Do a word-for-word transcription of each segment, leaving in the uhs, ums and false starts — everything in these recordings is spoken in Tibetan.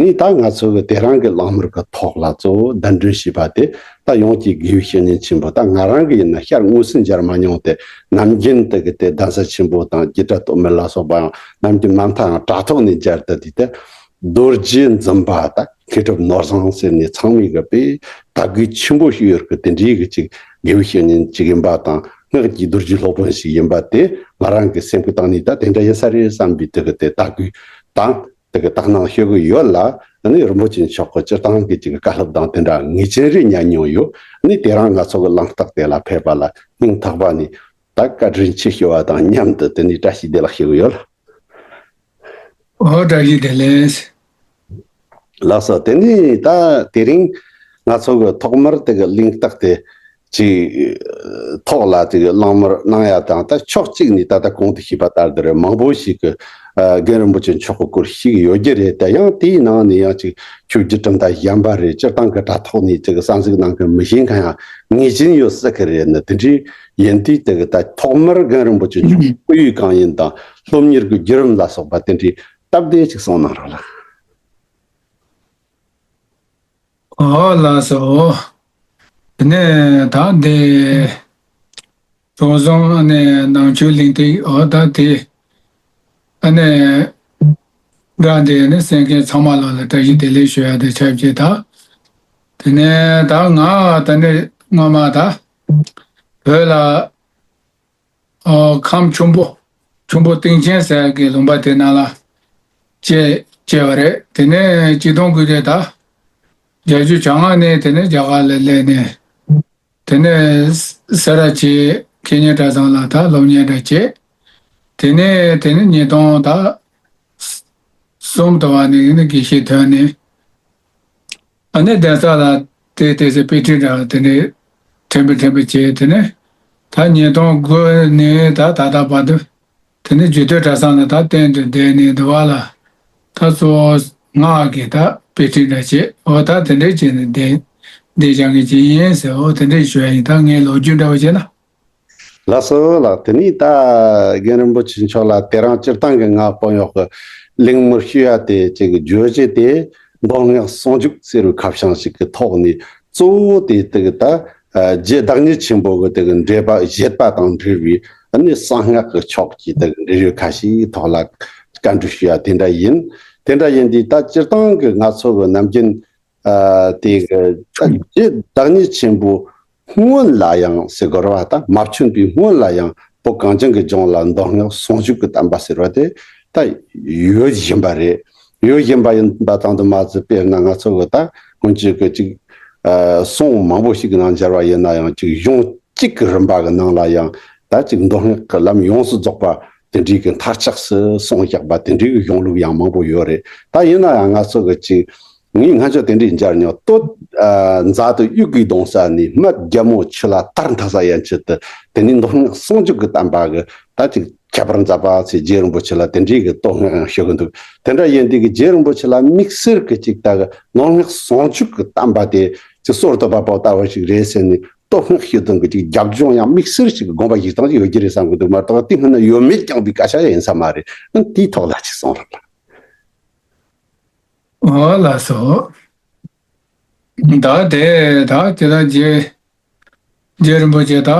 ནི་ད་ང་ཚོ་གི་དེ་རིང་གི་གླེང་མོལ་གི་ཐོག་ལ་གཙོ་བོ་གདན་འདྲེན་བྱས་པ་དེ་ད་ཡོངས་ཀྱི་དགེ་བའི་བཤེས་གཉེན་ཆེན་པོ། ད་ང་རང་གི་ཡིན་ན་ཤར་མངོན་སུམ་མཇལ་མ་མྱོང་སྟེ། ནམ་རྒྱུན་དེ་གི་དེ་གདན་ས་ཆེན་པོ་དང་རྒྱུད་གྲྭ་སྟོད་སྨད་ལ་སོགས་པའང་ནམ་རྒྱུན་མ་མཐའ་ཡང་དྲ་ཐོག་ནས་མཇལ་དུས། དེ་ལྟར་རྡོ་རྗེ་འཛིན་པ་དང་མཁས་གྲུབ་ནོར་བཟང་ཟེར་ནས་ཚང་མས་གི་དཔེ་དད་གུས་ཆེན་པོ་ཞིག་ཡོད་གི། དེ་འདྲའི་གི་ཅིག་དགེ་བའི་བཤེས་གཉེན་ཅིག་ཡིན་པ་དང་། སྔགས་ཀྱི་རྡོ་རྗེ་སློབ་དཔོན་ཞིག་ཡིན་པ་དེ་ང་རང་གི་སེམས་ཀྱི་གཏིང་ནས་ད་དེ་འདྲ་ཡིན་ས་རེད་བསམ་པའི་དེ་གི་དེ་དད་གུས་དང་། དེ་གི་དག་སྣང་ཞུ་གི་ཡོད་ལ། ཨ་ནི་རིན་པོ་ཆེ་མཆོག་གི་སྤྱིར་བཏང་གི་ཅིག་བཀའ་སློབ་དང་དེ་འདྲ་ངེས་ཅན་རེ་ཉན་མྱོང་ཡོད། ཨ་ནི་དེ་རིང་ང་ཚོ་གི་གླེང་སྟེགས་དེ་ལ་ཕེབས་པ་ལ་སྙིང་ཐག་པ་ནས་ད་བཀའ་དྲིན་ཆེ་ཞུ་བ་དང་མཉམ་དུ་དེ་ནས་བཀྲ་ཤིས་བདེ་ལེགས་ཞུ་གི་ཡོད། ཨོ། བཀྲ་ཤིས་བདེ་ལེགས། ལགས་སོ། དེ་ནས་ད་དེ་རིང་ང་ཚོ་གི་ཐོག་མར་དེ་གི་གླེང་སྟེགས་དེ་ཅིག་ཐོག་ལ་དེ་གི་གླེང་མོལ་གནང་ཡ་དང་། ད་ཕྱོགས་གཅིག་ནས་ད་ལྟ་གོང་དུ་ཞུས་པ་ལྟར་དེ་རེད། མང་པོ་ཞིག་གི་ཨ་རྒན་རིན་པོ་ཆེ་མཆོག་གི་སྐོར་ཞུས་ཡོད་ཀྱི་རེད། ད་ཡང་དེའི་ནང་ནས་ཡང་ཅིག་ཆོས་བརྒྱུད་གྲུབ་མཐའ་གཞན་པ་རེད། སྤྱིར་བཏང་གི་དྲ་ཐོག་ནས་དེ་གི་གསན་གཟིགས་གནང་མཁན་མི་ཤེས་མཁན་ཡང་ངེས་ཅན་ཡོད་སྲིད་ཀྱི་རེད། ནི་དེ་འདྲའི་ཡིན་དུས་དེ་གི་ད་ཐོག་མར་རྒན་རིན་པོ་ཆེ་མཆོག་སྐུ་ཡི་གང་ཡིན་དང་སློབ་གཉེར་གྱི་བརྒྱུད་རིམ་ལ་སོགས་པ་དེ་འདྲའི་སྟབས་བདེ་ཅིག་གསུང་གནང་རོགས་ལགས། ཨོ་ལགས་སོ། དེ་ནས་ད་འདི་གྲོང་གསུམ་ནས་ནང་ཆོས་གླེང་སྟེགས། ཨོ་ད་དེ་ཨ་ནི་སྒྲ་འདི་ནི་གསན་མཁན་ཚང་མ་ལ་ལ་བཀྲ་ཤིས་བདེ་ལེགས་ཞུ་ཡ་དེ་ཆབས་ཅིག་ད། དེ་ནས་ད་ང་ད་ནི་སྔོན་མ་ད་བོད་ལ། ཨོ། ཁམས་ཆུང་པོ། ཆུང་པོ་སྟེང་ཆེན་ཟེར་གྱི་ལུང་པ་དེ་ནང་ལ་སྐྱེས་སྐྱེས་པ་རེད། དེ་ནས་ཆིག་སྟོང་དགུ་བརྒྱ་དང་བརྒྱད་ཅུ་གྱ་ལྔ་ནས་དེ་ནས་རྒྱ་གར་ལ་སླེབས་ནས། དེ་ནས་སེ་ར་བྱེས་མཁས་སྙན་གྲྭ་ཚང་ལ་ད་སློབ་གཉེར་འདྲ་བྱས། དེ་ནས་དེ་ནས་ཉིས་སྟོང་ད་གསུམ་དུ་བ་ནས་ནི་དགེ་བཤེས་ཐོན་ནས། ཨ་ནི་གདན་ས་ལ་དེ་དེ་ཚེ་དཔེ་ཁྲིད་འདྲ་དེ་ནས་ཕྲན་བུ་ཕྲན་བུ་བྱས། དེ་ནས་ད་ཉིས་སྟོང་དགུ་ནས་ད་ད་ལྟ་བར་དུ་དེ་ནས་རྒྱུད་སྟོད་གྲྭ་ཚང་ལ་ད་གཏན་དུ་བསྡད་ནས་འདུག་བ་ལ། ད་གཙོ་བོ་སྔགས་ཀྱི་ད་དཔེ་ཁྲིད་འདྲ་བྱས། འོ་ད་དེ་འདྲས་བྱས་ནས་བསྡད་བསྡད་བཞག་མཁན་ཅིག་ཡིན་ཟེར། འོ་དེ་འདྲས་ཞུ་ཡ་ཡིན། ད་ངའི་ལོ་རྒྱུས་འདྲ་བོ་བྱས་ན། ལགས་སོ་ལགས། དེ་ནས་ད་རྒན་རིན་པོ་ཆེ་མཆོག་ལ་དེ་རིང་སྤྱིར་བཏང་གི་ང་དཔོན་གཡོག་གི་གླེང་མོལ་ཞུ་ཡ་དེ་ཅིག་བརྗོད་གཞི་དེ་མདོ་སྔགས་ཟུང་འཇུག་ཟེར་བའི་ཁ་བྱང་ཞིག་གི་ཐོག་ནས། གཙོ་བོ་དེ་དེ་གི་ད་རྗེ་བདག་ཉིད་ཆེན་པོ་གི་དེ་གི་འགྲེལ་པ་བཞེད་པ་དང་འབྲེལ་བའི་ཨ་ནི་གསང་སྔགས་ཀྱི་ཕྱོགས་ཀྱི་དེ་གི་འབྲེལ་ཡོད་ཁ་ཤས་ཐོག་ལ་བཀའ་འདྲི་ཞུ་ཡ་དེ་འདྲ་ཡིན། དེ་འདྲ་ཡིན་དུས་ད་སྤྱིར་བཏང་གི་ང་ཚོ་གི་ནམ་རྒྱུན། ཨ། དེ་གི་རྗེ་བདག་ཉིད་ཆེན་པོ་སྔོན་ལ་ཡང་ཟེར་དགོས་རེད་བ། ད་མ་བྱོན་པའི་སྔོན་ལ་ཡང་བོད་གངས་ཅན་གྱི་ལྗོངས་ལ་མདོ་སྔགས་ཟུང་འཇུག་གི་བསྟན་པ་ཟེར་བ་དེ་ད་ཡོད་བཞིན་པ་རེད། ཡོད་བཞིན་པ་ཡིན་པ་དང་དུ་མ་ཟད། དཔེར་ན་ང་ཚོ་གི་ད་སྔོན་ཆད་ཀྱི་ཅིག་ཨ། སྲུང་མང་པོ་ཞིག་གི་ནང་སྦྱར་བ་ཡིན་ན་ཡང་། ཅིག་གཞུང་གཅིག་གི་རིམ་པ་གི་ནང་ལ་ཡང་ད་ཅིག་མདོ་སྔགས་ཀྱི་ལམ་ཡོངས་སུ་རྫོགས་པ་དེ་འདྲའི་གི་མཐར་ཆགས་སུ་གསུངས་བཞག་པ་དེ་འདྲའི་གི་གཞུང་ལུགས་ཡང་མང་པོ་ཡོད་རེད། ད་ཡིན་ན་ཡང་ང་ཚོ་གི་ཅིག་ངས་སྔ་ཕྱོགས་དེ་འདྲའི་མཇལ་མྱོང་། སྟོད་ཨ་མཛའ་སྟོད་དབྱུག་གུའི་གདུང་ས་ནས། སྨད་རྒྱལ་མོ་ཆུ་ལ་དར་འཐག་ས་ཡན་ཆད་དུ། དེ་ནས་མདོ་སྔགས་ཟུང་འཇུག་གི་བསྟན་པ་གི་ད་ཅིག་ཁྱད་པར་མཛད་པ་ཚེ་རྗེ་རིན་པོ་ཆེ་ལ་དེ་འདྲའི་གི་བསྟོད་བསྔགས་ཡང་ཞུ་གི་འདུག་དེ་འདྲ་ཡིན་དུས་གི་རྗེ་རིན་པོ་ཆེ་ལ་དམིགས་བསལ་གི་ཅིག་ད་གི་མདོ་སྔགས་ཟུང་འཇུག་གི་བསྟན་པ་དེ་ཅིག་སོར་གཏོད་པ་པོ་ལྟ་བུ་ཞིག་རེད་ཟེར་ནས་བསྟོད་བསྔགས་ཞུ་སྟངས་ཀྱི་ཅིག་རྒྱབ་ལྗོངས་ཡང་དམིགས་བསལ་ཞིག་གི་དགོངས་པ་བཞེས་སྟངས་ཅིག་ཡོད་ཀྱི་རེད་བསམ་གྱི་འདུག་མ་གཏོགས། དེ་སྔོན་ན་ཡོད་མེད་རྐྱང་པའི་སྐད་ཆ་ཡིན་ས་མ་རེད། ཨ། དེའི་ཐོག་ལ་ཅིག་གསུང་རོགས་ལ། ཨོ་ལགས་སོ། ད་དེ་ད་དེ་ལ་རྗེ་རྗེ་རིན་པོ་ཆེ་ད་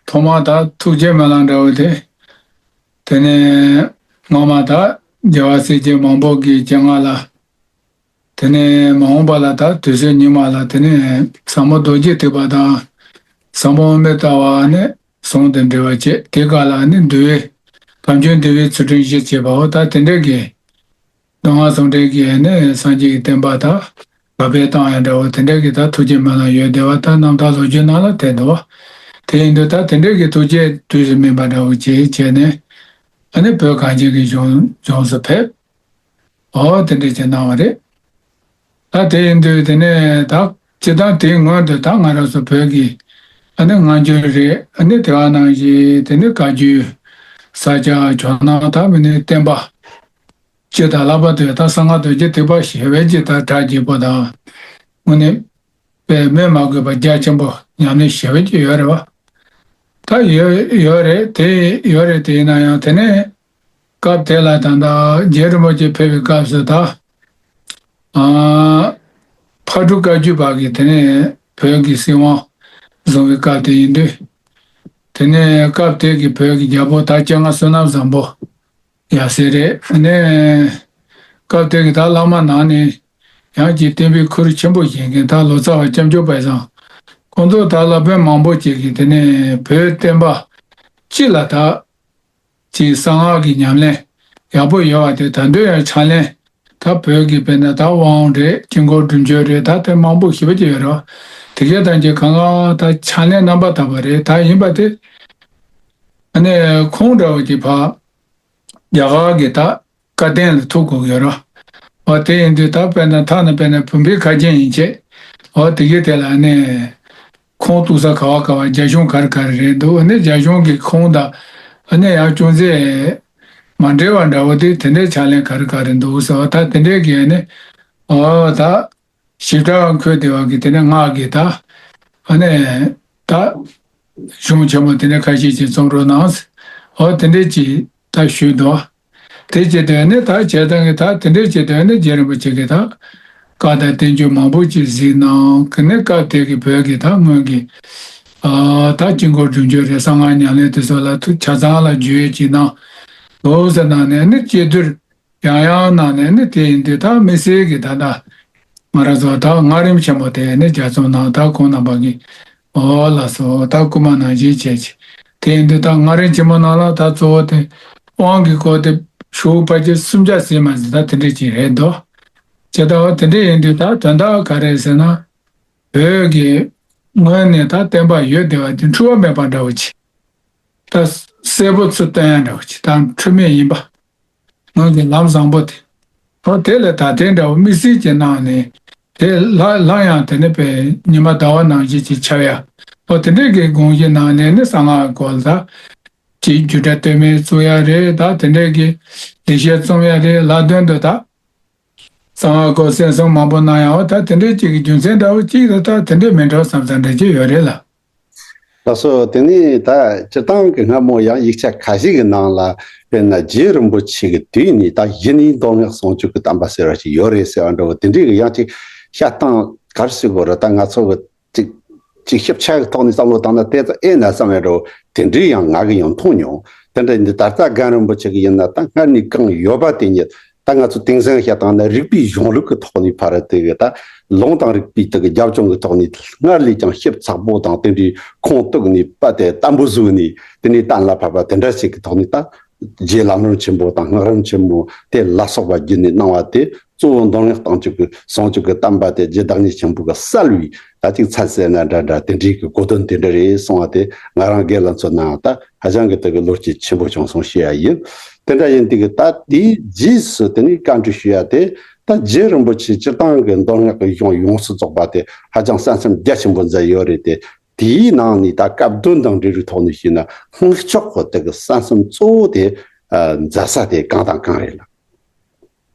ཐོག་མ་ད་ཐུགས་རྗེ་སྨོན་ལམ་འདྲ་བོ་དེ། དེ་ནས་སྔོན་མ་ད་རྒྱལ་བ་སྲས་བཅས་མང་པོ་གི་སྤྱན་སྔ་ལ། དེ་ནས་མ་འོངས་པ་ལ་ད་དུས་ཚོད་ཉི་མ་ལ་དེ་ནས་ཟབ་མོ་རྡོ་རྗེ་ཐེག་པ་དང་ཟབ་མོ་དབུ་མའི་ལྟ་བ་ནི་ཟུང་དུ་འབྲེལ་བ་བྱས། དེ་ག་ལ་ནི་འདུལ་བའི་དམ་ཆོས་འདུལ་བའི་ཚུལ་ཁྲིམས་གཞི་བྱས་པའོ། ད་དེ་འདྲ་གི་མདོ་སྔགས་ཟུང་འབྲེལ་གྱི་ནི་སངས་རྒྱས་ཀྱི་བསྟན་པ་དག་ག་པའི་བཏང་ཡང་འདྲ་བོ་དེ་འདྲ་གི་ད་ཐུགས་རྗེ་སྨོན་ལམ་ཡོད་བསྡད་པ། ད་རྣམ་ཐར་ལོ་རྒྱུས་ནང་ལ་དེ་འདུག་བ། དེ་ཡིན་དུས་ད་དེ་འདྲ་གི་ཐུགས་རྗེ་དུས་སུ་སྨིན་པ་འདྲ་བོ་བྱས་བྱས་ནས། ཨ་ནི་བོད་གངས་ཅན་གྱི་ལྗོངས་ལྗོངས་སུ་ཕེབས། ཨོ་དེ་འདྲ་བྱས་གནང་བ་རེད། ད་དེ་ཡིན་དུས་དེ་ནས་ད་སྤྱིར་བཏང་དེའི་སྔོན་དུ་ད་ང་རང་ཚོ་བོད་ཀྱི་ཨ་ནི་སྔ་འགྱུར་རེད། ཨ་ནི་དེ་བ་ནང་བཞིན་དེ་ནི་བཀའ་བརྒྱུད་ས་སྐྱ་ཇོ་ནང་ད་མི་ནི་བསྟན་པ་སྤྱི་དང་ལྷག་པར་དུ་ད་གསང་སྔགས་རྡོ་རྗེ་ཐེག་པ་ཞེས་པའི་ཅིག་ད་གྲ་རྒྱས་པོ་དང་། དངོས་གནས་པའི་སྨོས་མ་དགོས་པ་རྒྱ་ཆེན་པོ་ཉམས་ལེན་ཞེ་པོ་ཅིག་ཡོད་རེད་བ། ད་ཡོད་ཡོད་རེད། དེ་ཡོད་རེད། དེ་ཡིན་ན་ཡང་དེ་ནས་སྐབས་དེ་ལ་ད་ལྟ་རྗེ་རིན་པོ་ཆེ་ཕེབས་པའི་སྐབས་སུ་ད་ ཨ། ཕག་གྲུ་བཀའ་བརྒྱུད་པ་གི་དེ་ནས་བོད་ཀྱི་སྲིད་དབང་བཟུང་བའི་སྐབས་དེ་ཡིན་དུས། དེ་ནས་སྐབས་དེ་གི་བོད་ཀྱི་རྒྱལ་པོ་ད་སྤྱན་སྔ་བསོད་ནམས་བཟང་པོ་ཡབ་སྲས་རེད། དེ་ནས་སྐབས་དེ་གི་ད་བླ་མ་ནང་ནས་ཡང་ཅིག་བསྟན་པའི་ཁུར་ཆེན་པོ་བཞེས་མཁན་ད་ལོ་ཙཱ་བ་སྐྱབས་མགོན་དཔལ་བཟང་། ཁོང་ཚོ་ད་སློབ་དཔོན་མང་པོ་ཅིག་གིས་དེ་ནས་བོད་བསྟན་པ་སྤྱི་ལ་ད། ཅིག་གསང་སྔགས་ཀྱི་ཉམས་ལེན་ཡག་པོ་ཡོད་པ་དེ་ད་དུང་ཡང་ཕྱག་ལེན། ད་བོད་ཀྱི་དཔེར་ན་ད་དབང་རེད། དཀྱིལ་འཁོར་སྒྲུབ་མཆོད་རེད། ད་དེ་མང་པོ་ཞེ་པོ་ཅིག་ཡོད་རེད་བ། དེ་གས་ད་ཅིག་གང་ག་ད་ཕྱག་ལེན་རྣམ་པར་དག་པ་རེད། ད་ཡིན་པ་དེ་ཨ་ནི་ཁོང་འདྲ་བོ་ཅིག་ཕ་རྒྱ་གར་གྱི་ད་བཀའ་བསྟན་ལ་ཐུག་དགོས་ཀྱི་ཡོད་རེད་བ། དེ་ཡིན་དུས་ད་དཔེར་ན་ཐ་ན་དཔེར་ན་བུམ་པའི་ཁ་རྒྱན་ཡིན་ཆེད་འོ་དེ་གས་དེ་ལ་ཨ་ནི། ཁོང་གཏུག་ས་ག་བ་ག་བ་རྒྱ་གཞུང་ག་རེ་ག་རེ་རེད་འདུག་ཨ་ནི་རྒྱ་གཞུང་གི་ཁོང་དང་ཨ་ནི་ཡང་ཅུང་ཟད་མ་འབྲེལ་བ་འདྲ་བོ་དེ་དེ་འདྲའི་ཕྱག་ལེན་ག་རེ་ག་རེ་འདུག་ཟེར་བ་ད་དེ་འདྲའི་གི་ཨ་ནི་ཨོ་ད་ཞིབ་ཕྲ་འཁོད་བསྡད་པ་གི་དེ་ནས་སྔགས་ཀྱི་ད་ཨ་ནི་ད་གཞུང་ཆེན་མོ་དེ་འདྲ་ཁ་ཤས་ཅིག་རྩོམ་རོགས་གནང་ཟེར་ཨོ་དེ་འདྲའི་ཅིག་ད་ཞུས་འདུག་དེ་བྱེད་དོན་ནི་ད་བྱེད་སྟངས་ཀྱི་ད་དེ་འདྲའི་བྱེད་དོན་ནི་རྗེ་རིན་པོ་ཆེ་གིས་ད་བཀའ་དང་བསྟན་བཅོས་མང་པོ་ཅིག་གཟིགས་གནང་གི་ནི་སྐབས་དེ་གི་བོད་ཀྱི་ད་སྔོན་གྱི་ཨ་ད་དཀྱིལ་འཁོར་སྒྲུབ་མཆོད་རེད། གསང་སྔགས་ཉམས་ལེན་དེ་ཚོ་ལ་ཐུགས་ཆ་ཚང་ལ་བརྗོད་ཅིག་གནང་འདུག་ཟེར་གནང་ནས་ནི་དཔྱད་བསྡུར་ཡང་ཡང་གནང་ནས་ནི་དེ་ཡིན་དུས་ད་དམིགས་བསལ་གྱི་ད་ལྟ། ང་རང་ཚོ་ད་སྔགས་རིམ་ཆེན་མོ་དེ་ནི་ལྗགས་རྩོམ་ནང་ད་ཁོང་རྣམ་པ་གིས་ཨོ་ལགས་སོ་ད་སྐུལ་མ་ནང་བཞིན་བྱས་ཀྱི། དེ་ཡིན་དུས་ད་སྔགས་རིམ་ཆེན་མོ་ནང་ལ་ད་གཙོ་བོ་དེ་དབང་གི་སྐོར་དེ་ཤོག་ཕལ་ཆེར་སུམ་བརྒྱ་ཟིན་མ་ཟིན་ད་དེ་འདྲས་ཅིག་རེད་འདུག་ཇི་ལྟ་བ་དེ་འདྲས་ཡིན་དུས་ད་དོན་དག་ག་རེ་ཟེར་ན། བོད་ཀྱི་སྔོན་ནས་ད་བསྟན་པ་ཡོད་བསྡད་པ་དེ་འཁྲུལ་བ་མེད་པ་འདྲ་བོ་ཅིག་ད་གསལ་པོ་ཚུར་སྟོན་ཡ་འདྲ་བོ་ཅིག་ད་འཁྲུལ་མེད་ཡིན་པ། སྔོན་གྱི་ལམ་བཟང་པོ་དེ། ཨོ་དེ་ལས་ད་ལྟའི་འདྲ་བོ་དམིགས་བསལ་གྱི་ནང་ནས་དེ་ལྷ་ལྷ་ཡང་དེ་ནས་པའི་ཉི་མ་ཟླ་བ་ནང་བཞིན་གྱི་ཆགས་ཡ། ཨོ་དེ་འདྲའི་གི་དགོངས་གཞི་ནང་ནས་ནི་གསང་སྔགས་སྐོར་ལ་ཅིག་རྒྱུད་གྲྭ་སྟོད་སྨད་བཙུགས་ཡ་རེད། ད་དེ་འདྲའི་གི་ལེགས་བཤད་རྩོམ་ཡ་རེད། ལྷ་དོན་དུ་ད་གསང་སྔགས་སྐོར་གསན་བསམ་མང་པོ་གནང་ཡ། ཨོ་ད་དེ་འདྲའི་ཅིག་གི་རྒྱུ་མཚན་འདྲ་བོ་ཅིག་ལ་ད་དེ་འདྲའི་མི་འདྲ་བ་བསམ་བསམ་འདྲ་ཅིག་ཡོད་རེད་ལ། ལགས་སོ། དེ་ནས་ད་སྤྱིར་བཏང་གི་སྔ་མོ་ཡང་ཡིག་ཆ་ཁ་ཤས་ཀྱི་ནང་ལ་དཔེར་ན་རྗེ་རིན་པོ་ཆེ་གི་དུས་ནས་ད་གཞི་ནས་མདོ་སྔགས་ཟུང་འཇུག་གི་བསྟན་པ་ཟེར་བ་ཞིག་ཡོད་རེད་ཟེར་བ་འདྲ་བོ་དེ་འདྲའི་གི་ཡང་ཅིག་བཤད་སྟངས་ག་རེ་ཟེར་དགོས་རེད། ད་ང་ཚོ་གི་ཅིག་ཅིག་ཞིབ་ཆ་གི་ཐོག་ནས་བསམ་བློ་བཏང་ན་དེ་ཙམ་ཨེ་ན་བསམ་ཡ་འདྲ་བོ་དེ་འདྲའི་ཡང་ང་གི་ཡང་མཐོང་མྱོང་། དེ་འདྲ་ཡིན་དུས་ད་ལྟ་སྒང་རིན་པོ་ཆེ་གི་ཡིན་ན་ད་སྔར་ནས་གང་ཡོད་པ་དེ་ཉིད། ད་ང་ཚོ་དེང་སང་བཤད་སྟངས་ན་རིག་པའི་གཞུང་ལུགས་ཀྱི་ཐོག་ནས་ཕར་དེ་གི་ད་ལུང་དང་རིགས་པའི་དེ་གི་རྒྱབ་ལྗོངས་ཀྱི་ཐོག་ནས་སྔར་ལས་ཀྱང་ཞིབ་ཚགས་པོ་དང་དེ་འདྲའི་ཁུངས་གཏུགས་ནས་པ་དེ་བརྟན་པོ་བཟོས་ནས་དེ་ནས་གཏན་ལ་ཕབ་པ་དེ་འདྲ་ཞིག་གི་ཐོག་ནས་ད་རྗེ་ལམ་རིམ་ཆེན་པོ་དང་སྔགས་རིམ་ཆེན་མོ་དེ་ལ་སོགས་པ་བརྒྱུད་ནས་གནང་བ་དེ་གཙོ་བོ་མདོ་སྔགས་དང་གཅིག་གི་ཟུང་འཇུག་གི་བསྟན་པ་དེ་རྗེ་བདག་ཉིད་ཆེན་པོ་གི་གསལ་བའི་ད་ཅིག་ཚད་ཟེར་ན་འདྲ་འདྲ་དེ་འདྲའི་གི་གོ་དོན་དེ་འདྲ་རེད་གསུང་བ་དེ་ང་རང་སྒེར་ལ་མཚོན་ནའང་ད། ཧ་ཅང་གི་དེ་གི་བློ་སྐྱེད་ཆེན་པོ་བྱུང་སོང་ཞུ་ཡ་ཡིན། དེ་འདྲ་ཡིན་དུས་གི་ད་དེའི་རྗེས་སུ་དེ་ནས་བཀའ་འདྲི་ཞུ་ཡ་དེ་ད་རྗེ་རིན་པོ་ཆེ་སྤྱིར་བཏང་གི་མདོ་སྔགས་ཀྱི་གཞུང་ཡོངས་སུ་རྫོགས་པ་དེ་ཧ་ཅང་གསན་བསམ་རྒྱ་ཆེན་པོ་མཛད་ཡོད་རེད་དེ། དེའི་ནང་ནས་ད་སྐབས་དོན་དང་འབྲེལ་བའི་ཐོག་ནས་ཞུས་ན་སྔགས་ཕྱོགས་ཀྱི་དེ་གི་གསན་བསམ་གཙོ་བོ་དེ་ཨ་མཛད་ས་དེ་གང་དང་གང་རེད་ལ།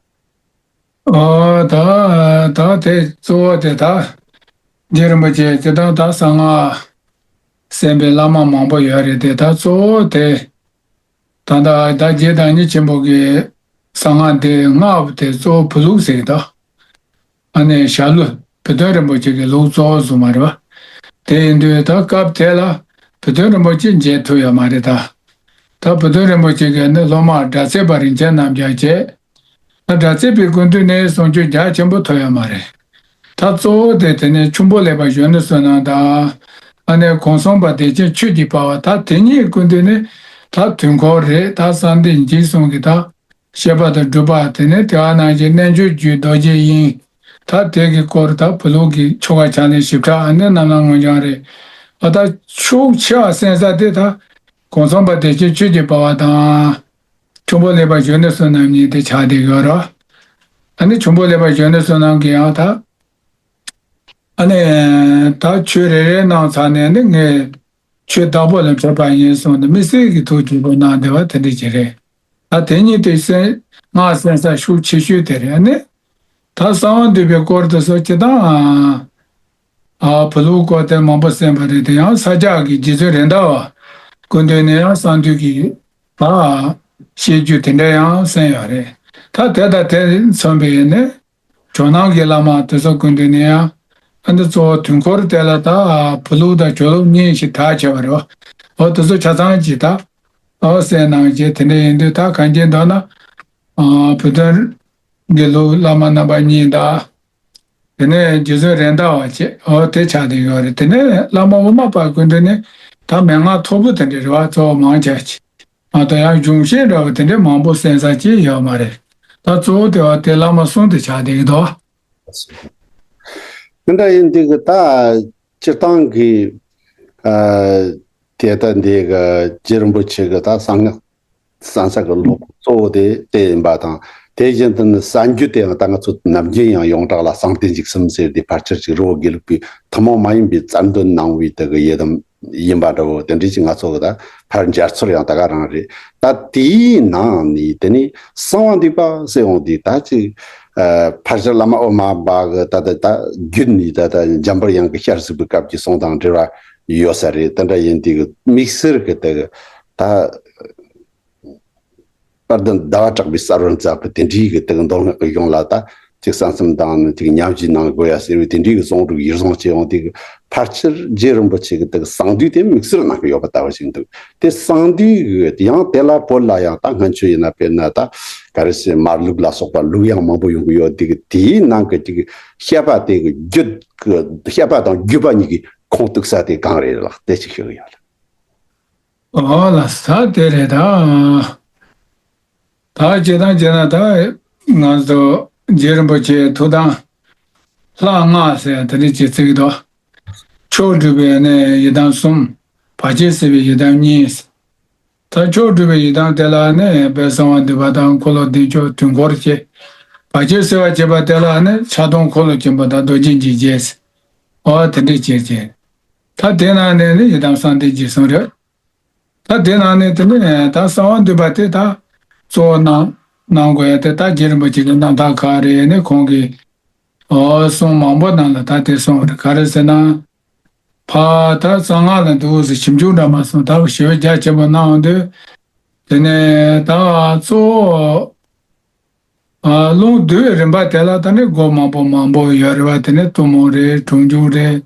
ཨོ་ད་ད་དེ་གཙོ་བོ་དེ་ད་རྗེ་རིན་པོ་ཆེ་སྤྱིར་བཏང་ད་གསང་སྔགས་གསན་པའི་བླ་མ་མང་པོ་ཡོད་རེད་དེ། ད་གཙོ་བོ་དེ་ད་ད་ད་རྗེ་བདག་ཉིད་ཆེན་པོ་གི་གསང་སྔགས་དེ་སྔགས་དེ་གཙོ་བོ་བོད་ལུགས་ཟེར་གི་ད། ཨ་ནི་ཞྭ་ལུ་བུ་སྟོན་རིན་པོ་ཆེ་གི་ལུགས་གཙོ་བོ་བཟུང་བ་རེད་བ། དེ་ཡིན་དུས་ད་སྐབས་དེ་ལ་བུ་སྟོན་རིན་པོ་ཆེ་མཇལ་ཐུབ་ཡོད་མ་རེད་ད། ད་བུ་སྟོན་རིན་པོ་ཆེ་གི་ནི་སློབ་མ་སྒྲ་ཚད་པ་རིན་ཆེན་རྣམ་རྒྱལ་བྱས། ད་སྒྲ་ཚད་པའི་སྐུ་མདུན་ནས་གསུང་ཆོས་རྒྱ་ཆེན་པོ་ཐོབ་ཡོད་མ་རེད། ད་གཙོ་བོ་དེ་དེ་ནས་ཆུ་འབོ་ལེགས་པ་གཞོན་ནུ་བསོད་ནམས་དང་། ཨ་ནེ་གོང་གསུམ་པ་བདེ་ཆེན་ཆོས་ཀྱི་དཔལ་བ་ད་དེ་གཉིས་སྐུ་མདུན་ནས་ད་དུས་འཁོར་རེད། ད་གསང་བདེ་འཇིགས་གསུམ་གྱི་ད་བཤད་པ་དང་སྒྲུབ་པ་དེ་ནས་དེ་བ་ནང་བཞིན་རྣལ་འབྱོར་རྒྱུད་རྡོ་རྗེ་དབྱིངས་ད་དེ་གི་སྐོར་ད་བོད་ལུགས་ཀྱི་ཆོ་ག་ཕྱག་ལེན་ཞིབ་ཕྲ་ཨ་ནེ་རྣམ་སྣང་མངོན་བྱང་རེད། ཨ་ད་ཤུགས་ཆེ་བ་གསན་ས་དེ་ད་གོང་གསུམ་པ་བདེ་ཆེན་ཆོས་ཀྱི་དཔལ་བ་དང་། ཆུ་འབོ་ལེགས་པ་གཞོན་ནུ་བསོད་ནམས་གཉིས་དེ་ཆགས་བསྡད་ཡོད་རེད། ཨ་ནི་ཆུ་འབོ་ལེགས་པ་གཞོན་ནུ་བསོད་ནམས་ཀྱིས་ཡང་ད། ཨ་ནི་ད་ཆོས་རེ་རེ་གནང་ཚར་ནས་ནི་ངས་ཆོས་བདག་པོ་ལ་ཕེབས་པ་ཡིན་གསུངས་ནས་དམིགས་བསལ་གྱི་ཐུགས་དགྱེས་པོ་གནང་བསྡད་པ་དེ་འདྲ་ཅིག་རེད། ད་དེ་གཉིས་དེ་གསན་སྔགས་གསན་ས་ཤུགས་ཆེ་ཤོས་དེ་རེད། ཨ་ནི་ད་གསང་བ་འདུས་པའི་སྐོར་དུ་སོགས་སྤྱིར་བཏང་ཨ་བོད་ལུགས་སྐོར་དེ་མང་པོ་གསན་པ་རེད་དེ། ཡང་ས་སྐྱ་གི་རྗེ་བཙུན་རེད་མདའ་བ་སྐུ་མདུན་ནས་ཡང་གསང་འདུས་ཀྱི་ད་བཤད་རྒྱུད་དེ་འདྲ་ཡང་གསན་ཡོད་རེད། ད་དེ་དང་དེ་མཚོན་པའི་ནི་ ཇོ་ནང་གི་བླ་མ་དེ་ཚོ་སྐུ་མདུན་ནས་ཡང་ཨ་འདི་གཙོ་བོ་དུས་འཁོར་དེ་ལ་ད་བུ་ལུགས་དང་ཇོ་ལུགས་གཉིས་ཤིག་དར་བྱས་པ་རེད་བ། འོ་དེ་ཚོ་ཆ་ཚང་གཅིག་ད་འོ་གསན་གནང་བྱས། དེ་འདྲ་ཡིན་དུས་ད་གང་ཅི་འདོད་ན་བུ་སྟོན་དགེ་ལུགས་བླ་མ་རྣམ་པ་གཉིས་དང་། དེ་ནས་རྗེ་བཙུན་རེད་མདའ་བ་བཅས་འོ་དེ་ཆགས་བསྡད་ཡོད་རེད། དེ་ནས་བླ་མ་དབུ་མ་པ་སྐུ་མདུན་ནས་ད་མན་ངག་མཐོ་པོ་དེ་འདྲ་རེད་བ། གཙོ་བོ་མང་ཆེ་ཅིག་མ་གཏོགས་ཡང་གཞུང་བཤད་འདྲ་བོ་དེ་འདྲ་མང་པོ་གསན་ས་ཅིག་ཡོད་མ་རེད། ད་གཙོ་བོ་དེ་བ་དེ་བླ་མ་གསུམ་དེ་ཆགས་བསྡད་ཀྱི་འདུག་དེ་འདྲ་ཡིན་དུས་ཀྱི་ད་སྤྱིར་བཏང་གི་ཨ་དེ་ད་འདི་གི་རྗེ་རིན་པོ་ཆེ་གི་ད་གསང་སྔགས་གསང་སྔགས་ཀྱི་སློབ་གཙོ་བོ་དེ་དེ་ཡིན་པ་དང་། དེ་བཞིན་དུ་ནི་གསར་འགྱུར་དེ་ཡང་ད་ང་ཚོ་ནམ་རྒྱུན་ཡང་ཡོངས་གྲགས་ལ་གསང་བསྟན་འཇིགས་གསུམ་ཟེར་དེ་ཕལ་ཆེར་ཅིག་རི་བོ་དགེ་ལུགས་པའི་ཐུན་མོང་མ་ཡིན་པའི་བཙན་དོན་གནང་བའི་དེ་གི་ཡི་དམ་ཡིན་པ་འདྲ་བོ་དེ་འདྲ་ཅིག་ང་ཚོ་གི་ད་ཕར་མཇལ་ཚུལ་ཡང་ད་ག་རང་རེད། ད་དེའི་ནང་ནས་དེ་ནས་གསང་བ་འདུས་པ་ཟེར་འོང་དུས་ད་ཅིག་ཨ་ཕལ་ཆེར་བླ་མ་དབུ་མ་པ་གི་ད་ད་ད་རྒྱུད་ནས་ད་ད་འཇམ་དཔལ་དབྱངས་ཀྱི་ཞལ་གཟིགས་པའི་སྐབས་ཀྱི་གསུང་དང་འབྲེལ་བ་ཡོད་ས་རེད། དེ་འདྲ་ཡིན་དུས་གི་དམིགས་བསལ་གི་དེ་གི་ད། དཔལ་ལྡན་ཟླ་བ་གྲགས་པའི་གསར་བུ་མཛད་པའི་དེ་འདྲའི་གི་དེ་གི་མདོ་སྔགས་ཀྱི་གཞུང་ལ་ད་ཅིག་གསན་བསམ་དང་ནི་ཅིག་ཉམས་ཞིབ་གནང་དགོས་ཡ་ཟེར་བའི་དེ་འདྲའི་གི་གསུང་སྒྲོས་ཡིད་བཟུང་བྱས་ཡོང་དུས་ཀྱི་ཕལ་ཆེར་རྗེ་རིན་པོ་ཆེ་གི་དེ་གི་གསང་འདུས་དེ་དམིགས་བསལ་གནང་གི་ཡོད་པ་ལྟ་བུ་ཞིག་འདུག་དེ་གསང་འདུས་གི་ཡང་དེ་ལ་བོད་ལ་ཡང་ད་སྔོན་ཆད་ཡིན་ན་དཔེར་ན་ད་ག་རེ་ཟེར་མར་ལུགས་ལ་སོགས་པ་ལུགས་ཡང་མང་པོ་ཡོང་གི་ཡོད་དུས་ཀྱི་དེའི་ནང་གི་ཅིག་བཤད་པ་དེ་གི་རྒྱུད་གི་བཤད་པ་དང་བརྒྱུད་པ་གཉིས་ཀྱི་ཁུངས་གཏུགས་ས་དེ་གང་རེད་ལགས། དེ་ཅིག་ཞུ་གི་ཡོད། ཨོ་ལ་ས་དེ་རེད་ད། ད་བྱེད་སྟངས་བྱས་ན་ད་ང་ཚོ་རྗེ་རིན་པོ་ཆེའི་ཐུགས་དམ་ལྷ་ལྔ་ཟེར་དེ་འདྲ་ཅིག་བརྩི་གི་འདུག་མཆོག་སྒྲུབ་པའི་ནི་ཡི་དམ་གསུམ། བར་ཆད་སེལ་བའི་ཡི་དམ་གཉིས། ད་མཆོག་སྒྲུབ་པའི་ཡི་དམ་དེ་ལ་ནི་དཔལ་གསང་བ་འདུས་པ་དང་འཁོར་ལོ་བདེ་མཆོག་དུས་འཁོར་བཅས། བར་ཆད་སེལ་བར་བྱེད་པ་དེ་ལ་ནི་ཕྱག་སྟོང་འཁོར་ལོ་ཆེན་པོ་དང་རྡོ་རྗེ་འཇིགས་བྱེད་ཟེར། ཨོ་དེ་འདྲ་བྱས་བྱས། ད་དེ་ནང་ནས་ནི་ཡི་དམ་གསང་བདེ་འཇིགས་གསུམ་རེད། ད་དེ་ནང་ནས་དེ་ནས་ད་གསང་བ་འདུས་པ་དེ་ད་གཙོ་བོ་གནང་གནང་དགོས་ཡ་དེ་ད་རྗེ་རིན་པོ་ཆེ་གི་རྣམ་ཐར་ཁག་རེད་ནས་ཁོང་གིས་ཨོ་གསུང་མང་པོ་ནང་ལ་ད་དེ་གསུང་བ་རེད། ག་རེ་ཟེར་ན་ཕ་ད་གསང་སྔགས་ལ་འདུག་ཟེར་ཞིབ་འཇུག་འདྲ་མ་སོང་ད་ཞེ་པོ་རྒྱ་ཆེན་པོ་གནང་འོང་དུས་དེ་ནས་ད་གཙོ་བོ། ཨ་ལུང་བསྡུ་བའི་རིམ་པ་དེ་ལ་ད་ནི་སྒོ་མང་པོ་མང་པོ་ཡོད་རེད་བ། དེ་ནི་གཏུམ་མོ་རེད། གྲོང་འཇུག་རེད།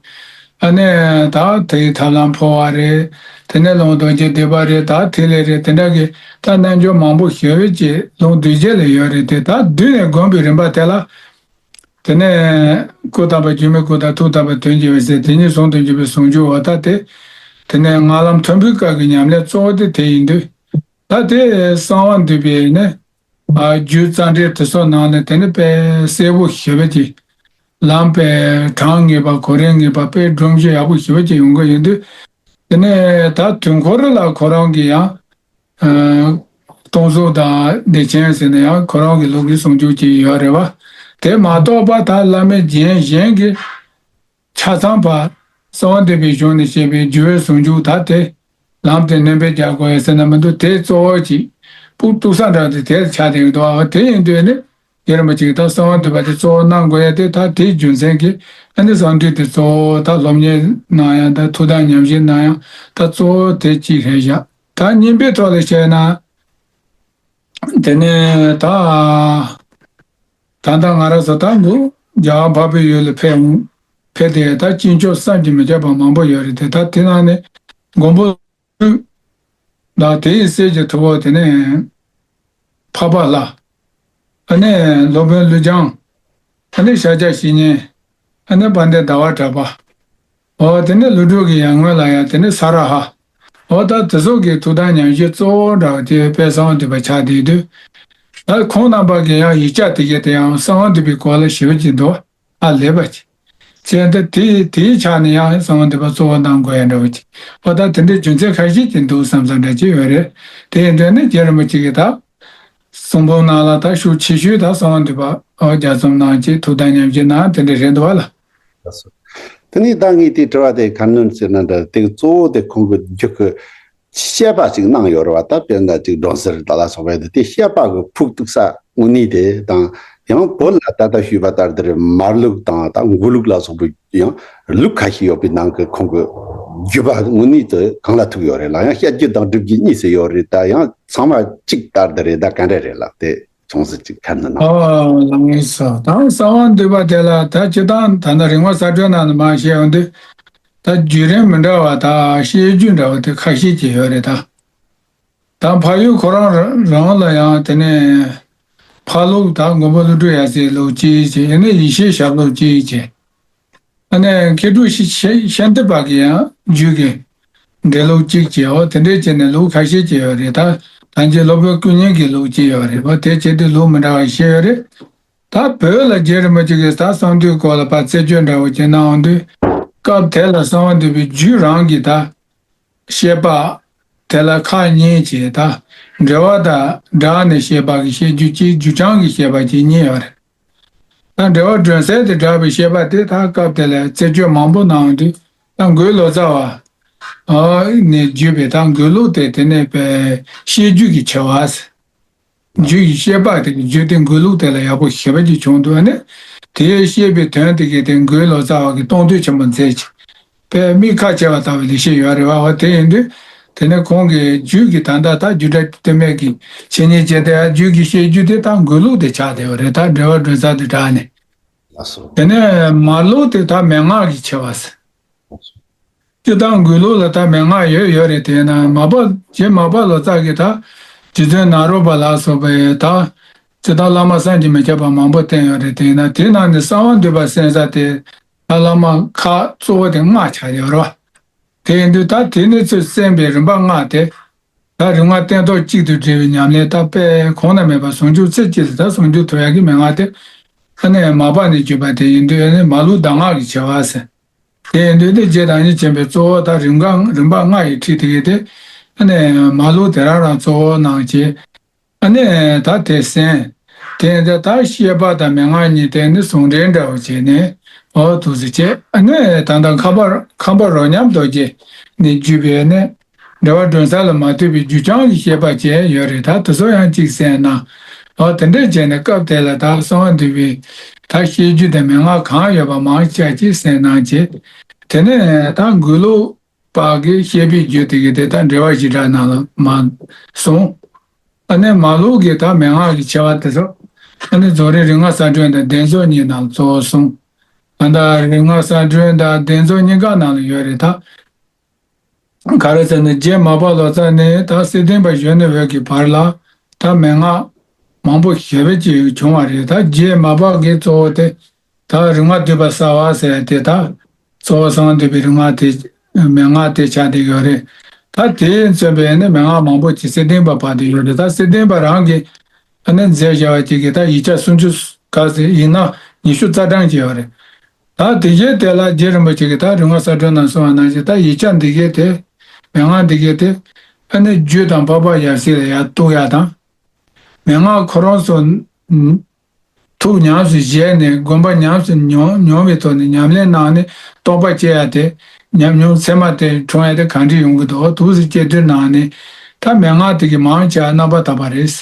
ཨ་ནི་ད་དེའི་ཐབས་ལམ་འཕོ་བ་རེད། དེ་ནི་ལུང་རྡོ་རྗེ་སྡེ་པ་རེད། ད་ཐིག་ལེ་རེད། དེ་འདྲ་གི་ད་རྣལ་འབྱོར་མང་པོ་ཞེ་པོ་ཅིག་ལུང་བསྡུ་བྱེད་ལ་ཡོད་རེད་དེ། ད་བསྡུས་ནས་བསྒོམ་པའི་རིམ་པ་དེ་ལ་དེ་ནི་སྐུ་དམ་པ་སྒྱུ་མའི་སྐུ་དང་ཐུགས་དམ་པ་དོན་བྱེད་པའི་སྲས་དེ་ཉིད་ཟུང་དུ་འཇུག་པའི་ཟུང་འཇུག་འོ་ད་དེ་དེ་ནི་སྔགས་ལམ་མཐོན་པོའི་སྐབས་ཀྱི་ཉམས་ལེན་གཙོ་བོ་དེ་དེ་ཡིན་དུས། ད་དེ་གསང་བ་འདུས་པའི་ནི། ཨ་རྒྱུད་རྩ་འགྲེལ་དེ་ཚོ་ནང་ནས་དེ་ནི་དཔེ་གསལ་པོ་ཞེ་པོ་ཅིག་ལམ་དཔེ་གྲངས་ངེས་པ་གོ་རིམ་ངེས་པ་དཔེ་སྒྲོམ་གཞི་ཡག་པོ་ཞེ་པོ་ཅིག་ཡོང་གི་ཡོད་དུས། དེ་ནས་ད་དུས་འཁོར་ལ་ཁོ་རང་གི་ཡང་ཨ་སྟོང་གཟུགས་དང་བདེ་ཆེན་ཟེར་ནས་ཡང་ཁོ་རང་གི་ལུགས་ཀྱི་ཟུང་འཇུག་ཅིག་ཡོད་རེད་བ། དེ་མ་གཏོགས་པ་ད་བླ་མའི་རྒྱན་གཞན་གྱི་ཆ་ཚང་བ། གསང་བ་འདུས་པའི་གཞུང་ནས་བཤད་པའི་རྒྱུ་བའི་ཟུང་འཇུག་ད་དེ། ལམ་དེ་སྣོན་པ་རྒྱག་དགོས་ཡ་ཟེར་ན་མི་འདུག་དེ་གཙོ་བོ་ཅིག་སྤུ་གཏུག་ས་འདྲ་དེ་དེར་ཆགས་བསྡད་ཀྱི་འདུག་ཨ་དེ་ཡིན་དུས་ནི་རྗེ་རིན་པོ་ཆེ་གིས་ད་གསང་བ་འདུས་པ་དེ་གཙོ་བོ་གནང་དགོས་ཡ་དེ། ད་དེའི་རྒྱུ་མཚན་གྱིས་ཨ་ནི་གསང་འདུས་དེ་གཙོ་བོ་ད་སློབ་གཉེར་གནང་ཡ་ད་ཐུགས་དམ་ཉམས་བཞེས་གནང་ཡ་ད་གཙོ་བོ་དེ་གཅིག་རེད་བཞག་ད་གཉིས་པའི་ཐོག་ལ་བཤད་ན། དེ་ནས་ད། ད་ལྟ་ང་རང་ཚོ་ད་འདུག་རྒྱལ་བ་འཕགས་པའི་ཡུལ་ལ་ཕེབས་ཕེབས་ཏེ་ད་སྐྱེས་མཆོག་བསམ་གྱིས་མི་ཁྱབ་པ་མང་པོ་ཡོད་རེད་དེ། ད་དེ་ནང་ནས་མགོན་པོ་ཀླུ་ལ་དེའི་སྲས་ཀྱི་ཐུ་བོ་དེ་ནས་འཕགས་པ་ལྷ། ཨ་ནི་སློབ་དཔོན་ཀླུ་བྱང་། ཨ་ནི་ཤཱཀྱ་བཤེས་གཉེན། ཨ་ནི་དཔལ་ལྡན་ཟླ་བ་གྲགས་པ། འོ་དེ་ནས་ཀླུ་སྒྲུབ་ཀྱི་ཡར་སྔོན་ལ་ཡང་དེ་ནས་ས་ར་ཧ། འོ་ད་དེ་ཚོ་གི་ཐུགས་དམ་ཉམས་བཞེས་གཙོ་བོ་འདྲ་བ་དེ་དཔལ་གསང་བ་འདུས་པ་ཆགས་བསྡད་དུས། ད་ཁོང་རྣམ་པ་གི་ཡང་ཡིག་ཆ་དེ་གའི་དེ་ཡང་གསང་བ་འདུས་པའི་སྐོར་ལ་ཞེ་པོ་ཅིག་འདུག་ཨ་ལས་པ་ཅིག་བྱས་ཏེ་དེ་དེའི་ཆ་ནས་ཡང་གསང་བ་འདུས་པ་གཙོ་བོ་གནང་དགོས་ཡ་འདྲ་བོ་ཅིག་འོ་ད་དེ་འདྲའི་རྒྱུ་མཚན་ཁ་ཤས་ཅིག་འདུག་བསམ་བསམ་འདྲ་ཅིག་ཡོད་རེད། དེ་ཡིན་དུས་ནི་རྗེ་རིན་པོ་ཆེ་གིས་ད། གསུང་འབུམ་ནང་ལ་ད་ཤུགས་ཆེ་ཤོས་ད་གསང་བ་འདུས་པ་ཨོ་རྒྱ་ཚོམ་གནང་བྱས་ཐུགས་དམ་ཉམས་བཞེས་གནང་དེ་འདྲ་རེད་འདུག་བ་ལ། དེ་ནས་ད་ངས་དེའི་དྲི་བ་དེ་ཁ་སྣོན་ཟེར་ན་འདྲ་དེ་གཙོ་བོ་དེ་ཁོང་གི་རྒྱུད་ཀྱི་བཤད་པ་ཅིག་གནང་ཡོད་རེད་བ། ད་དཔེར་ན་ཅིག་སྒྲོན་གསལ་ད་ལ་སོགས་པ་དེ་དེ་བཤད་པ་གི་ཕུགས་གཏུགས་ས་དངོས་གནས་དེ་དང་ཡང་བོད་ལ་ད་ལྟ་ཞུས་པ་ལྟར་དེ་རེད། མར་ལུགས་དང་ད་མགོ་ལུགས་ལ་སོགས་པའི་ཡང་ལུགས་ཁ་ཤས་ཡོད་པའི་ནང་གི་ཁོང་གི་བརྒྱུད་པ་དངོས་གནས་དུ་གང་ལ་ཐུག་ཡོད་རེད་ལ། ཡང་བཤད་རྒྱུད་དང་སྒྲུབ་རྒྱུད་གཉིས་སུ་ཡོད་རེད། ད་ཡང་ཚང་མ་གཅིག་ལྟར་དུ་རེད། ད་ག་འདྲ་རེད་ལ་དེ། ཅུང་ཟད་ཅིག་ཁ་ནས་གནང་། ཨོ་ལགས་སོ། ད་གསང་བ་འདུས་པ་དེ་ལ་ད་སྤྱིར་བཏང་ད་ལྟ་རིམ་པ་གསལ་སྒྲོན་ནང་ནས་མར་བཤད་ཡོང་དུས། ད་བརྒྱུད་རིམ་མི་འདྲ་བ་དང་བཤད་རྒྱུད་འདྲ་བ་དེ་ཁ་ཤས་ཅིག་ཡོད་རེད་ད། ད་འཕགས་ཡུལ་ཁོ་རང་རང་ལ་ཡང་དེ་ནས་འཕགས་ལུགས་དང་མགོན་པོ་ཀླུ་སྒྲུབ་ཡབ་སྲས་ལུགས་གཅིག་བྱས། ཡང་ན་ཡེ་ཤེས་ཞབས་ལུགས་གཅིག་བྱས། ཨ་ནི་མཁས་གྲུབ་ཤེ་ཤེ་ཤེས་འདི་པ་གི་ཡང་རྒྱུད་ཀྱི་འགྲེལ་ལུགས་གཅིག་བྱས། འོ་དེ་འདྲས་བྱས་ནས་ལུགས་ཁ་ཤས་ཅིག་ཡོད་རེད། ད་ཐམས་ཅད་སློབ་དཔོན་ཀུན་མཁྱེན་གྱི་ལུགས་གཅིག་ཡོད་རེད། འོ་དེ་བྱས་དུས་ལུགས་མི་འདྲ་བ་ཤེས་ཡོད་རེད། ད་བོད་ལ་རྗེ་རིན་པོ་ཆེ་གིས་ད་གསང་འདུས་སྐོར་ལ་ཕར་རྩད་གཅོད་འདྲ་བོ་ཅིག་གནང་འོང་དུས། སྐབས་དེ་ལ་གསང་བ་འདུས་པའི་རྒྱུད་རང་གི་ད་བཤད་པ་དེ་ལ་ཁག་གཉིས་བྱས། ད་འགྲེལ་པ་དང་སྦྲགས་ནས་བཤད་པ་གི་བཤད་རྒྱུད་གཅིག་རྒྱུད་རྐྱང་གི་བཤད་པ་གཅིག་གཉིས་ཡོད་རེད། ད་འགྲེལ་པ་སྒྲོན་གསལ་དང་སྦྲགས་པའི་བཤད་པ་དེ་ད་སྐབས་དེ་ལ་རྩད་གཅོད་མང་པོ་གནང་འོང་དུས། ད་འགོས་ལོ་ཙཱ་བ་ནས་བརྒྱུད་པའི་ད་འགོས་ལུགས་དེ་དེ་ནས་པའི་བཤད་རྒྱུད་ཀྱི་ཆེ་བ། རྒྱུད་ཀྱི་བཤད་པ་དེ་གི་རྒྱུད་དེ་འགོས་ལུགས་དེ་ལ་ཡག་པོ་ཞེ་པོ་ཅིག་བྱུང་འདུག་ཨ་ནི་དེའི་བཤད་པའི་དོན་དེ་གི་དེ་འགོས་ལོ་ཙཱ་བ་གི་གཏོང་ཐོས་ཆེན་པོ་མཛད་ཅིང་། དཔེ་མིག་ཁ་ཕྱེ་བ་ལྟ་བུའི་ལེགས་བཤད་ཡོད་རེད་བ། འོ་དེ་ཡིན་དུས་དེ་ནས་ཁོང་གི་རྒྱུད་ཀྱི་ད་ལྟ་ད་རྒྱུད་གྲྭ་སྟོད་སྨད་ཀྱི་འཆད་ཉན་བྱས་ཏེ་རྒྱུད་ཀྱི་བཤད་རྒྱུད་དེ་ད་འགོས་ལུགས་དེ་ཆགས་བསྡད་ཡོད་རེད། ད་འགྲེལ་པ་སྒྲོན་གསལ་དང་སྦྲགས་ནས། ལགས་སོ། དེ་ནས་མར་ལུགས་དེ་ད་མན་ངག་གི་ཆེ་བ་ཟེར། ལགས་སོ། སྤྱིར་བཏང་འགོས་ལུགས་ལ་ད་མན་ངག་ཡོད་ཡོད་རེད། དེས་ན་མར་པ་རྗེ་མར་པ་ལོ་ཙཱ་གིས་ད་རྗེ་བཙུན་ནཱ་རོ་པ་ལ་སོགས་པའི་ད་སྤྱིར་བཏང་བླ་མ་བསམ་གྱིས་མི་ཁྱབ་པ་མང་པོ་བསྟེན་ཡོད་རེད། དེས་ན་དེ་ནང་ནས་གསང་བ་འདུས་པ་གསན་ས་དེ་ད་བླ་མ་ཁག་གཙོ་བོ་དེ་ལྔ་ཆགས་ཡོད་རེད་བ། དེ་ཡིན་དུས་ད་དེ་ནས་ཚུར་གསན་པའི་རིམ་པ་ལྔ་དེ། ད་རིམ་ལྔ་སྟན་ཐོག་གཅིག་ཏུ་སྒྲིལ་བའི་ཉམས་ལེན་ད་དཔེ་གོང་ན་མེད་པ་ཟུང་འཇུག་ཚེ་གཅིག་ལ་ད་ཟུང་འཇུག་ཐོབ་ཡག་གི་མན་ངག་དེ། ཨ་ནི་མར་པ་ནས་བརྒྱུད་པ་དེ་ཡིན་དུས་ཨ་ནི་མར་ལུགས་གདམས་ངག་གི་ཆེ་བ་ཟེར། དེ་ཡིན་དུས་ནི་རྗེ་བདག་ཉིད་ཆེན་པོས་གཙོ་བོ་ད་རིམ་ཁ་རིམ་པ་ལྔ་ཡི་ཁྲིད་དེ་གི་དེ། ཨ་ནི་མར་ལུགས་དེ་རང་རང་གཙོ་བོ་གནང་བྱས། ཨ་ནི་ད་དེ་གསན། དེ་ཡིན་དུས་ད་བཤད་པ་དང་མན་ངག་གཉིས་དེ་ནི་ཟུང་འབྲེལ་འདྲ་བོ་བྱས་ནས་འོ་འདུག་སེ་བྱས། ཨ་ནི་ད་ལྟ་ཁམས་པ་ཁམས་པ་རོ་མཉམ་རྡོ་རྗེ་ནས་བརྒྱུད་པའི་ནི། འགྲེལ་པ་སྒྲོན་གསལ་ལ་མ་ལྟོས་པའི་རྒྱུད་རྐྱང་གི་བཤད་པ་བཅས་ཡོད་རེད། ད་དེ་ཚོ་ཡང་གཅིག་གསན་ན། འོ་དེ་འདྲས་བྱས་ནས་སྐབས་དེ་ལ་ད་གསང་བ་འདུས་པའི་ད་བཤད་རྒྱུད་དང་མན་ངག་གང་ཡོད་པ་མང་ཆེ་གཅིག་གསན་གནང་བྱས། དེ་ནས་ད་འགོས་ལུགས་པ་གི་བཤད་པའི་རྒྱུད་དེ་གི་དེ་ད་འགྲེལ་པ་བཞི་སྦྲགས་ནང་ལ་མར་སོང་། ཨ་ནི་མར་ལུགས་ཀྱི་ད་མན་ངག་གི་ཆེ་བ་དེ་ཚོ། ཨ་ནི་རྫོགས་རིམ་རིམ་ལྔ་གསལ་སྒྲོན་དང་གདན་རྫོགས་གཉིས་ནང་ལ་གཙོ་བོ་གསུངས། ད་ལྟ་རིམ་ལྔ་གསལ་སྒྲོན་དང་གདན་རྫོགས་གཉིས་ཀ་ནང་ལ་ཡོད་རེད་ད། ག་རེ་ཟེར་ན་རྗེ་མར་པ་ལོ་ཙཱ་ནས་ད་སེ་ལྡན་པ་གཞོན་ནུ་འོད་ཀྱི་བར་ལ་ད་མན་ངག་མང་པོ་ཞེ་པོ་ཅིག་བྱུང་བ་རེད། ད་རྗེ་མར་པ་གི་གཙོ་བོ་དེ་ད་རིམ་ལྔ་བསྡུས་པ་གསལ་བ་ཟེར་ཏེ་ད་གཙོ་བོ་གསང་བ་འདུས་པའི་རིམ་ལྔ་དེ་མན་ངག་དེ་ཆགས་བསྡད་ཡོད་རེད། ད་དེས་མཚོན་པའི་ནི་མན་ངག་མང་པོ་ཅིག་སེ་ལྡན་པ་བར་དུ་ཡོད་རེད། ད་སེ་ལྡན་པ་རང་གི་ཨ་ནི་མཛད་བྱ་བ་ཅིག་གིས་ད་ཡིག་ཆ་སུམ་ཅུ་ག་ཟེར་ཡིན་ན་ཉི་ཤུ་རྩ་གྲངས་ཅིག་ཡོད་རེད། ད་དེ་རྗེས་དེ་ལ་རྗེ་རིན་པོ་ཆེ་གིས་ད་རིམ་ལྔ་གསལ་སྒྲོན་ནང་གསུངས་པ་ནང་བཞིན་ད་ཡིག་ཆ་འདི་གས་དེ། མན་ངག་འདི་གས་དེ། ཨ་ནི་རྒྱུད་དང་འཕགས་པ་ཡབ་སྲས་ལ་ཡར་གཏུག་ཡག་དང་། མན་ངག་ཁོ་རང་ཚོ་ཐུགས་ཉམས་སུ་བཞེས་ནས་དགོངས་པ་ཉམས་སུ་མྱོང་མྱོང་བའི་ཐོག་ནས་ཉམས་ལེན་གནང་ནས་རྟོགས་པ་སྐྱེ་ཡག་དེ། ཉམས་མྱོང་ཚད་མ་དེ་འཁྲུངས་ཡག་དེ་གང་འདྲ་ཡོང་གི་འདུག་འདུག་སེ་དཔྱད་བསྡུར་གནང་ནས་ད་མན་ངག་དེ་གི་མང་ཆེ་བ་རྣམ་པར་དག་པ་རེད།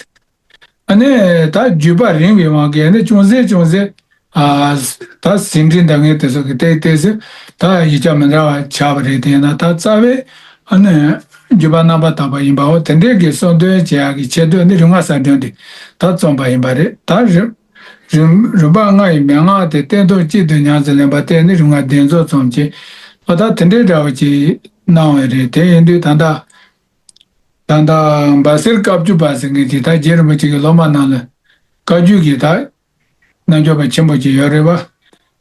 ཨ་ནི་ད་བརྒྱུད་པ་རིང་བའི་དབང་གིས་ནི་ཅུང་ཟད་ཅུང་ཟད་ཨ་ད་ཟིན་བྲིས་འདྲ་ངེས་དེ་ཚོ་གི་ཏེག་ཏེག་ཟེར་ད་ཡིག་ཆ་མི་འདྲ་བ་ཆགས་པ་རེད། དེས་ན་ད་རྩ་བའི་ཨ་ནི་བརྒྱུད་པ་རྣམ་པར་དག་པ་ཡིན་པའོ། དེ་འདྲའི་གི་གསུང་དོན་བྱེད་ཡག་གི་ཆེད་དུ་ནི་རིམ་ལྔ་གསལ་སྒྲོན་དེ་ད་རྩོམ་པ་ཡིན་པ་རེད། ད་རིམ་རིམ་རིམ་པ་ལྔ་ཡི་མན་ངག་དེ་སྟན་ཐོག་གཅིག་ཏུ་ཉམས་སུ་ལེན་པ་དེ་ནི་རིམ་ལྔ་གདན་རྫོགས་རྩོམ་ཅིག་འོ་ད་དེ་འདྲའི་འདྲ་བ་ཅིག་གནང་བ་རེད། དེ་ཡིན་དུས་ད་ལྟ། ད་ལྟ་སྦ་སེར་བཀའ་བརྒྱུད་པ་ཟེར་མཁན་དེ་ད་རྗེ་རིན་པོ་ཆེ་གི་སློབ་མ་ནང་ལ་བཀའ་བརྒྱུད་ཀྱི་ད་རྣལ་འབྱོར་པ་ཆེན་པོ་ཅིག་ཡོད་རེད་པ།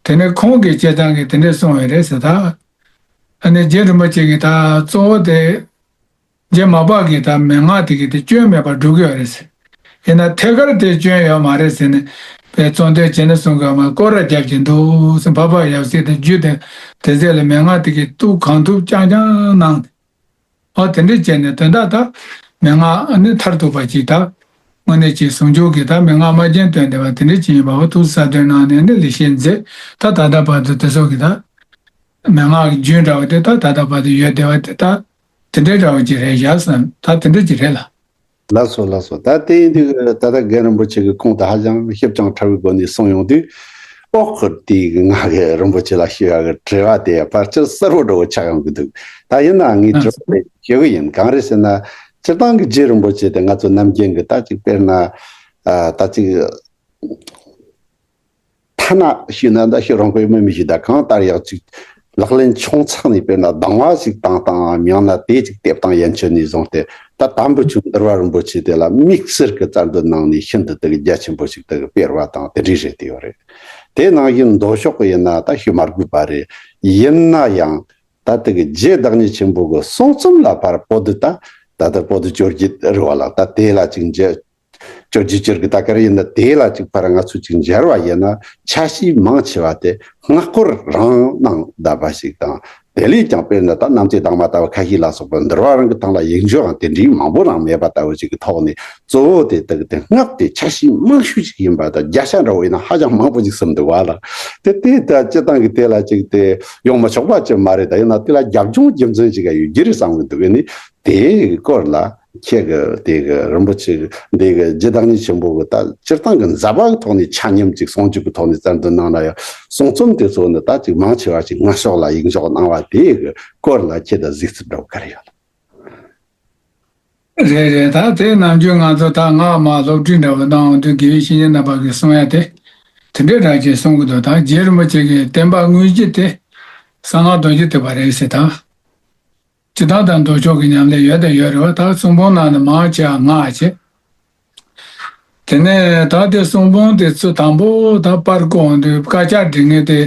དེ་ནས་ཁོང་གིས་བྱས་ཙང་གིས་དེ་འདྲས་གསུངས་པ་རེད་ཟེར་ད། ཨ་ནི་རྗེ་རིན་པོ་ཆེ་གིས་ད་གཙོ་བོ་དེ་རྗེ་མར་པ་གིས་ད་མན་ངག་དེ་གི་དེ་སྐྱོན་མེད་པར་སྒྲུབ་ཀྱི་ཡོད་རེད་ཟེར། ཡིན་ན་ཐད་ཀར་དེ་སྐྱོན་ཡོད་མ་རེད་ཟེར་ནས་པའི་རྩོམ་དོན་བྱས་ནས་གསུང་གི་ཡོད་མ་རེད། སྐོར་ར་རྒྱབ་ཀྱི་འདུག་ཟེར། འཕགས་པ་ཡབ་སྲས་དེ་རྒྱུད་དེ་དེ་ཚད་ལ་མན་ངག་དེ་གི་གཏུག་གང་ཐུབ་རྐྱང་རྐྱང་གནང་། ཨོ་དེ་འདྲས་བྱས་ནས་དོན་དག་ད་མན་ངག་ཨ་ནི་མཐར་ཐུག་པ་ཅིག་ད་དངོས་གནས་ཅིག་ཟུང་འཇུག་གི་ད་མན་ངག་སྨྲ་བརྗོད་སྟོན་བསྡད་པ་དེ་འདྲས་ཅིག་ཡིན་པ་འོ་ཐུགས་གསལ་སྟོན་གནང་ནས་ནི་ལེགས་བཤད་མཛད། ད་ད་ལྟ་བར་དུ་དེ་ཚོ་གི་ད་མན་ངག་གི་རྒྱུན་འདྲ་བ་དེ་ད་ད་ལྟ་བར་དུ་ཡོད་བསྡད་པ་དེ་ད་དེ་འདྲས་འདྲ་བ་ཅིག་རེད་བཞག་བསམ། ད་དེ་འདྲས་ཅིག་རེད་ལ། ལགས་སོ་ལགས་སོ། ད་དེ་ཡིན་དུས་ད་ལྟ་རྒན་རིན་པོ་ཆེ་གི་ཁུངས་དེ་ཧ་ཅང་ཞིབ་ཅིང་ཕྲ་བའི་སྒོ་ནས་གསུངས་ཡོང་དུས། ཨོ་ཁོ་དེ་གི་ང་གི་རིན་པོ་ཆེ་ལ་ཞུ་ཡག་གི་དྲི་བ་དེ་ཕལ་ཆེར་གསལ་པོ་འདྲ་བོ་ཆགས་ཡོང་གི་འདུག་ད་ཡིན་ནའང་ངས་དྲི་བ་དེ་ཞུ་གི་ཡིན། གང་རེད་ཟེར་ན། སྤྱིར་བཏང་གི་རྗེ་རིན་པོ་ཆེ་དེ་ང་ཚོ་ནམ་རྒྱུན་གི་ད་ཅིག་དཔེར་ན། ཨ་ད་ཅིག་ཐ་ན་ཤི་ན་ད་ཤི་རང་གི་མི་མི་ཤི་ད་གང་ལྟར་ཡག་ཅིག་ལག་ལེན་ཆུང་ཚགས་ནས་དཔེར་ན་སྡང་བ་ཞིག་བཏང་བཏང་མིང་ན་དེ་ཅིག་དེབ་དང་ཡན་ཆད་ནས་བཟུང་སྟེ། ད་དམ་པའི་ཆོས་འདུལ་བ་རིན་པོ་ཆེ་དེ་ལ་དམིགས་བསལ་གྱི་བཙན་དུ་གནང་ནས་ཤིན་ཏུ་དེ་གི་རྒྱ་ཆེན་པོ་ཞིག་དེ་གི་སྤེལ་བ་དང་དེ་འདྲའི་རེད་དེ་ཡོད་རེད། དེ་ནང་བཞིན་མདོ་ཕྱོགས་ཀྱི་ཡིན་ན་ད་ཤི་མ་དགོས་པ་རེད། ཡིན་ན་ཡང་ད་དེ་གི་རྗེ་བདག་ཉིད་ཆེན་པོ་གི་གསུང་རྩོམ་ལ་ཕར་པོ་ཏི་ད་ད་ལྟ་པོ་ཏི་བཅོ་བརྒྱད་རེད་བ་ལ། ད་དེ་ལ་ཅིག་འཇལ་བཅོ་བརྒྱད་ཅིག་གི་ད་ག་རེ་ཡིན་ན། དེ་ལ་ཅིག་ཕར་ང་ཚོས་ཅིག་འཇལ་བ་ཡིན་ན་ཆ་ཤས་མང་ཆེ་བ་དེ་སྔགས་སྐོར་རང་ནང་བསྡད་པ་ཞིག་དང་། དེ་ལས་ཀྱང་དཔེར་ན་ད་རྣམ་བཅད་དྭངས་མ་ལྟ་བུ་ཁ་ཤས་ལ་སོགས་པ་འདུལ་བ་རང་གི་སྟེང་ལ་ཡིག་འཇོག་ཡང་དེ་འདྲའི་མང་པོ་རང་མེད་པ་ལྟ་བུ་ཞིག་གི་ཐོག་ནས། གཙོ་བོ་དེ་དག་དེ་སྔགས་དེ་ཆ་ཤས་མང་ཤོས་ཤིག་ཡིན་པ་དང་། རྒྱ་ཆ་འདྲ་བོ་ཡིན་ན་ཧ་ཅང་མང་པོ་ཞིག་གསུངས་འདུག་བ་ལ། དེ་དེ་ད་སྤྱི་བཏང་གི་དེ་ལ་ཅིག་དེ་ཡོང་མི་ཆོག་པ་ཅིག་མ་རེད། ད་ཡིན་ན་དེ་ལ་རྒྱབ་ལྗོངས་རྒྱུ་མཚན་ཅིག་ཡོད་རྒྱུ་རེད་བསམ་གི་འདུག་ཨ་ནི་དེའི་སྐོར་ལ་ཁྱེད་ཀྱི་དེ་གི་རིན་པོ་ཆེ་འདི་གི་རྗེ་བདག་ཉིད་ཆེན་པོ་གི་ད་སྤྱིར་བཏང་གི་མཛད་པ་གི་ཐོག་ནས་ཆ་མཉམ་ཅིག་གསུང་ཆོས་ཀྱི་ཐོག་ནས་བཙན་དུ་གནང་ན་ཡང་། གསུང་རྩོམ་དེ་ཚོ་ནི་ད་ཅིག་མང་ཆེ་བ་ཞིག་སྔགས་ཕྱོགས་ལ་ཡིག་འཇོག་གནང་བ་དེ་གི་སྐོར་ལ་ཁྱེད་ད་གཟིགས་ཚུལ་འདྲ་བོ་ག་རེ་ཡོད་ལ། རེད་རེད། ད་དེ་ནམ་རྒྱུན་ང་ཚོ་ད་སྔགས་མ་སློབ་ཁྲིད་འདྲ་བོ་གནང་འོང་དུས་དགེ་བའི་བཤེས་གཉེན་རྣམ་པ་གིས་གསུང་ཡ་དེ་དེ་འདྲའི་སྒྲ་ཅིག་གསུང་གི་འདུག་ད་རྗེ་རིན་པོ་ཆེ་གིས་བསྟན་པ་དངོས་གཞི་དེ་གསང་སྔགས་རྡོ་རྗེ་ཐེག་པ་རེད་ཟེར། ད་སྤྱིར་བཏང་ད་མདོ་ཕྱོགས་ཀྱི་ཉམས་ལེན་ཡོད་དང་ཡོད་རེད་བ། ད་གསུང་འབུམ་ནང་ནས་མང་ཆེ་བ་སྔགས་བྱེད། དེ་ནས་ད་དེ་གསུང་འབུམ་དེ་ཚོ་དང་པོ་ད་པར་བརྐོས་འོང་དུས་དཀར་ཆག་འབྲི་མཁན་དེ་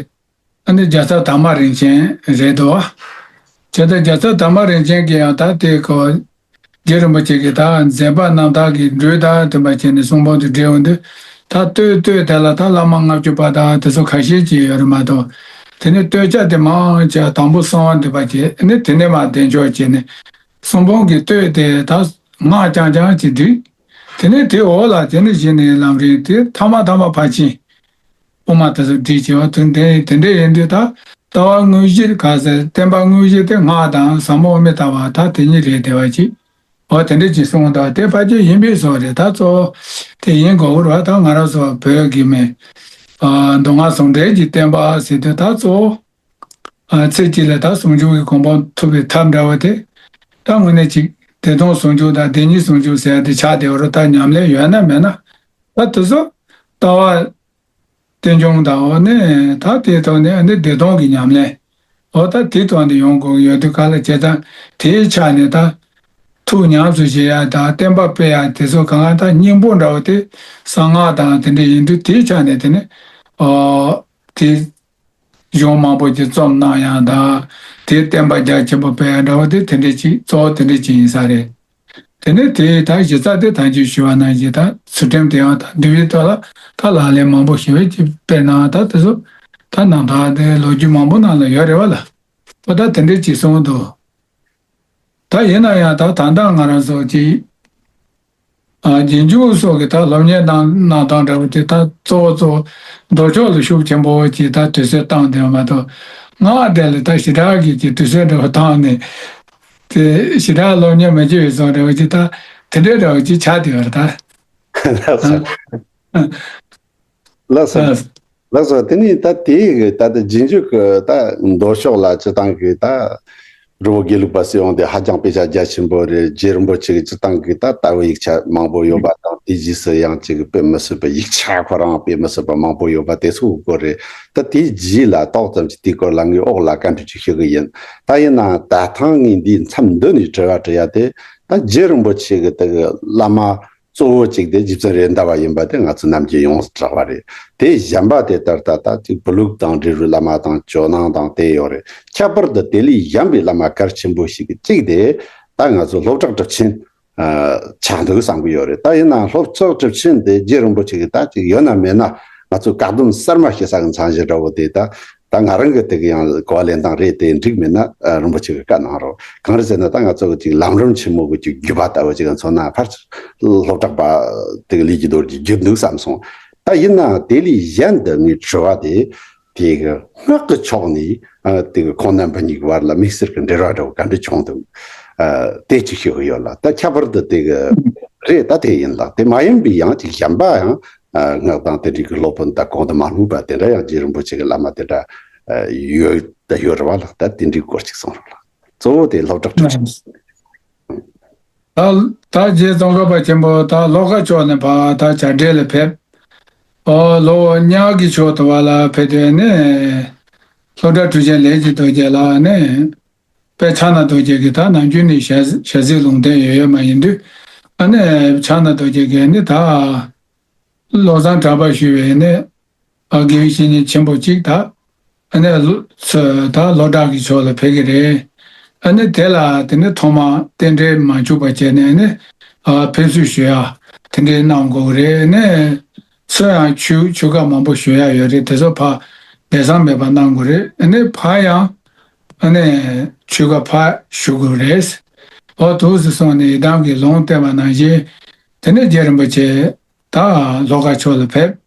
ཨ་ནི་རྒྱལ་ཚབ་དར་མ་རིན་ཆེན་རེད་འདུག་བ། བྱས་ཙང་རྒྱལ་ཚབ་དར་མ་རིན་ཆེན་གྱིས་ཡང་ད་དེ་ཁོ་རྗེ་རིན་པོ་ཆེ་གིས་ད་མཛད་པ་རྣམ་དག་གི་འགྲོས་དང་མཐུན་པ་བྱས་ནས་གསུང་འབུམ་དེ་བྲིས་འོང་དུས། ད་སྟོད་སྟོད་དེ་ལ་ད་བླ་མ་ལྔ་བཅུ་པ་དང་དེ་ཚོ་ཁ་ཤས་ཅིག་ཡོད་རེད་མ་གཏོགས། དེ་ནས་སྟོད་ཆ་དེ་མང་ཆེ་བ་དང་པོ་གསང་བ་འདུས་པ་བྱས་ནས་དེ་ནས་མར་བདེ་མཆོག་བྱས་ནས་གསུང་འབུམ་གྱི་སྟོད་དེ་ད་སྔགས་རྐྱང་རྐྱང་ཅིག་བྲིས། དེ་ནས་དེའི་འོག་ལ་དེ་ནས་གཞི་ནས་ལམ་རིམ་དེ་ཐ་མ་ཐ་མ་ཕར་ཕྱིན། དབུ་མ་དེ་ཚོ་བསྒྲིགས་བྱས་པ་དེ་འདྲ་དེ་འདྲ་ཡིན་དུས། ད་ལྟ་བ་དངོས་གཞི་ག་ཟེར། བསྟན་པ་དངོས་གཞི་དེ་སྔགས་དང་ཟབ་མོ་དབུ་མའི་ལྟ་བ་ད་དེ་གཉིས་རེད་བསྡད་པ་ཅིག་འོ་དེ་འདྲ་ཅིག་གསུངས་འདུག་དེ་ཕལ་ཆེར་ཡིན་པའི་བཟོ་རེད། ད་གཙོ་བོ་དེ་ཡིན་དགོས་ཀྱི་རེད་བ། ད་ང་རང་ཚོ་བོད་ཀྱི་མི་མདོ་སྔགས་ཟུང་འབྲེལ་གྱི་བསྟན་པ་ཟེར་དུས། ད་གཙོ་བོ་ཚེ་གཅིག་ལ་ད་ཟུང་འཇུག་གི་གོ་འཕང་ཐོབ་པའི་ཐབས་འདྲ་བོ་དེ། ད་དངོས་གནས་ཅིག་བདེ་སྟོང་ཟུང་འཇུག་དང་བདེན་གཉིས་ཟུང་འཇུག་ཟེར་ཡ་དེ་ཆགས་བསྡད་ཡོད་རེད། ད་ཉམས་ལེན་ཡོད་ན་མེད་ན་ད་དེ་ཚོ་ལྟ་བ་རྟེན་འབྱུང་དང་། འོ་ནས་ད་དེའི་ཐོག་ནས་ནི་བདེ་སྟོང་གི་ཉམས་ལེན། འོ་ད་དེའི་ཐོག་ནས་ཡོང་དགོས་ཀྱི་ཡོད་དུས་ག་ལ་བྱས་ཙང་། དེའི་ཆ་ནས་ད་ཐུགས་ཉམས་སུ་བཞེས་ཡ་དང་བསྟན་པ་སྤེལ་ཡ་དེ་ཚོ་གང་ག་ད་སྙིང་པོ་འདྲ་བོ་དེ་གསང་སྔགས་དང་དེ་འདྲ་ཡིན་དུས། དེའི་ཆ་ནས་དེ་ནི་ཨོ་དེ་གཞུང་མང་པོ་ཅིག་རྩོམ་གནང་ཡ་དང་། དེའི་བསྟན་པ་རྒྱ་ཆེན་པོ་སྤེལ་ཡ་འདྲ་བོ་དེ་དེ་འདྲ་ཅིག་གཙོ་བོ་དེ་འདྲ་ཅིག་ཡིན་ས་རེད། དེ་ནས་དེའི་ད་གཞི་རྩ་དེ་ད་ཅི་ཞུས་པ་ནང་བཞིན་ད་ཚུལ་ཁྲིམས་དེ་ཡང་ད་འདུལ་བའི་ཐོག་ལ་ད་ལག་ལེན་མང་པོ་ཞེ་པོ་ཅིག་སྤེལ་གནང་། ད་དེ་ཚོ་ད་རྣམ་ཐར་དེ་ལོ་རྒྱུས་མང་པོ་ནང་ལ་ཡོད་རེད་བ་ལ། ཨོ་ད་དེ་འདྲ་ཅིག་གསུངས་འདུག་ད་ཡིན་ན་ཡང་ད་ད་ལྟ་ང་རང་ཚོ་ཅིག་ཨ་རྗེས་འཇུག་སོགས་ཀྱི་ད་སློབ་གཉེར་གནང་གནང་སྟངས་འདྲ་བོ་དེ་ད་གཙོ་བོ་གཙོ་བོ་མདོ་ཕྱོགས་ལ་ཤུགས་ཆེན་པོ་ཅིག་ད་དུས་ཚོད་བཏང་བསྡད་པ་མ་གཏོགས། སྔགས་དེ་ལ་ད་ཞེ་དྲག་གི་ཅིག་དུས་ཚོད་འདྲ་བོ་བཏང་ནས། དེ་ཞེ་དྲག་སློབ་གཉེར་མི་བྱེད་པའི་བཟོ་འདྲ་བོ་ཅིག་ད་དེ་འདྲའི་འདྲ་བོ་ཅིག་ཆགས་བསྡད་ཡོད་རེད་ད། ལགས་སོ། ལགས་སོ། ལགས་སོ། དེ་ནས་ད་དེའི་གི་ད་ལྟ་རྗེས་འཇུག་གི་ད་མདོ་ཕྱོགས་ལ་སྤྱིར་བཏང་གི་ད་རི་བོ་དགེ་ལུགས་པ་ཟེར་ཡོང་དེ་ཧ་ཅང་དཔེ་ཆ་རྒྱ་ཆེན་པོ་རེད། རྗེ་རིན་པོ་ཆེ་གི་སྤྱིར་བཏང་གི་ད་ལྟ་བུ་ཡིག་ཆ་མང་པོ་ཡོད་པ་དང་། དེ་རྗེས་སུ་ཡང་ཅིག་དཔེ་མི་སྲིད་པ་ཡིག་ཆ་ཁོ་རང་དཔེ་མི་སྲིད་པ་མང་པོ་ཡོད་པ་དེ་ཚོའི་སྐོར་རེད། ད་དེའི་རྗེས་ལ་ཏོག་ཙམ་ཅིག་དེའི་སྐོར་ལ་ངས་འོག་ལ་བཀའ་འདྲི་ཅིག་ཞུ་གི་ཡིན། ད་ཡིན་ནའང་ད་ཐེངས་ངས་འདིའི་མཚམས་འདི་ནས་དྲི་བ་དྲི་ཡ་དེ། ད་རྗེ་རིན་པོ་ཆེ་གི་དེ་གི་བླ་མ་གཙོ་བོ་གཅིག་དེ་རྗེ་བཙུན་རེད་མདའ་བ་ཡིན་པ་དེ་ང་ཚོ་ནམ་རྒྱུན་ཡོངས་སུ་གྲགས་པ་རེད། དེ་གཞན་པ་དེ་ལྟར་ད་ལྟ་ཅིག་བོད་ལུགས་དང་འབྲེལ་བའི་བླ་མ་དང་ཇོ་ནང་དང་དེ་ཡོད་རེད། ཁྱད་པར་དུ་དེ་ལས་གཞན་པའི་བླ་མ་གལ་ཆེན་པོ་ཞིག་གི་གཅིག་དེ་ད་ང་ཚོ་ལྷོ་བྲག་གྲུབ་ཆེན་ཨ་ཆགས་འདུག་བསམ་གྱི་ཡོད་རེད། ད་ཡིན་ནའང་ལྷོ་བྲག་གྲུབ་ཆེན་དེ་རྗེ་རིན་པོ་ཆེ་གི་ད་ཅིག་ཡོད་ན་མེད་ན་ང་ཚོ་བཀག་སྡོམ་གསར་མ་བྱེད་ས་གི་མཚམས་བཞག་འདྲ་བོ་དེ། ད་ད་ང་རང་གི་དེ་གི་ཡང་གོ་བ་ལེན་སྟངས་རེད། དེ་འགྲིག་མེད་ན་ཨ་རིན་པོ་ཆེ་གི་བཀའ་གནང་རོགས། གང་རེད་ཟེར་ན་ད་ང་ཚོ་གི་ཅིག་ལམ་རིམ་ཆེན་མོ་གི་ཅིག་བརྒྱུད་པ་ལྟ་བུ་ཅིག་མཚོན་ན། ཕར་ལྷོ་བྲག་པ་དེ་གི་ལས་ཀྱི་རྡོ་རྗེ་བརྒྱུད་འདུག་བསམ་སོང་། ད་ཡིན་ནའང་དེ་ལས་གཞན་དུ་ངའི་དྲི་བ་དེ། དེ་གི་སྔགས་ཀྱི་ཕྱོགས་ནས་ཨ་དེ་གི་ཁོང་རྣམ་པ་གཉིས་ཀྱི་བར་ལ་དམིགས་བསལ་གྱི་འབྲེལ་བ་འདྲ་བོ་ག་འདྲ་བྱུང་འདུག་ཨ་དེ་ཅིག་ཤོད་ཀྱི་ཡོད་ལ། ད་ཁྱད་པར་དུ་དེ་གི་རེད། ད་དེ་ཡིན་ལ། དེ་མ་ཡིན་པའི་ཡང་ཅིག་གཞན་པ་ཡང་ཨ་སྔགས་དང་དེ་འདྲའི་གི་སློབ་དཔོན་དང་གོང་དུ་མ་སྨོས་པ་དེ་འདྲ་ཡང་རྗེ་རིན་པོ་ཆེ་གི་བླ་མ་དེ་འདྲ་ཨ་ཡོད་ད་ཡོད་རེད་བ་ལ། ད་དེ་འདྲའི་སྐོར་ཅིག་གསུང་རོགས་ལ། གཙོ་བོ་དེ་ལྷོ་བྲག་གྲུབ་ཆེན། ད་ད་རྗེ་ཙོང་ཁ་པ་ཆེན་པོ་ད་ལྷོ་ཁ་ཕྱོགས་ནས་ཕར་ད་བྱ་བྲལ་ལ་ཕེབས། ཨོ་ལྷོ་ཉག་གི་ཕྱོགས་དུ་བ་ལ་ཕེབས་དུས་ནས་ལྷོ་བྲག་གྲུབ་ཆེན་ལས་ཀྱི་རྡོ་རྗེ་ལ་ནས་དཔལ་ཕྱག་ན་རྡོ་རྗེ་གི་ད་ནམ་རྒྱུན་ནས་ཞལ་ཞལ་གཟིགས་ལུང་བསྟན་ཡོད་ཡོད་མ་ཡིན་དུས་ཨ་ནས་ཕྱག་ན་རྡོ་རྗེ་གི་ནི་ད། བློ་བཟང་གྲགས་པ་ཞུ་བའི་ནི་ཨ་དགེ་བའི་བཤེས་གཉེན་ཆེན་པོ་གཅིག་ད་ཨ་ནི་ལོ་ཚོ་ད་ལྷོ་བྲག་གི་ཕྱོགས་ལ་ཕེབས་ཀྱི་རེད། ཨ་ནི་དེ་ལ་དེ་ནི་ཐོག་མ་རྟེན་འབྲེལ་མ་འཆུག་པ་བྱས་ནས་ནི་ཨ་ཕེབས་བསུ་ཞུ་ཡ་དེ་འདྲའི་གནང་དགོས་ཀྱི་རེད། ཨ་ནི་ཚོ་ཡང་ཆོས་ཆོས་བཀའ་མང་པོ་ཞུ་ཡ་ཡོད་རེད། དེ་ཚོ་ཕར་ལས་བཟང་མེད་པ་གནང་དགོས་རེད། ཨ་ནི་ཕར་ཡང་ཨ་ནི་ཆོས་བཀའ་ཕར་ཞུ་དགོས་རེད། འོ་དུས་སུ་སོང་ནས་ཡི་དམ་གྱི་ལུང་བསྟན་པ་ནང་བཞིན་དེ་ནི་རྗེ་རིན་པོ་ཆེ། ད་ལྷོ་ཁ་ཕྱོགས་ལ་ཕེབས།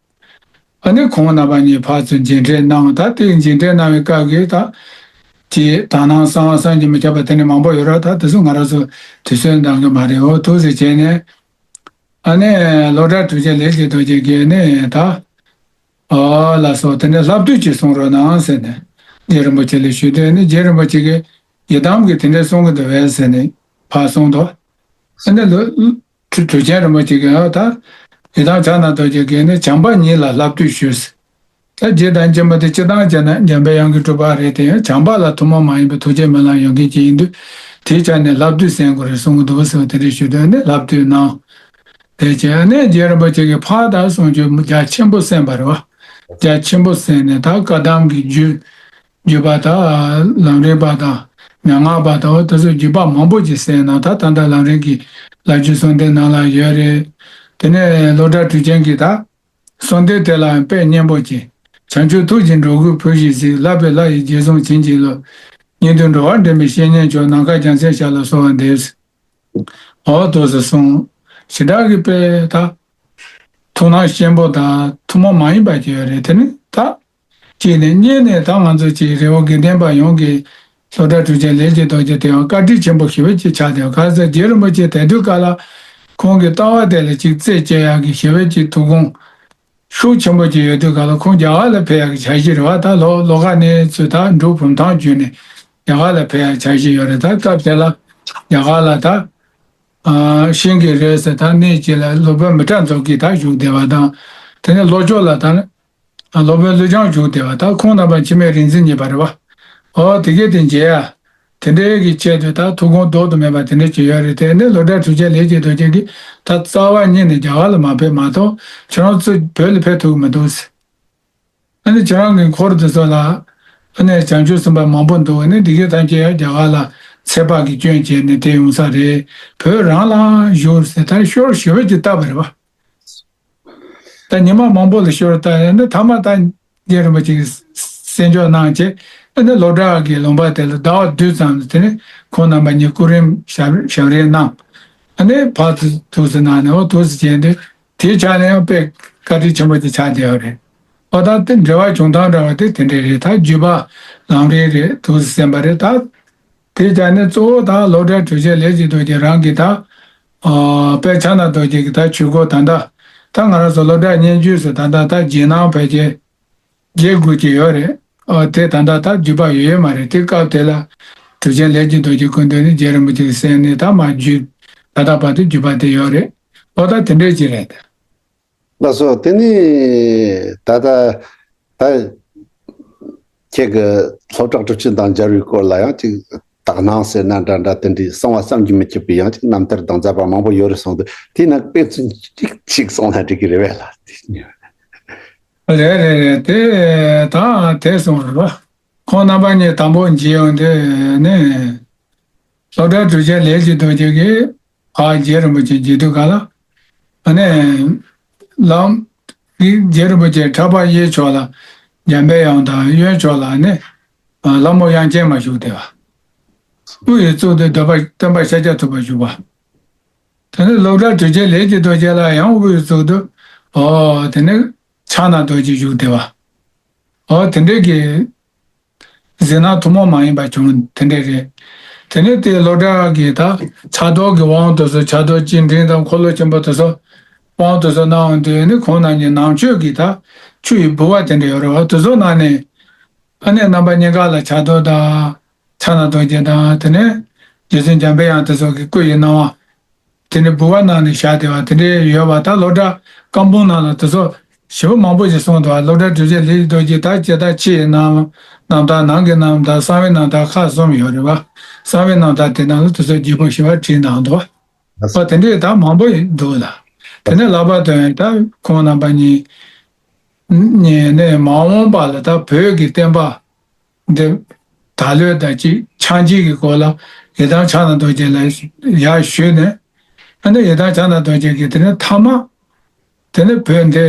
ཨ་ནི་ཁོང་རྣམ་པ་གཉིས་ཕར་ཚུར་མཇལ་འཕྲད་གནང་། ད་དེ་མཇལ་འཕྲད་གནང་བའི་སྐབས་ཀྱི་ད་དེ་དག་སྣང་གསང་བ་བསམ་གྱིས་མི་ཁྱབ་པ་དེ་ནི་མང་པོ་ཡོད་ར། ད་དེ་ཚོ་ང་རང་ཚོ་དུས་ཚོད་འདང་གི་མ་རེད། འོ་ཐུགས་རྗེ་ཆེ་ནས་ཨ་ནི་ལྷོ་བྲག་གྲུབ་ཆེན་ལས་ཀྱི་རྡོ་རྗེ་གིས་ནི་ད་ཨ་ལ་སོགས་དེ་ནི་ལྷ་བསྟོད་ཅིག་གསུང་རོགས་གནང་ཟེར་ནས་རྗེ་རིན་པོ་ཆེ་ལ་ཞུས་དུས་ནི་རྗེ་རིན་པོ་ཆེ་གིས་ཡི་དམ་གྱིས་དེ་འདྲ་གསུང་གི་འདུག་བས་ཟེར་ནས་ཕར་གསུངས་དོ། ཨ་ནི་ལོ། གྲུབ་གྲུབ་ཆེན་རིན་པོ་ཆེ་གིས་ཨ་ད་ཡི་དམ་ཕྱག་ན་རྡོ་རྗེ་གིས་ནི་བྱམས་པ་ཉིད་ལ་ལྷ་བསྟོད་ཞུས། ད་རྗེ་བདག་ཉིད་ཆེན་པོ་དེ་སྤྱིར་བཏང་བྱས་ན་འཇམ་པའི་དབྱངས་ཀྱི་སྤྲུལ་པ་རེད་དེ། ཡང་བྱམས་པ་ལ་ཐུན་མོང་མ་ཡིན་པའི་ཐུགས་རྗེ་སྨོན་ལམ་ཡོད་མཁན་ཅིག་ཡིན་དུས་དེའི་ཆ་ནས་ལྷ་བསྟོད་གསན་དགོས་རེད་གསུང་གི་འདུག་ཟེར་བ་དེ་འདྲ་ཞུ་དོན་ནི་ལྷ་བསྟོད་གནང་། དེ་བྱས་ནས་རྗེ་རིན་པོ་ཆེ་གིས་ཕར་ད་གསུང་ཆོས་རྒྱ་ཆེན་པོ་གསན་པ་རེད་བ། རྒྱ་ཆེན་པོ་གསན་ནས་ད་བཀའ་གདམས་ཀྱི་རྒྱུད། བརྒྱུད་པ་དང་ལམ་རིམ་པ་དང་མན་ངག་པ་དང་དེ་ཚོ་བརྒྱུད་པ་མང་པོ་ཅིག་གསན་ན་ད་ད་ལྟ་ལམ་རིམ་གྱི་ལྷ་རྒྱུད་གསུང་རྟེན་ནང་ལ་ཡོད་རེད། དེ་ནས་ལྷོ་བྲག་གྲུབ་ཆེན་གྱི་ད་གསུང་རྟེན་དེ་ལའང་དཔེ་སྙན་པོ་ཅིག་བྱང་ཆུབ་ཐུགས་ཀྱི་འགྲོ་ཀུན་ཕུལ་བྱེད་ཅིང་། བསླབ་པའི་ལྷ་ཡི་རྗེས་བཟུང་བྱིན་གྱིས་རློབས། སྙིགས་དུས་འགྲོ་བ་འདྲེན་པའི་བཤེས་གཉེན་མཆོག་ནམ་མཁའ་རྒྱལ་མཚན་ཞབས་ལ་གསོལ་བ་འདེབས། འོ་དོ་ཟེར་གསུངས། ཞེ་དྲག་གི་དཔེ་ད་ཐུགས་སྣང་ཆེན་པོ་དང་ཐུན་མོང་མ་ཡིན་པ་ཅིག་ཡོད་རེད། དེ་ནི་ད། གཅིག་ནས་གཉིས་ནས་ད་ང་ཚོ་ཅིག་རི་བོ་དགེ་ལྡན་པ་ཡོངས་ཀྱི་ལྷོ་བྲག་གྲུབ་ཆེན་ལས་ཀྱི་རྡོ་རྗེ་དེ་ཡང་བཀའ་དྲིན་ཆེན་པོ་ཞེ་པོ་ཅིག་ཆགས་ཏེ། ག་ཚོད་རྗེ་རིན་པོ་ཆེ་དེ་དུས་སྐབས་ལ་ཁོང་གི་ལྟ་བ་དེ་ལ་ཅིག་རྩད་གཅོད་ཡག་གི་ཞེ་པོ་ཅིག་ཐུགས་དགོངས་ཤུགས་ཆེན་པོ་ཅིག་ཡོད་དུས་སྐབས་ལ་ཁོང་རྒྱ་གར་ལ་ཕེབས་ཡག་གི་འཆར་གཞི་རེད་བ། ད་ལྷོ་ལྷོ་ཁ་ནས་ཚུར་ད་འབྲུག་བུམ་ཐང་བརྒྱུད་ནས་རྒྱ་གར་ལ་ཕེབས་ཡག་འཆར་གཞི་ཡོད་རེད། ད་སྐབས་དེ་ལ་རྒྱ་གར་ལ་ད་ཨ་ཤིང་གི་རེད་ཟེར་ད་གནས་ཅིག་ལ་སློབ་དཔོན་མི་ཏྲ་མཛོ་དཀྱིལ་ད་བཞུགས་བསྡད་པ་དང་། དེ་ནས་ལྷོ་ཕྱོགས་ལ་ད། ཨ་སློབ་དཔོན་ཀླུ་བྱང་བཞུགས་བསྡད་པ་ད་ཁོང་རྣམ་པ་འཆི་མེད་རིག་འཛིན་གཉིས་པ་རེད་བ། ཨོ་དེ་གས་དེ་མཇལ་ཡ། དེ་འདྲའི་གི་ཆེད་དུ་ད་ཐུགས་དགོངས་ལྡོག་ཏུ་མེད་པ་དེ་འདྲ་ཅིག་ཡོད་རེད། དེ་ནས་ལྷོ་བྲག་གྲུབ་ཆེན་ལས་ཀྱི་རྡོ་རྗེ་གིས་ད་རྩ་བ་ཉིད་ནས་རྒྱ་གར་ལ་མ་ཕེབས་མ་གཏོགས་ཁྱོད་རང་ཚོ་བོད་ལ་ཕེབས་ཐུབ་ཀྱི་མི་འདུག་ཟེར། ཨ་ནི་ཁྱེད་རང་གི་འཁོར་དེ་ཚོ་ལ་ཨ་ནི་བྱང་ཆུབ་སེམས་དཔའ་མང་པོ་འདུག་ཨ་ནི་འདི་གས་ཐམས་ཅད་ཡང་རྒྱ་གར་ལ་ཚེ་དཔག་གི་སྐྱོན་བྱས་ནས་དེ་ཡོང་ས་རེད། བོད་རང་ལ་བཞུགས་ཟེར་ད་ཤོར་ཞེ་པོ་ཅིག་བཏབ་པ་རེད་བ། ད་ཉི་མ་མང་པོ་ལ་ཤོར་ད་ནི་ཐ་མ་ད་རྗེ་རིན་པོ་ཆེ་གིས་གསན་འཇོག་གནང་བྱས་ཨ་ནི་ལྷོ་བྲག་གི་ལུང་པ་དེ་ལ་ཟླ་བ་བདུན་ཙམ་དེ་ནས་ཁོང་རྣམ་པ་གཉིས་སྐུ་རིམ་ཞབས་ཞབས་རིམ་གནང་། ཨ་ནི་ཕར་ཚུར་ཐུགས་སུ་གནང་ནས་འོ་ཐུགས་སུ་བྱས་ཏེ་དེའི་ཆ་ནས་ཡང་དཔེ་བཀའ་དྲིན་ཆེན་པོ་དེ་ཆགས་བསྡད་ཡོད་རེད། འོ་ད་དེ་འབྲེལ་བ་བྱུང་སྟངས་འདྲ་བ་དེ་དེ་འདྲས་རེད། ད་བརྒྱུད་པ་ལམ་རིམ་རེད། ཐུགས་སུ་གསན་པ་རེད། ད་དེའི་ཆ་ནས་གཙོ་བོ་ད་ལྷོ་བྲག་གྲུབ་ཆེན་ལས་ཀྱི་རྡོ་རྗེ་རང་གིས་ད། ཨ་དཔལ་ཕྱག་ན་རྡོ་རྗེ་གི་ད་ཆོས་སྐོར་ད་ལྟ་ད་ང་རང་ཚོ་སློབ་གྲྭ་སྙན་བརྒྱུད་སུ་ད་ལྟ་ད་རྗེས་གནང་ཕལ་ཆེར་བརྒྱད་དགུ་ཅིག་ཡོད་རེད། ཨ་དེ་ད་ལྟ་ད་བརྒྱུད་པ་ཡོད་ཡོད་མ་རེད། དེ་སྐབས་དེ་ལ་གྲུབ་ཆེན་ལས་ཀྱི་རྡོ་རྗེ་སྐུ་མདུན་ནས་རྗེ་རིན་པོ་ཆེ་གི་གསན་ནས་ད་མར་བརྒྱུད་ད་ལྟ་བར་དུ་བརྒྱུད་པ་དེ་ཡོད་རེད། ཨོ་ད་དེ་འདྲས་ཅིག་རེད། ལགས་སོ། དེ་ནས་ད་ལྟ་ད་ཁྱེད་ཀྱི་ལྷོ་བྲག་གྲུབ་ཆེན་དང་མཇལ་བའི་སྐོར་ལ་ཡང་ཅིག་དག་སྣང་ཟེར་ན་འདྲ་འདྲ་དེ་འདྲའི་གསང་བ་བསམ་གྱིས་མི་ཁྱབ་པའི་ཡང་ཅིག་རྣམ་ཐར་དང་མཛད་པ་མང་པོ་ཡོད་རེད་གསུངས་འདུག་དེའི་ནང་དཔེ་མཚོན་གཅིག་གཅིག་གསུངས་ན་འགྲིག་གི་རེད་པས་ལགས། རེད་རེད་རེད། དེ་ད་དེ་གསུངས་རེད་པ། ཁོང་རྣམ་པ་གཉིས་དང་པོ་མཇལ་ཡོང་དུས་ནི། ལྷོ་བྲག་གྲུབ་ཆེན་ལས་ཀྱི་རྡོ་རྗེ་གིས་ཨ་རྗེ་རིན་པོ་ཆེ་མཇལ་དུས་ག་ལ། ཨ་ནི། ལམ། གི་རྗེ་རིན་པོ་ཆེ་ཕྲག་པ་གཡས་ཕྱོགས་ལ་འཇམ་པའི་དབྱངས་དང་གཡོན་ཕྱོགས་ལ་ནི། ལྷ་མོ་དབྱངས་ཅན་མ་བཞུགས་བསྡད་པ། དབུ་ཡི་གཙུག་ཏུ་སྟོན་པ་སྟོན་པ་ཤཱཀྱ་ཐུབ་པ་བཞུགས་པ། དེ་ནི་ལྷོ་བྲག་གྲུབ་ཆེན་ལས་ཀྱི་རྡོ་རྗེ་ལ་ཡང་དབུ་ཡི་གཙུག་ཏུ། ཨོ་དེ་ནི། ཕྱག་ན་རྡོ་རྗེ་བཞུགས་བསྡད་པ། ཨོ་དེ་འདྲའི་གི། གཟིགས་སྣང་ཐུན་མོང་མ་ཡིན་པ་བྱུང་དེ་འདྲས་རེད། དེ་ནས་དེ་ལྷོ་བྲག་གི་ད་ཕྱག་རྡོར་གྱི་དབང་དུ་སོང་། ཕྱག་རྡོར་སྤྱན་འདྲེན་དང་འཁོར་ལོ་ཆེན་པོ་དེ་ཚོ་དབང་དུ་སོང་གནང་དུས་ནི་ཁོང་རྣམ་གཉིས་ནང་མཆོད་ཀྱི་ད་ཆུ་ཡི་ལྦུ་བ་དེ་འདྲ་ཡོད་རེད་བ། དེ་ཚོ་ནང་ནས་ཨ་ནེ་རྣམ་པ་གཉིས་ཀ་ལ་ཕྱག་རྡོར་དང་ཕྱག་ན་རྡོ་རྗེ་དང་དེ་ནས་རྗེ་བཙུན་འཇམ་པའི་དབྱངས་དེ་ཚོ་གི་སྐུ་ཡི་སྣང་བ། དེ་འདྲའི་སྦུ་བ་ནང་ནས་བཞག་བསྡད་པ་དེ་འདྲའི་ཡོད་པ། ད་སློབ་གྲྭ་བཀའ་འབུམ་ནང་ལ་དེ་ཚོ་ཞེ་པོ་མང་པོ་ཞིག་གསུངས་འདུག་བ། སློབ་གྲྭ་གྲུབ་ཆེན་ལས་ཀྱི་རྡོ་རྗེ་ད་སྤྱིར་བཏང་ཕྱི་ཡི་རྣམ་རྣམ་ཐར། ནང་གི་རྣམ་ཐར། གསང་བའི་རྣམ་ཐར་ཁག་གསུམ་ཡོད་རེད་བ། གསང་བའི་རྣམ་ཐར་དེ་ནང་ལ་དེ་ཚོ་རྒྱས་པོ་ཞེ་པོ་བྲིས་གནང་འདུག་བ། ཨོ་དེ་འདྲའི་ད་མང་པོ་འདུག་ལ། དེ་ནས་ལྷག་པར་དུ་ད་ཁོང་རྣམ་པ་གཉིས་ནས་མ་འོངས་པ་ལ་ད་བོད་ཀྱི་བསྟན་པ་འདི་ད་ལོའི་ཟླ་གཅིག་ཆགས་འཇིག་གི་སྐོར་ལ་ཡི་དམ་ཕྱག་ན་རྡོ་རྗེ་ལ་ཡར་ཞུས་ནས། ཨ་ནི་ཡི་དམ་ཕྱག་ན་རྡོ་རྗེ་གིས་དེ་ནས་མཐའ་མ་དེ་ནས་བོད་འདི་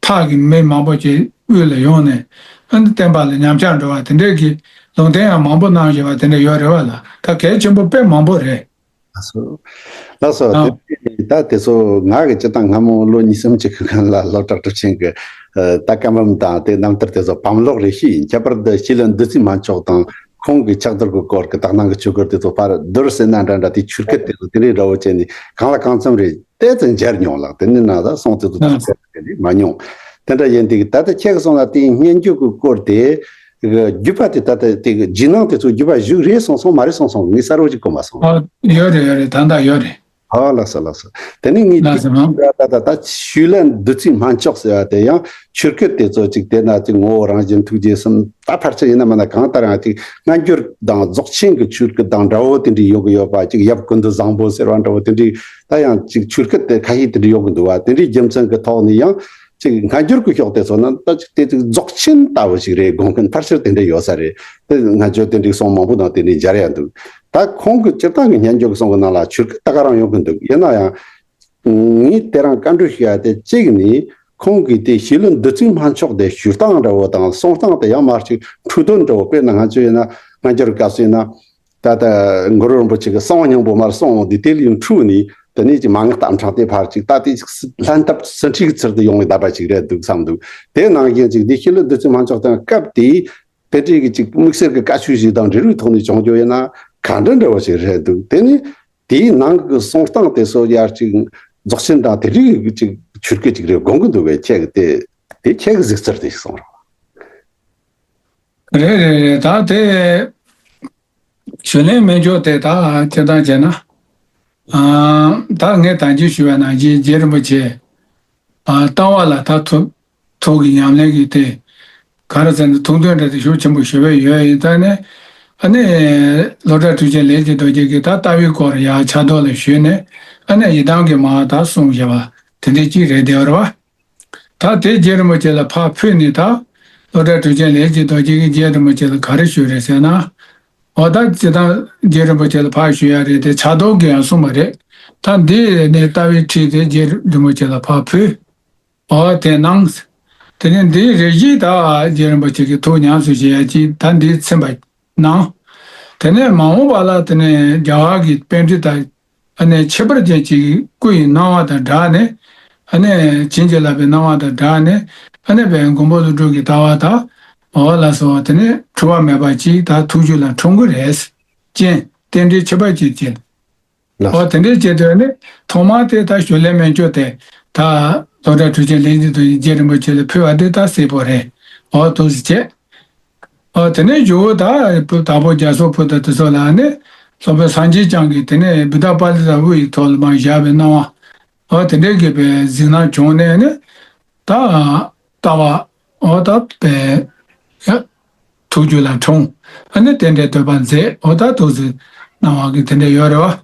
ཐག་གི་མི་མང་པོ་ཅིག་དབུས་ལ་ཡོང་ནས། ཨ་ནི་བསྟན་པ་ལ་ཉམས་ཆག་འགྲོ་བ་དེ་འདྲའི་གི་ལུང་བསྟན་ཡང་མང་པོ་གནང་བཞིན་པ་དེ་འདྲ་ཡོད་རེད་བ་ལ། ད་གལ་ཆེན་པོ་དཔེ་མང་པོ་རེད། ལགས་སོ། ལགས་སོ། ཨ། དེ་ད་དེ་ཚོ་ང་གི་སྤྱིར་བཏང་སྔ་མོ་ལོ་ཉི་ཤུ་ཙམ་ཅིག་གི་སྔོན་ལ་སློབ་གྲྭ་གྲུབ་ཆེན་གྱི་ད་བཀའ་འབུམ་དང་དེ་རྣམ་ཐར་དེ་ཚོ་བམ་ཀློག་རེ་ཤེས་ཡིན། ཁྱད་པར་དུ་བྱིས་བློན་བདུད་རྩི་སྨན་མཆོག་དང་ཁོང་གི་ཕྱག་རྡོར་གྱི་སྐོར་གྱི་དག་སྣང་གི་ཆོས་སྐོར་དེ་ཚོ་ཕར་བསྡུར་ཟེར་ན་འདྲ་འདྲ། དེ་ཆོས་སྐད་དེ་ཚོ་དེ་རིང་འདྲ་བོ་བྱས་ནས་གང་ལ་གང་འཚམ་རེ་ཏོག་ཙམ་མཇལ་མྱོང་ལགས། དེ་ནས་ན་ད་སོང་དེ་ཚོ་ཐུགས་ཁུར་དེ་འདྲ་མ་མྱོང་། དེ་འདྲ་ཡིན་དུས་ད་ལྟ་ཁྱེད་ཀྱིས་གསུངས་ན་དེའི་སྙན་བརྒྱུད་ཀྱི་སྐོར་དེ། རྒྱུད་པ་དེ་ད་ལྟ་དེ་གི་རྗེས་གནང་དེ་ཚོ་རྒྱུད་པ་བཞུགས་རེད་གསུངས་སོང་། མ་རེད་གསུངས་སོང་། ངས་གསལ་བོ་ཅིག་གོ་མ་སོང་། ཨ། ཡོད་རེད། ཡོད་རེད། ད་ལྟ་ཡོད་རེད། ཨ། ལགས་སོ། ལགས་སོ། དེ་ནས་ངས་ལགས་སོ། ད་ད་ད་ད་བྱིས་བློན་བདུད་རྩི་སྨན་མཆོག་ཟེར་བ་དེ་ཡང་ཆོས་སྐད་དེ་ཚོ་ཅིག་དེ་ན་ཅིག་ངོ་བོ་རང་བཞིན་ཐུགས་རྗེ་གསུམ། ད་ཕལ་ཆེར་ཡིན་ན་མིན་ན་གང་ལྟར་ཡང་ཅིག་སྔ་འགྱུར་དང་རྫོགས་ཆེན་གྱི་ཆོས་སྐད་དང་འདྲ་བོ་དེ་འདྲའི་ཡོད་གི་ཡོད་པ། ཅིག་ཡབ་ཀུན་ཏུ་བཟང་པོ་ཟེར་བ་འདྲ་བོ་དེ་འདྲའི་ད་ཡང་ཅིག་ཆོས་སྐད་དེ་ཁ་ཤས་དེ་འདྲ་ཡོད་གི་འདུག་བ། དེ་འདྲའི་རྒྱུ་མཚན་གྱི་ཐོག་ནས་ཡང་། ཅིག་སྔ་འགྱུར་གྱི་ཕྱོགས་དེ་ཚོ་ན་ད་ཅིག་དེ་ཅིག་རྫོགས་ཆེན་ལྟ་བུ་ཞིག་རེད་དགོངས་མཁན་ཕལ་ཆེར་དེ་འདྲ་ཡོད་ས་རེད། དེ་ང་ཚོས་དེ་འདྲའི་གསུང་མང་པོ་དང་དེ་འདྲའི་མཇལ་ཡ་འདུག་ད་ཁོང་གི་སྤྱིར་བཏང་གི་སྙན་བརྒྱུད་ཀྱི་གསུང་གི་ནང་ལ་ཆོས་སྐད་ད་ག་རང་ཡོང་གི་འདུག་ཡིན་ན་ཡང་ངས་དེ་རང་བཀའ་འདྲི་ཞུ་ཡ་དེ་གཅིག་ནི་ཁོང་གིས་དེ་བྱིས་བློན་བདུད་རྩི་སྨན་མཆོག་དེ་ཞུ་སྟངས་འདྲ་བོ་དང་གསུང་སྟངས་དེ་ཡང་མར་ཅིག་འཁྲུལ་དོན་འདྲ་བོ། དཔེར་ན་ང་ཚོ་ཡིན་ན་སྔ་འགྱུར་སྐབས་སུ་ཡིན་ན། ད་ལྟ་གུ་རུ་རིན་པོ་ཆེ་གི་གསང་བ་སྙིང་པོ་མར་གསུངས་འོང་དུས་དེ་ལ་ཡང་འཁྲུལ་ནས་དེ་ནས་ཀྱི་མན་ངག་ལྟ་ཕྲེང་དེ་ཕར་ཅིག་ད་དེ་ཅིག་ལྷན་ཐབས་སུ་འཁྲིད་ཀྱི་ཚུལ་དུ་ཡོང་བའི་བརྡ་པ་ཅིག་རེད་འདུག་བསམ་འདུག་དེ་ནང་བཞིན་ཅིག་འདི་ཤེས་ལོས་བདུད་རྩི་སྨན་མཆོག་དང་སྐབས་དེའི་དེ་འདྲའི་གི་ཅིག་དམིགས་བསལ་གྱི་བཀའ་ཆོས་ཤིག་དང་འབྲེལ་བའི་ཐོག་ནས་བྱུང་རྒྱུ་ཡིན་ན་ག་འདྲ་འདྲ་བོ་ཞིག་རེད་འདུག་དེ་ནས་དེའི་ནང་གི་གསུང་སྟངས་དེ་ཚོ་ཡར་ཅིག་རྫོགས་ཆེན་དང་དེ་འདྲའི་གི་ཅིག་ཆོས་སྐད་ཅིག་རེད་དགོངས་ཀྱི་འདུག་བས། ཁྱེད་ཀྱི་དེ་དེ་ཁྱེད་ཀྱི་གཟིགས་ཚུལ་དེ་ཞིག་གསུང་རོགས། རེད་རེད་རེད། ད་དེ། བྱིན་ལེན་སྨན་མཆོག་དེ་ད་སྤྱིར་བཏང་བྱས་ན། ཨ། ད་ངས་ད་གིན་ཞུས་པ་ནང་བཞིན་རྗེ་རིན་པོ་ཆེ། ཨ། ལྟ་བ་ལ་ད་ཐུགས་ཐུགས་ཀྱི་ཉམས་ལེན་གྱི་དེ། ག་རེ་ཟེར་ན་ཐུགས་འདུན་འདྲ་དེ་ཤུགས་ཆེན་པོ་ཞེ་པོ་ཡོད་ཡིན། ད་ནི། ཨ་ནི། སློབ་གྲྭ་གྲུབ་ཆེན་ལས་ཀྱི་རྡོ་རྗེ་གིས་ད་ལྟ་བའི་སྐོར་ཡར་ཕྱག་རྡོར་ལ་ཞུས་ནས། ཨ་ནི་ཡི་དམ་གྱི་མར་ད་གསུངས་བཞག་པ་དེ་འདྲའི་གཅིག་རེད་བསྡད་པ་རེད་བ། ད་དེ་རྗེ་རིན་པོ་ཆེ་ལ་ཕར་ཕུལ་ནས་ད་སློབ་གྲྭ་གྲུབ་ཆེན་ལས་ཀྱི་རྡོ་རྗེ་གིས་རྗེ་རིན་པོ་ཆེ་ལ་ག་རེ་ཞུས་རེད་ཟེར་ན། འོ་ད་སྤྱིར་བཏང་རྗེ་རིན་པོ་ཆེ་ལ་ཕར་ཞུ་ཡ་རེད་དེ་ཕྱག་རྡོར་གྱིས་ཡང་གསུངས་པ་རེད། ད་འདི་ནས་ལྟ་བའི་ཁྲིད་དེ་རྗེ་རིན་པོ་ཆེ་ལ་ཕར་ཕུལ། འོ་དེ་གནང་། དེ་ནས་འདིའི་རེ་ཞིག་ད་རྗེ་རིན་པོ་ཆེ་གིས་ཐུགས་ཉམས་སུ་བཞེས་ཡ་ཅིག་ད་འདི་ཚིམ་པ་གནང་། དེ་ནས་མ་འོངས་པ་ལ་དེ་ནས་རྒྱ་གར་གྱི་པཎྜི་ཏ། ཨ་ནི་ཁྱད་པར་ཅན་གྱི་སྐུ་ཡི་སྣང་བ་དང་སྦྲགས་ནས། ཨ་ནི་བྱིན་གྱིས་བརླབས་པའི་སྣང་བ་དང་སྦྲགས་ནས། ཨ་ནི་བའི་མགོན་པོ་ཀླུ་སྒྲུབ་ཀྱི་ལྟ་བ་དང་། འོ་ལགས་སོ། དེ་ནི་འཁྲུལ་བ་མེད་པ་ཅིག་ད་ཐུགས་རྒྱུད་ལ་འཁྲུངས་ཀྱི་རེད། ཅན་རྟེན་འབྲེལ་ཁྱད་པར་ཅན་ཅན། ལགས་འོ་དེ་འདྲའི་བྱེད་དུས་ནི་ཐོག་མར་དེ་ད་བྱིན་ལེན་སྨན་མཆོག་དེ་ད་སློབ་གྲྭ་གྲུབ་ཆེན་ལས་ཀྱི་རྡོ་རྗེ་རིན་པོ་ཆེ་ལ་ཕུལ་བ་དེ་ད་གསལ་པོ་རེད། འོ་འདུག་སེ་བྱས། ཨ། དེ་ནས་མཇུག་ད་བུ་དྭགས་པོ་རྒྱ་མཚོ་ཕུ་དང་དེ་ཚོ་ལ་ནི་སློབ་དཔོན་སངས་རྒྱས་བསྐྱངས་ཀྱིས་དེ་ནས་བུདྡྷ་པཱ་ལི་ཏ་དབུ་ཡི་ཐོག་ལ་མར་བཞག་པའི་སྣང་བ། ཨ། དེ་འདྲའི་གི་བའི་གཟིགས་སྣང་བྱུང་ནས་ནི་ད་ལྟ་བ། ཨོ་ད་པའི་ཡ་ཐུགས་རྒྱུད་ལ་འཁྲུངས། ཨ་ནི་དེ་འདྲའི་འདོད་པ་མཛད། ཨོ་ད་འདུག་སེ་སྣང་བ་གི་དེ་འདྲ་ཡོད་རེད་བ།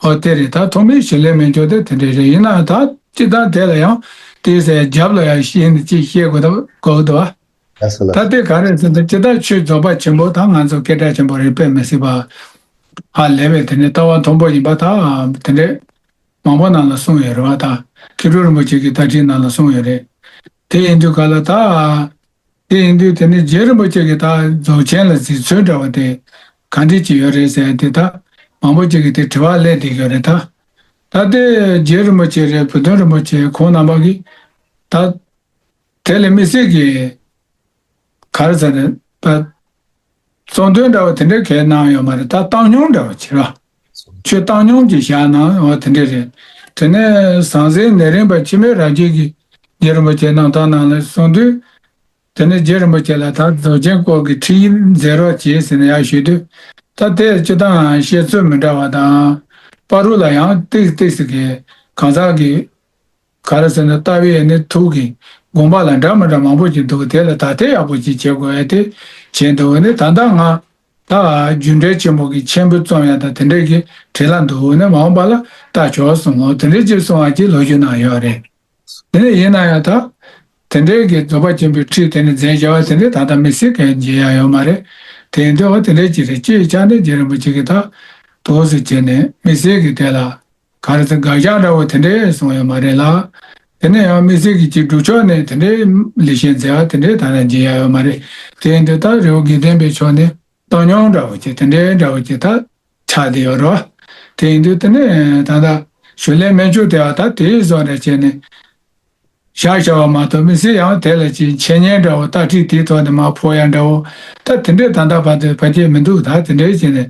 ཨོ་དེ་རེད། ད་ཐོག་མའི་བྱིན་ལེན་སྨན་མཆོག་དེ་དེ་འདྲ་རེད། ཡིན་ན་ད་སྤྱིར་བཏང་དེ་ལ་ཡང་དེའི་སའི་རྒྱབ་ལ་ཡང་ཤེས་ནི་ཅིག་ཤེས་དགོས་ད་དགོས་འདུག་བ། ལགས་སོ་ལགས་ད་སོ། དེ་ག་རེ་ཟེར་ན་སྤྱིར་བཏང་ཆོས་རྫོགས་པ་ཆེན་པོ་ད་ང་ཚོ་སྐད་གྲགས་ཆེན་པོ་རེད་དཔེ་མི་སྲིད་པ། ཧ་ལས་པའི་དེ་ནས་ལྟ་བ་མཐོན་པོ་ཡིན་པ་ད་དེ་འདྲས་མང་པོ་ནང་ལ་གསུངས་ཡོད་རེད་བ། ད་མཁས་གྲུབ་རིན་པོ་ཆེ་གི་དར་ཁྲིད་ནང་ལ་གསུངས་ཡོད་རེད། དེ་ཡིན་དུས་ག་ལ་ད། དེ་ཡིན་དུས་དེ་ནས་རྗེ་རིན་པོ་ཆེ་གི་ད་རྫོགས་ཆེན་ལ་གཟིགས་ཚུལ་འདྲ་བ་དེ་ག་འདྲས་ཅིག་ཡོད་རེད་ཟེར་དེ་ད་མང་པོ་ཅིག་གིས་དེ་དྲི་བ་སླེབས་བསྡད་ཡོད་རེད་ད། ད་དེ་རྗེ་རིན་པོ་ཆེ་རེད། བུ་སྟོན་རིན་པོ་ཆེ་ཁོང་རྣམ་པ་གིས་ད། དེ་ལས་དམིགས་བསལ་གྱི་ག་རེ་ཟེར་ན་ད་གསུང་དོན་འདྲ་བ་དེ་འདྲ་གས་གནང་ཡོད་མ་རེད། ད་བཏང་སྙོམས་འདྲ་བ་བྱེད་ར། ཆོས་བཏང་སྙོམས་ཀྱི་བཞག་གནང་བ་དེ་འདྲ་རེད། དེ་ནས་ཟང་ཟིང་ནད་རིམ་པ་འཆི་མེད་རབ་རྒྱས་ཀྱི་རྗེ་རིན་པོ་ཆེ་རྣམ་ཐར་ནང་ལ་གསུང་དུས། དེ་ནས་རྗེ་རིན་པོ་ཆེ་ལ་ད་རྫོགས་ཆེན་སྐོར་གྱི་ཁྲིད་ཡིག་མཛད་རོགས་བྱེད་ཟེར་ནས་ཡར་ཞུས་དུས། ད་དེ་སྤྱིར་བཏང་བཤད་ཚུལ་མི་འདྲ་བ་དང་། བར་དུ་ལ་ཡང་ཏིག་ཏིག་ཙམ་གྱི་གང་ཟག་གི་ག་རེ་ཟེར་ན། ལྟ་བའི་ནི་ཐུགས་ཀྱི་དགོངས་པ་ལ་འདྲ་མི་འདྲ་མང་པོ་ཅིག་འདུག་དེ་ལ་དག་ཐེར་ཡག་པོ་ཅིག་བྱེད་དགོས་ཡ་དེ་བྱེད་འདུག་ནི། ད་ལྟ་ང་ད་རྒྱུ་འབྲས་ཆེན་པོ་གི་མཆན་བུ་རྩོམ་ཡ་དང་དེ་འདྲས་ཀྱི་བྲིས་ལ་འདུག་ནི། མ་འོངས་པ་ལ་ལྟ་ཆོག་གསུངས། འོ་དེ་འདྲས་ཅིག་གསུང་བ་ཅིག་ལོ་རྒྱུས་ནང་ཡོད་རེད། དེ་ནས་ཡིན་ན་ཡང་ད་དེ་འདྲའི་གི་རྫོགས་པ་ཆེན་པོའི་ཁྲིད་དེ་ནས་མཛད་བྱ་བ་དེ་འདྲའི་ད་ལྟ་དམིགས་བསལ་གང་ཡང་མཇལ་ཡ་ཡོད་མ་རེད། དེ་ཡིན་དུས་འོ་དེ་འདྲའི་ཅིག་རེད། སྤྱིའི་ཆ་ནས་རྗེ་རིན་པོ་ཆེ་གི་ད་དོགས་སུ་བྱས་ནས་དམིགས་བསལ་གི་དེ་ལ་ག་རེ་ཟེར། དགག་བཞག་འདྲ་བོ་དེ་འདྲའི་གསུངས་ཡོད་མ་རེད་ལ། དེ་ནས་ཡང་དམིགས་བསལ་གི་ཅིག་སྒྲུབ་ཕྱོགས་ནས་དེ་འདྲའི་ལེགས་བཤད་མཛད་པ་དེ་འདྲའི་ད་ལྟ་མཇལ་ཡ་ཡོད་མ་རེད། དེ་ཡིན་དུས་ད་རི་བོ་དགེ་ལྡན་པའི་ཕྱོགས་ནས་བཏང་སྙོམས་འདྲ་བོ་ཅིག་དེ་འདྲའི་འདྲ་བོ་ཅིག་ད་ཆགས་བསྡད་ཡོད་རེད་བ། དེ་ཡིན་དུས་དེ་ནས་ད་ལྟ་ཞུ་ལན་སྨན་བཅོས་དེ་བ་ད་དེའི་བཟོ་འདྲ་བྱས་ནས་བཞག་བྱ་བ་མ་གཏོགས། དམིགས་བསལ་ཡང་དེ་ལ་ཅིག་འཆད་ཉན་འདྲ་བོ་ལྟ་ཁྲིད་དེའི་ཐོག་ནས་མར་ཕོག་ཡ་འདྲ་བོ་ད་དེ་འདྲའི་ད་ལྟ་བར་དུ་ཕལ་ཆེར་མི་འདུག་ད་དེ་འདྲའི་བྱས་ནས་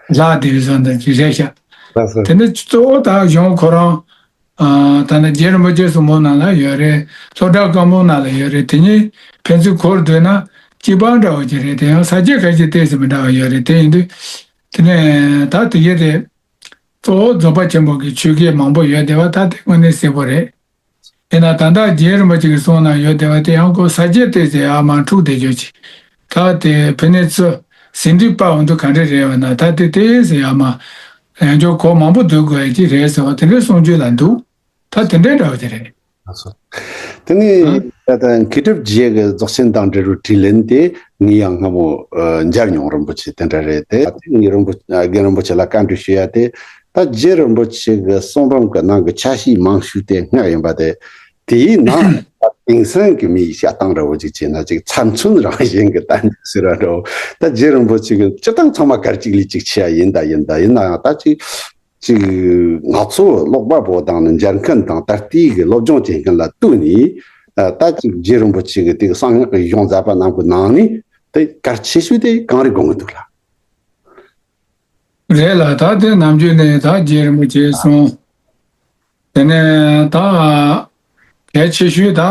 ལྷག་བསྡད་པའི་བཟོ་འདྲ་ཅིག་རེད་ཤག་ལགས་སོ། དེ་ནས་གཙོ་བོ་ད་གཞུང་ཁོ་རང་། ཨ། ད་ནི་རྗེ་རིན་པོ་ཆེ་གསུང་འབུམ་ནང་ལ་ཡོད་རེད། ལྷོ་བྲག་བཀའ་འབུམ་ནང་ལ་ཡོད་རེད། དེ་གཉིས་ཕན་ཚུན་གོ་བསྡུར་ན་གཅིག་པ་འདྲ་བོ་ཅིག་རེད། དེ་ཡང་ས་བཅད་ཁ་ཤས་ཏོག་ཙམ་མི་འདྲ་བ་ཡོད་རེད། དེ་ཡིན་དུས་དེ་ནས་ད་དེ་གའི་དེ་གཙོ་བོ་རྫོགས་པ་ཆེན་པོ་གི་ཆོས་སྐད་མང་པོ་ཡོད་བསྡད་པ་ད་དེ་དངོས་གནས་གསལ་པོ་རེད། ཡིན་ན་ད་ལྟ་རྗེ་རིན་པོ་ཆེ་གི་གསུང་ནང་ཡོད་བསྡད་པ་དེ་ཡང་ཁོ་ས་བཅད་ཏོག་ཙམ་ཡར་མར་འཁྲུག་བསྡད་རྒྱུ་ཅིག་ད་དེ་ཕན་ནི་ཚུ་ཟིན་བྲིས་པ་འོ་འདུག་ག་འདྲ་རེད་བ་ན། ད་དེ་ཏོག་ཙམ་ཡར་མར་ཡང་བསྐྱར་གོ་མང་པོ་བསྡུར་དགོས་ཡ་ཅིག་རེད་ཟེར་བ་དེ་འདྲའི་གསུང་རྒྱུ་ལ་འདུག་ད་དེ་འདྲའི་འདྲ་བ་ཅིག་རེད། ལགས་སོ། དེ་ནས་ཨ། ད་ལྟ་མཁས་གྲུབ་རྗེ་གི་རྫོགས་ཆེན་དང་འབྲེལ་བའི་དྲིས་ལན་དེ་ངས་ཡང་སྔ་མོ་ཨ་མཇལ་མྱོང་རིན་པོ་ཆེ་དེ་འདྲ་རེད་དེ། ད་ངས་རིན་པོ་རྒན་རིན་པོ་ཆེ་ལ་བཀའ་འདྲི་ཞུ་ཡ་དེ། ད་རྗེ་རིན་པོ་ཆེ་གི་གསུང་རིམ་གི་ནང་གི་ཆ་ཤས་མང་ཤོས་དེ་སྔགས་ཡིན་པ་དེ། དེའི་ནང་དེང་སང་གི་མིའི་བཤད་སྟངས་འདྲ་བོ་ཅིག་བྱས་ན་ཅིག་ཚབ་མཚོན་རང་བཞིན་གྱི་བསྟན་བཅོས་ཟེར་བ་འདྲ་བོ། ད་རྗེ་རིན་པོ་ཆེ་གི་སྤྱིར་བཏང་ཚང་མ་གར་གཅིག་ལས་གཅིག་ཆེ་ཡ་ཡིན་ད་ཡིན་ད། ཡིན་ན་ཡང་ད་ཅིག་ཅིག་ང་ཚོ་ཀློག་པ་པོ་དང་ནི་མཇལ་མཁན་དང་ད་ལྟའི་གི་སློབ་སྦྱོང་བྱེད་མཁན་ལ་ལྟོས་ནས། ཨ། ད་ཅིག་རྗེ་རིན་པོ་ཆེ་གི་དེ་གི་གསང་སྔགས་ཀྱི་གཞུང་མཛད་པ་རྣམས་ཀྱི་ནང་ནས་དེ་གལ་ཆེ་ཤོས་དེ་གང་རེད་དགོངས་ཀྱི་འདུག་ལགས། རེད་ལགས། ད་དེ་ནམ་རྒྱུན་ནས་ད་རྗེ་རིན་པོ་ཆེ་གསུང་། དེ་ནས་ད་གལ་ཆེ་ཤོས་ད་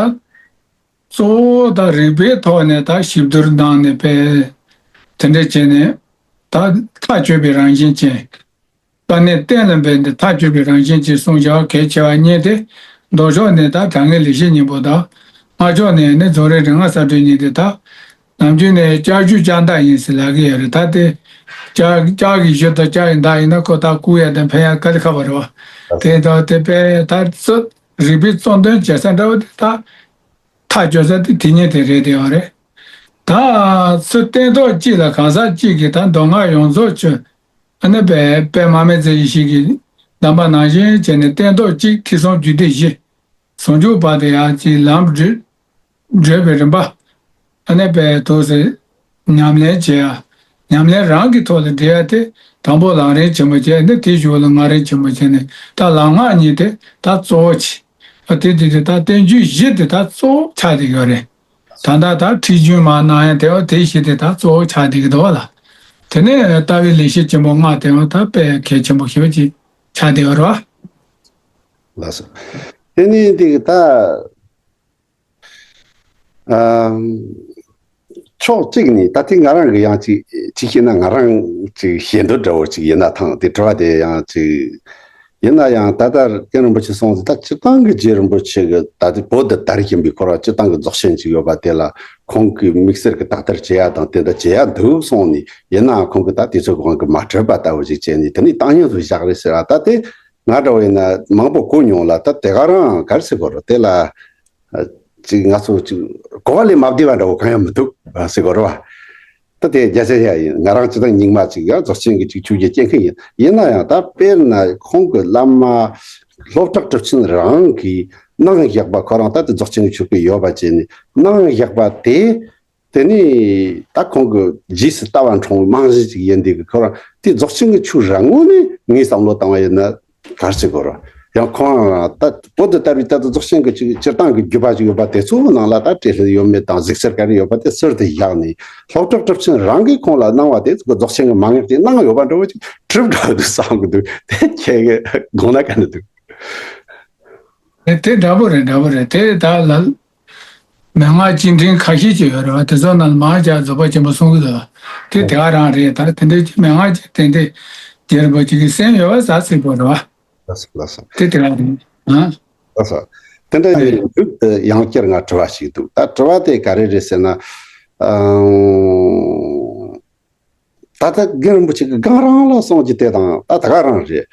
གཙོ་བོ་ད་རིགས་པའི་ཐོག་ནས་ད་ཞིབ་བསྡུར་གནང་ནས་དཔེ་དེ་འདྲ་བྱས་ནས་ད་ཐག་གཅོད་པའི་རང་བཞིན་ཅན། དཀའ་གནད་གཏན་ལ་འབེབས་ཏེ་ཐག་གཅོད་པའི་རང་བཞིན་གྱི་གསུང་བྱ་བ་གལ་ཆེ་བ་གཉིས་ཏེ། མདོ་ཕྱོགས་ནས་ད་དྲང་ངེས་ལེགས་བཤད་སྙིང་པོ་དང་། སྔགས་ཕྱོགས་ནས་ནི་རྫོགས་རིམ་རིམ་ལྔ་གསལ་སྒྲོན་གཉིས་ཏེ། ད་ནམ་རྒྱུན་ནས་ལྕགས་གཞུ་ལྕགས་མདའ་ཡིན་ཟེར་ལབ་ཀྱི་ཡོད་རེད། ད་དེ་ལྕགས་ལྕགས་ཀྱི་གཞུ་དང་ལྕགས་ཀྱི་མདའ་ཡིན་ན་ཁོ་ད་བཀུག་ཡ་དང་འཕེན་ཡ་དཀའ་ལས་ཁག་པོ་རེད་བ། དེ་དང་དེ་དཔེ་ད་རྩོད་རིགས་པའི་རྩོད་འདོན་བྱེད་ས་འདྲ་བོ་དེ་ད་ཐག་གཅོད་ས་དེ་དེ་གཉིས་དེ་རེད་བསྡད་ཡོད་རེད། ད་ཚུར་སྟན་ཐོག་གཅིག་ལ་གང་ཟག་གཅིག་གིས་ད་མདོ་སྔགས་ཡོངས་རྫོགས་ཀྱི་ཨ་ནི་དཔེ་དཔེ་མར་མེ་མཛད་ཡེ་ཤེས་ཀྱི་གདམས་པ་ནང་བཞིན་བྱས་ནས་སྟན་ཐོག་གཅིག་ཐེག་གསུམ་རྒྱུད་སྡེ་བཞི། ཟུང་འཇུག་བར་དུ་ཡང་ཅིག་ལམ་བགྲོད་བགྲོད་པའི་རིམ་པ། ཨ་ནི་དཔེ་ཐུགས་སུ་ཉམས་ལེན་བྱེད་ཡ། ཉམས་ལེན་རང་གི་ཐོག་ལ་འགྲེལ་ཡ་དེ་དང་པོ་ལམ་རིམ་ཆེན་མོ་བྱས་ནས་དེའི་གཞུག་ལ་ལྔ་རིམ་ཆེན་མོ་བྱས་ནས་ད་ལམ་སྔགས་གཉིས་དེ་ད་གཙོ་བོ་བྱས། ཨ་དེ་དེ་དེ་ད་བསྟན་བཅོས་བཞི་དེ་ད་གཙོ་བོ་ཆགས་བསྡད་ཡོད་རེད། ད་ལྟ་ད་ཁྲིད་རྒྱུན་མར་གནང་ཡ་དེ་བ་དེ་བཞི་དེ་ད་གཙོ་བོ་ཆགས་བསྡད་ཀྱི་འདུག་བ་ལ། དེ་ནས་ལྟ་བའི་ལེགས་བཤད་ཆེན་པོ་ལྔ་དེ་བ་ད་དཔེ་གལ་ཆེན་པོ་ཞེ་པོ་ཅིག་ཆགས་བསྡད་ཡོད་རེད་བ། ལགས་སོ། དེ་ནས་དེ་གི་ད། ཨམ། ཕྱོགས་གཅིག་ནས་ད་ཐེངས་ང་རང་གི་ཡང་ཅིག་ཅིག་བཤད་ན་ང་རང་ཅིག་ཞེ་འདོད་འདྲ་བོ་ཅིག་ཡིན་ན་ཐང་དེ་དྲི་བ་དེ་ཡང་ཅིག་ཡིན་ན་ཡང་ད་ལྟ་རྒན་རིན་པོ་ཆེ་གསུངས་ཟིན་ད་སྤྱིར་བཏང་གི་རྗེ་རིན་པོ་ཆེ་གི་ད་ལྟ་བོད་དུ་དར་བཞིན་པའི་འཁོར་བ་སྤྱིར་བཏང་གི་རྫོགས་ཆེན་ཅིག་ཡོད་པ་དེ་ལ་ཁོང་གིས་དམིགས་བསལ་གྱི་དག་ཐེར་བྱེད་ཡ་དང་དེ་འདྲ་བྱེད་ཡ་འདུག་གསུངས་ནས་ཡིན་ནའང་ཁོང་གིས་ད་དུས་ཚོད་གང་གི་མ་སྤྲད་པ་ལྟ་བུ་ཅིག་བྱས་ནས་དེ་ནས་བཏང་སྙོམས་སུ་བཞག་རེད་ཟེར་བ་ད་དེ། ང་འདྲ་བོ་ཡིན་ན་མང་པོ་གོ་མྱོང་ལ་ད་དེ་ག་རང་ག་རེ་ཟེར་དགོས་རེད་དེ་ལ། ཅིག་ང་ཚོ་ཅིག་གོ་བ་ལས་མ་བདེ་བ་འདྲ་བོ་གང་ཡང་མི་འདུག་ཟེར་དགོས་རེད་བ། ད་དེ་རྒྱ་ཆེ་ཡ་ཡིན་ང་རང་སྤྱིར་བཏང་རྙིང་མ་ཅིག་ཡང་རྫོགས་ཆེན་གྱི་ཅིག་ཆོས་བརྒྱུད་སྐྱེལ་མཁན་ཡིན་ཡིན་ན་ཡང་ད་དཔེར་ན་ཁོང་གི་བླ་མ་ལྷོ་བྲག་གྲུབ་ཆེན་རང་གིས་གནང་བཞག་པ་ཁོ་རང་ད་དེ་རྫོགས་ཆེན་གྱི་ཆོས་སྐད་ཡོད་པ་བྱས་ནས་གནང་བཞག་པ་དེ། དེ་ནས་ད་ཁོང་གི་རྗེས་སུ་ལྟ་བ་འཁྲུངས་རྨང་གཞི་ཅིག་ཡིན་དུས་ཀྱི་ཁོ་རང་དེ་རྫོགས་ཆེན་གྱི་ཆོས་རང་ངོས་ནས་ངས་བསམ་བློ་བཏང་བ་ཡིན་ན་ག་རེ་ཟེར་དགོས་རེད། ཡང་ཁོང་རང་ད་བོད་དུ་དར་བའི་ད་ལྟ་རྫོགས་ཆེན་གྱི་ཅིག་སྤྱིར་བཏང་གི་བརྒྱུད་པ་ཅིག་ཡོད་པ་དེ་ཚོའི་ནང་ལ་ད་བཀྲས་ལྷུན་ཡོད་མེད་དང་གཟིགས་ཚུལ་ག་རེ་ཡོད་པ་དེ་ཟུར་དུ་བཞག་ནས་ལྷོ་བྲག་གྲུབ་ཆེན་རང་གིས་ཁོང་ལ་གནང་བ་དེ་ཚོ་རྫོགས་ཆེན་གྱི་མན་ངག་ཅིག་གནང་ཡོད་པ་འདྲ་བོ་ཅིག་གྲུབ་འདྲ་བོ་འདུག་བསམ་གི་འདུག་དེ་ཁྱེད་ཀྱི་དགོངས་ན་ག་འདྲ་འདུག་དེ་དེ་འདྲ་པོ་རེད། འདྲ་པོ་རེད། དེ་ད་ལ་མན་ངག་སྤྱི་འབྲིང་ཁ་ཤས་ཅིག་ཡོད་རེད་བ། དེ་ཚོ་ནང་ལ་མང་ཆེ་རྫོགས་པ་ཆེན་པོ་གསུང་གི་འདུག་དེ་དེ་ག་རང་རེད། ད་དེ་འདྲའི་ཅིག་མན་ངག་ཅིག་ཏན་ཏན་ རྗེ་རིན་པོ་ཆེ་གི་གསན་ཡོད་པ་ཟ་སྲིད་པོ་རེད་བ། ལགས་སོ་ལགས་སོ། དེ་དེ་རང་རེད། ཨ། ལགས་སོ། དེ་འདྲ་ཡིན་དུས་དེ་ཡང་བསྐྱར་ང་དྲི་བ་ཞིག་འདུག་ད་དྲི་བ་དེ་ག་རེ་རེད་ཟེར་ན། ཨང་། ད་ལྟ་རྒན་རིན་པོ་ཆེ་གི་སྒང་རང་ལ་གསུང་རྒྱུ་དེ་དང་ད་ད་ག་རང་རེད།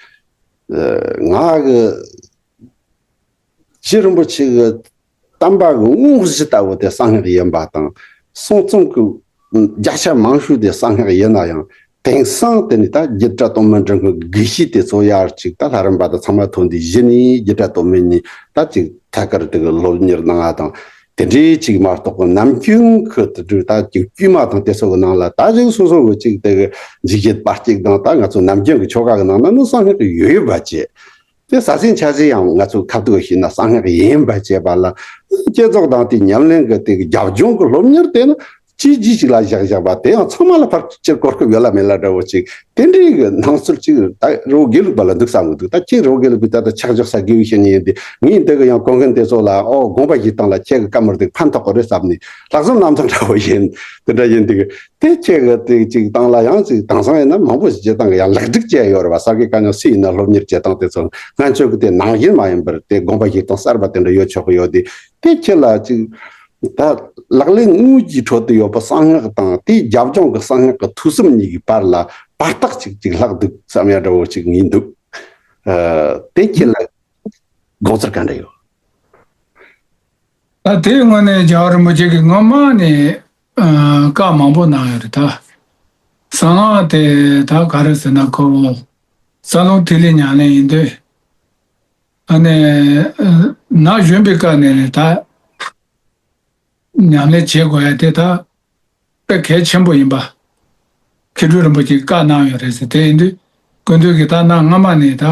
ཨ། ང་གི་རྗེ་རིན་པོ་ཆེ་གི་བསྟན་པ་གི་དངོས་གཞི་ལྟ་བུ་དེ་གསང་སྔགས་ཡིན་པ་དང་། གསུང་རྩོམ་གི་རྒྱ་ཆ་མང་ཤོས་དེ་གསང་སྔགས་ཡིན་ན་ཡང་། དེང་སང་དེ་ནི་ད་རྒྱུད་གྲྭ་སྟོད་སྨད་འབྲི་གུང་གི་དགེ་བཤེས་དེ་ཚོ་ཡར་ཅིག་ད་ལྷ་རམས་པ་དང་ཚང་མ་ཐོན་དུས་གཞི་ནས་རྒྱུད་གྲྭ་སྟོད་སྨད་ནས་ད་ཅིག་ཐད་ཀར་དེ་གི་སློབ་གཉེར་གནང་བ་དང་། དེ་འདྲའི་ཅིག་མ་གཏོགས་ནམ་རྒྱུན་གི་དེ་འདྲའི་ད་ཅིག་དཀྱུས་མ་དང་དེ་ཚོ་གི་ནང་ལ་ད་ཅིག་སོ་སོ་གི་ཅིག་དེ་གི་འཇིགས་བྱེད་དཔའ་གཅིག་དང་ད་ང་ཚོ་ནམ་རྒྱུན་གི་ཆོ་ག་གི་ནང་ན་ནི་གསང་སྔགས་ཀྱི་ཡོད་ཡོད་པ་བྱས། དེ་ས་སེང་ཆ་ཚེ་ཡང་ང་ཚོ་ཁ་ཐུག་བྱས་ན་གསང་སྔགས་ཡིན་པ་བྱས་པ་ལ། བསྐྱེད་རྫོགས་དང་དེ་ཉམས་ལེན་གྱི་དེ་གི་རྒྱབ་ལྗོངས་ཀྱི་སློབ་གཉེར་དེ་ནི་ཅི་ཅི་ཞིག་ལ་བཞག་བཞག་པ་དེ་ཡང་ཚང་མ་ལ་ཕར་ཅིར་གོ་སྐབས་ཡོད་ལ་མེད་ལ་འདྲ་བོ་ཅིག་དེ་འདྲའི་གི་སྣང་ཚུལ་ཅིག་ད་རི་བོ་དགེ་ལུགས་པ་ལ་འདུག་བསམ་གི་འདུག་ད་ཁྱེད་རི་བོ་དགེ་ལུགས་པའི་ད་ལྟ་ཆག་འཇོག་ས་དགེ་བའི་བཤེས་གཉེན་ཡིན་དེ་ངས་འདི་གི་ཡང་གོ་མཁན་དེ་ཚོ་ལ་ཨོ་དགོངས་པ་བཞེས་སྟངས་ལ་ཁྱེད་གི་བཀའ་མོལ་དེ་ཕན་ཐོགས་གི་རེད་བསམ་ནས་ལྷག་བསམ་རྣམ་དག་འདྲ་བོ་ཡིན་དེ་འདྲ་ཡིན་དེ་གི། དེ་ཁྱེད་ཀྱི་དེ་གཅིག་བཏང་ལ་ཡང་གཅིག་དེང་སང་ཡིན་ན་མང་པོ་ཞིག་བྱེད་སྟངས་ཀྱི་ཡང་ལེགས་སྒྲིག་བྱས་ཡོད་རེད་བ། གསར་གྱི་དཀའ་རྙོག་སུ་ཡིན་ན་སློབ་གཉེར་བྱེད་སྟངས་དེ་ཚོ་སྔོན་ཆད་ཀྱི་དེ་ནང་བཞིན་མ་ཡིན་པར་དེ་དགོངས་པ་བཞེས་སྟངས་གསར་པ་དེ་འདྲ་ཡོད་ཆོག་གི་ཡོད་དེ། དེ་ཁྱེད་ལ་གཅིག་ད་ལག་ལེན་དངོས་ཀྱི་ཁྲོད་དུ་ཡོད་པ་གསང་སྔགས་དང་དེའི་རྒྱབ་ལྗོངས་ཀྱི་གསང་སྔགས་ཀྱི་ཐོས་བསམ་གཉིས་ཀྱི་བར་ལ་བར་ཐག་ཅིག་ཅིག་ལྷག་འདུག་བསམ་ཡ་འདྲ་བོ་ཅིག་ཡིན་འདུག་ཨ། དེ་ཁྱེད་ལ་དགོངས་ཚུལ་ག་འདྲ་ཡོད། ད་དེའི་སྔོན་ནས་རྒྱལ་བ་རིན་པོ་ཆེ་གིས་སྔོན་མ་ནས་ཨ་བཀའ་མང་པོ་གནང་ཡོད་རེད་ད། གསང་སྔགས་དེ་ད་ག་རེ་ཟེར་ན་ཁོ་རྩ་རླུང་ཐིག་ལེ་ཉམས་ལེན་ཡིན་དུས། ཨ་ནི་ན་གཞོན་པའི་སྐབས་ནས་ནི་ད་ཉམས་ལེན་བྱེད་དགོས་ཡ་དེ་ད། དཔེ་གལ་ཆེན་པོ་ཡིན་པ། མཁས་གྲུབ་རིན་པོ་ཆེས་བཀའ་གནང་ཡོད་རེད་ཟེར། དེ་ཡིན་དུས་སྐུ་མདུན་གྱིས་ད་གནའ་སྔ་མ་ནས་ད།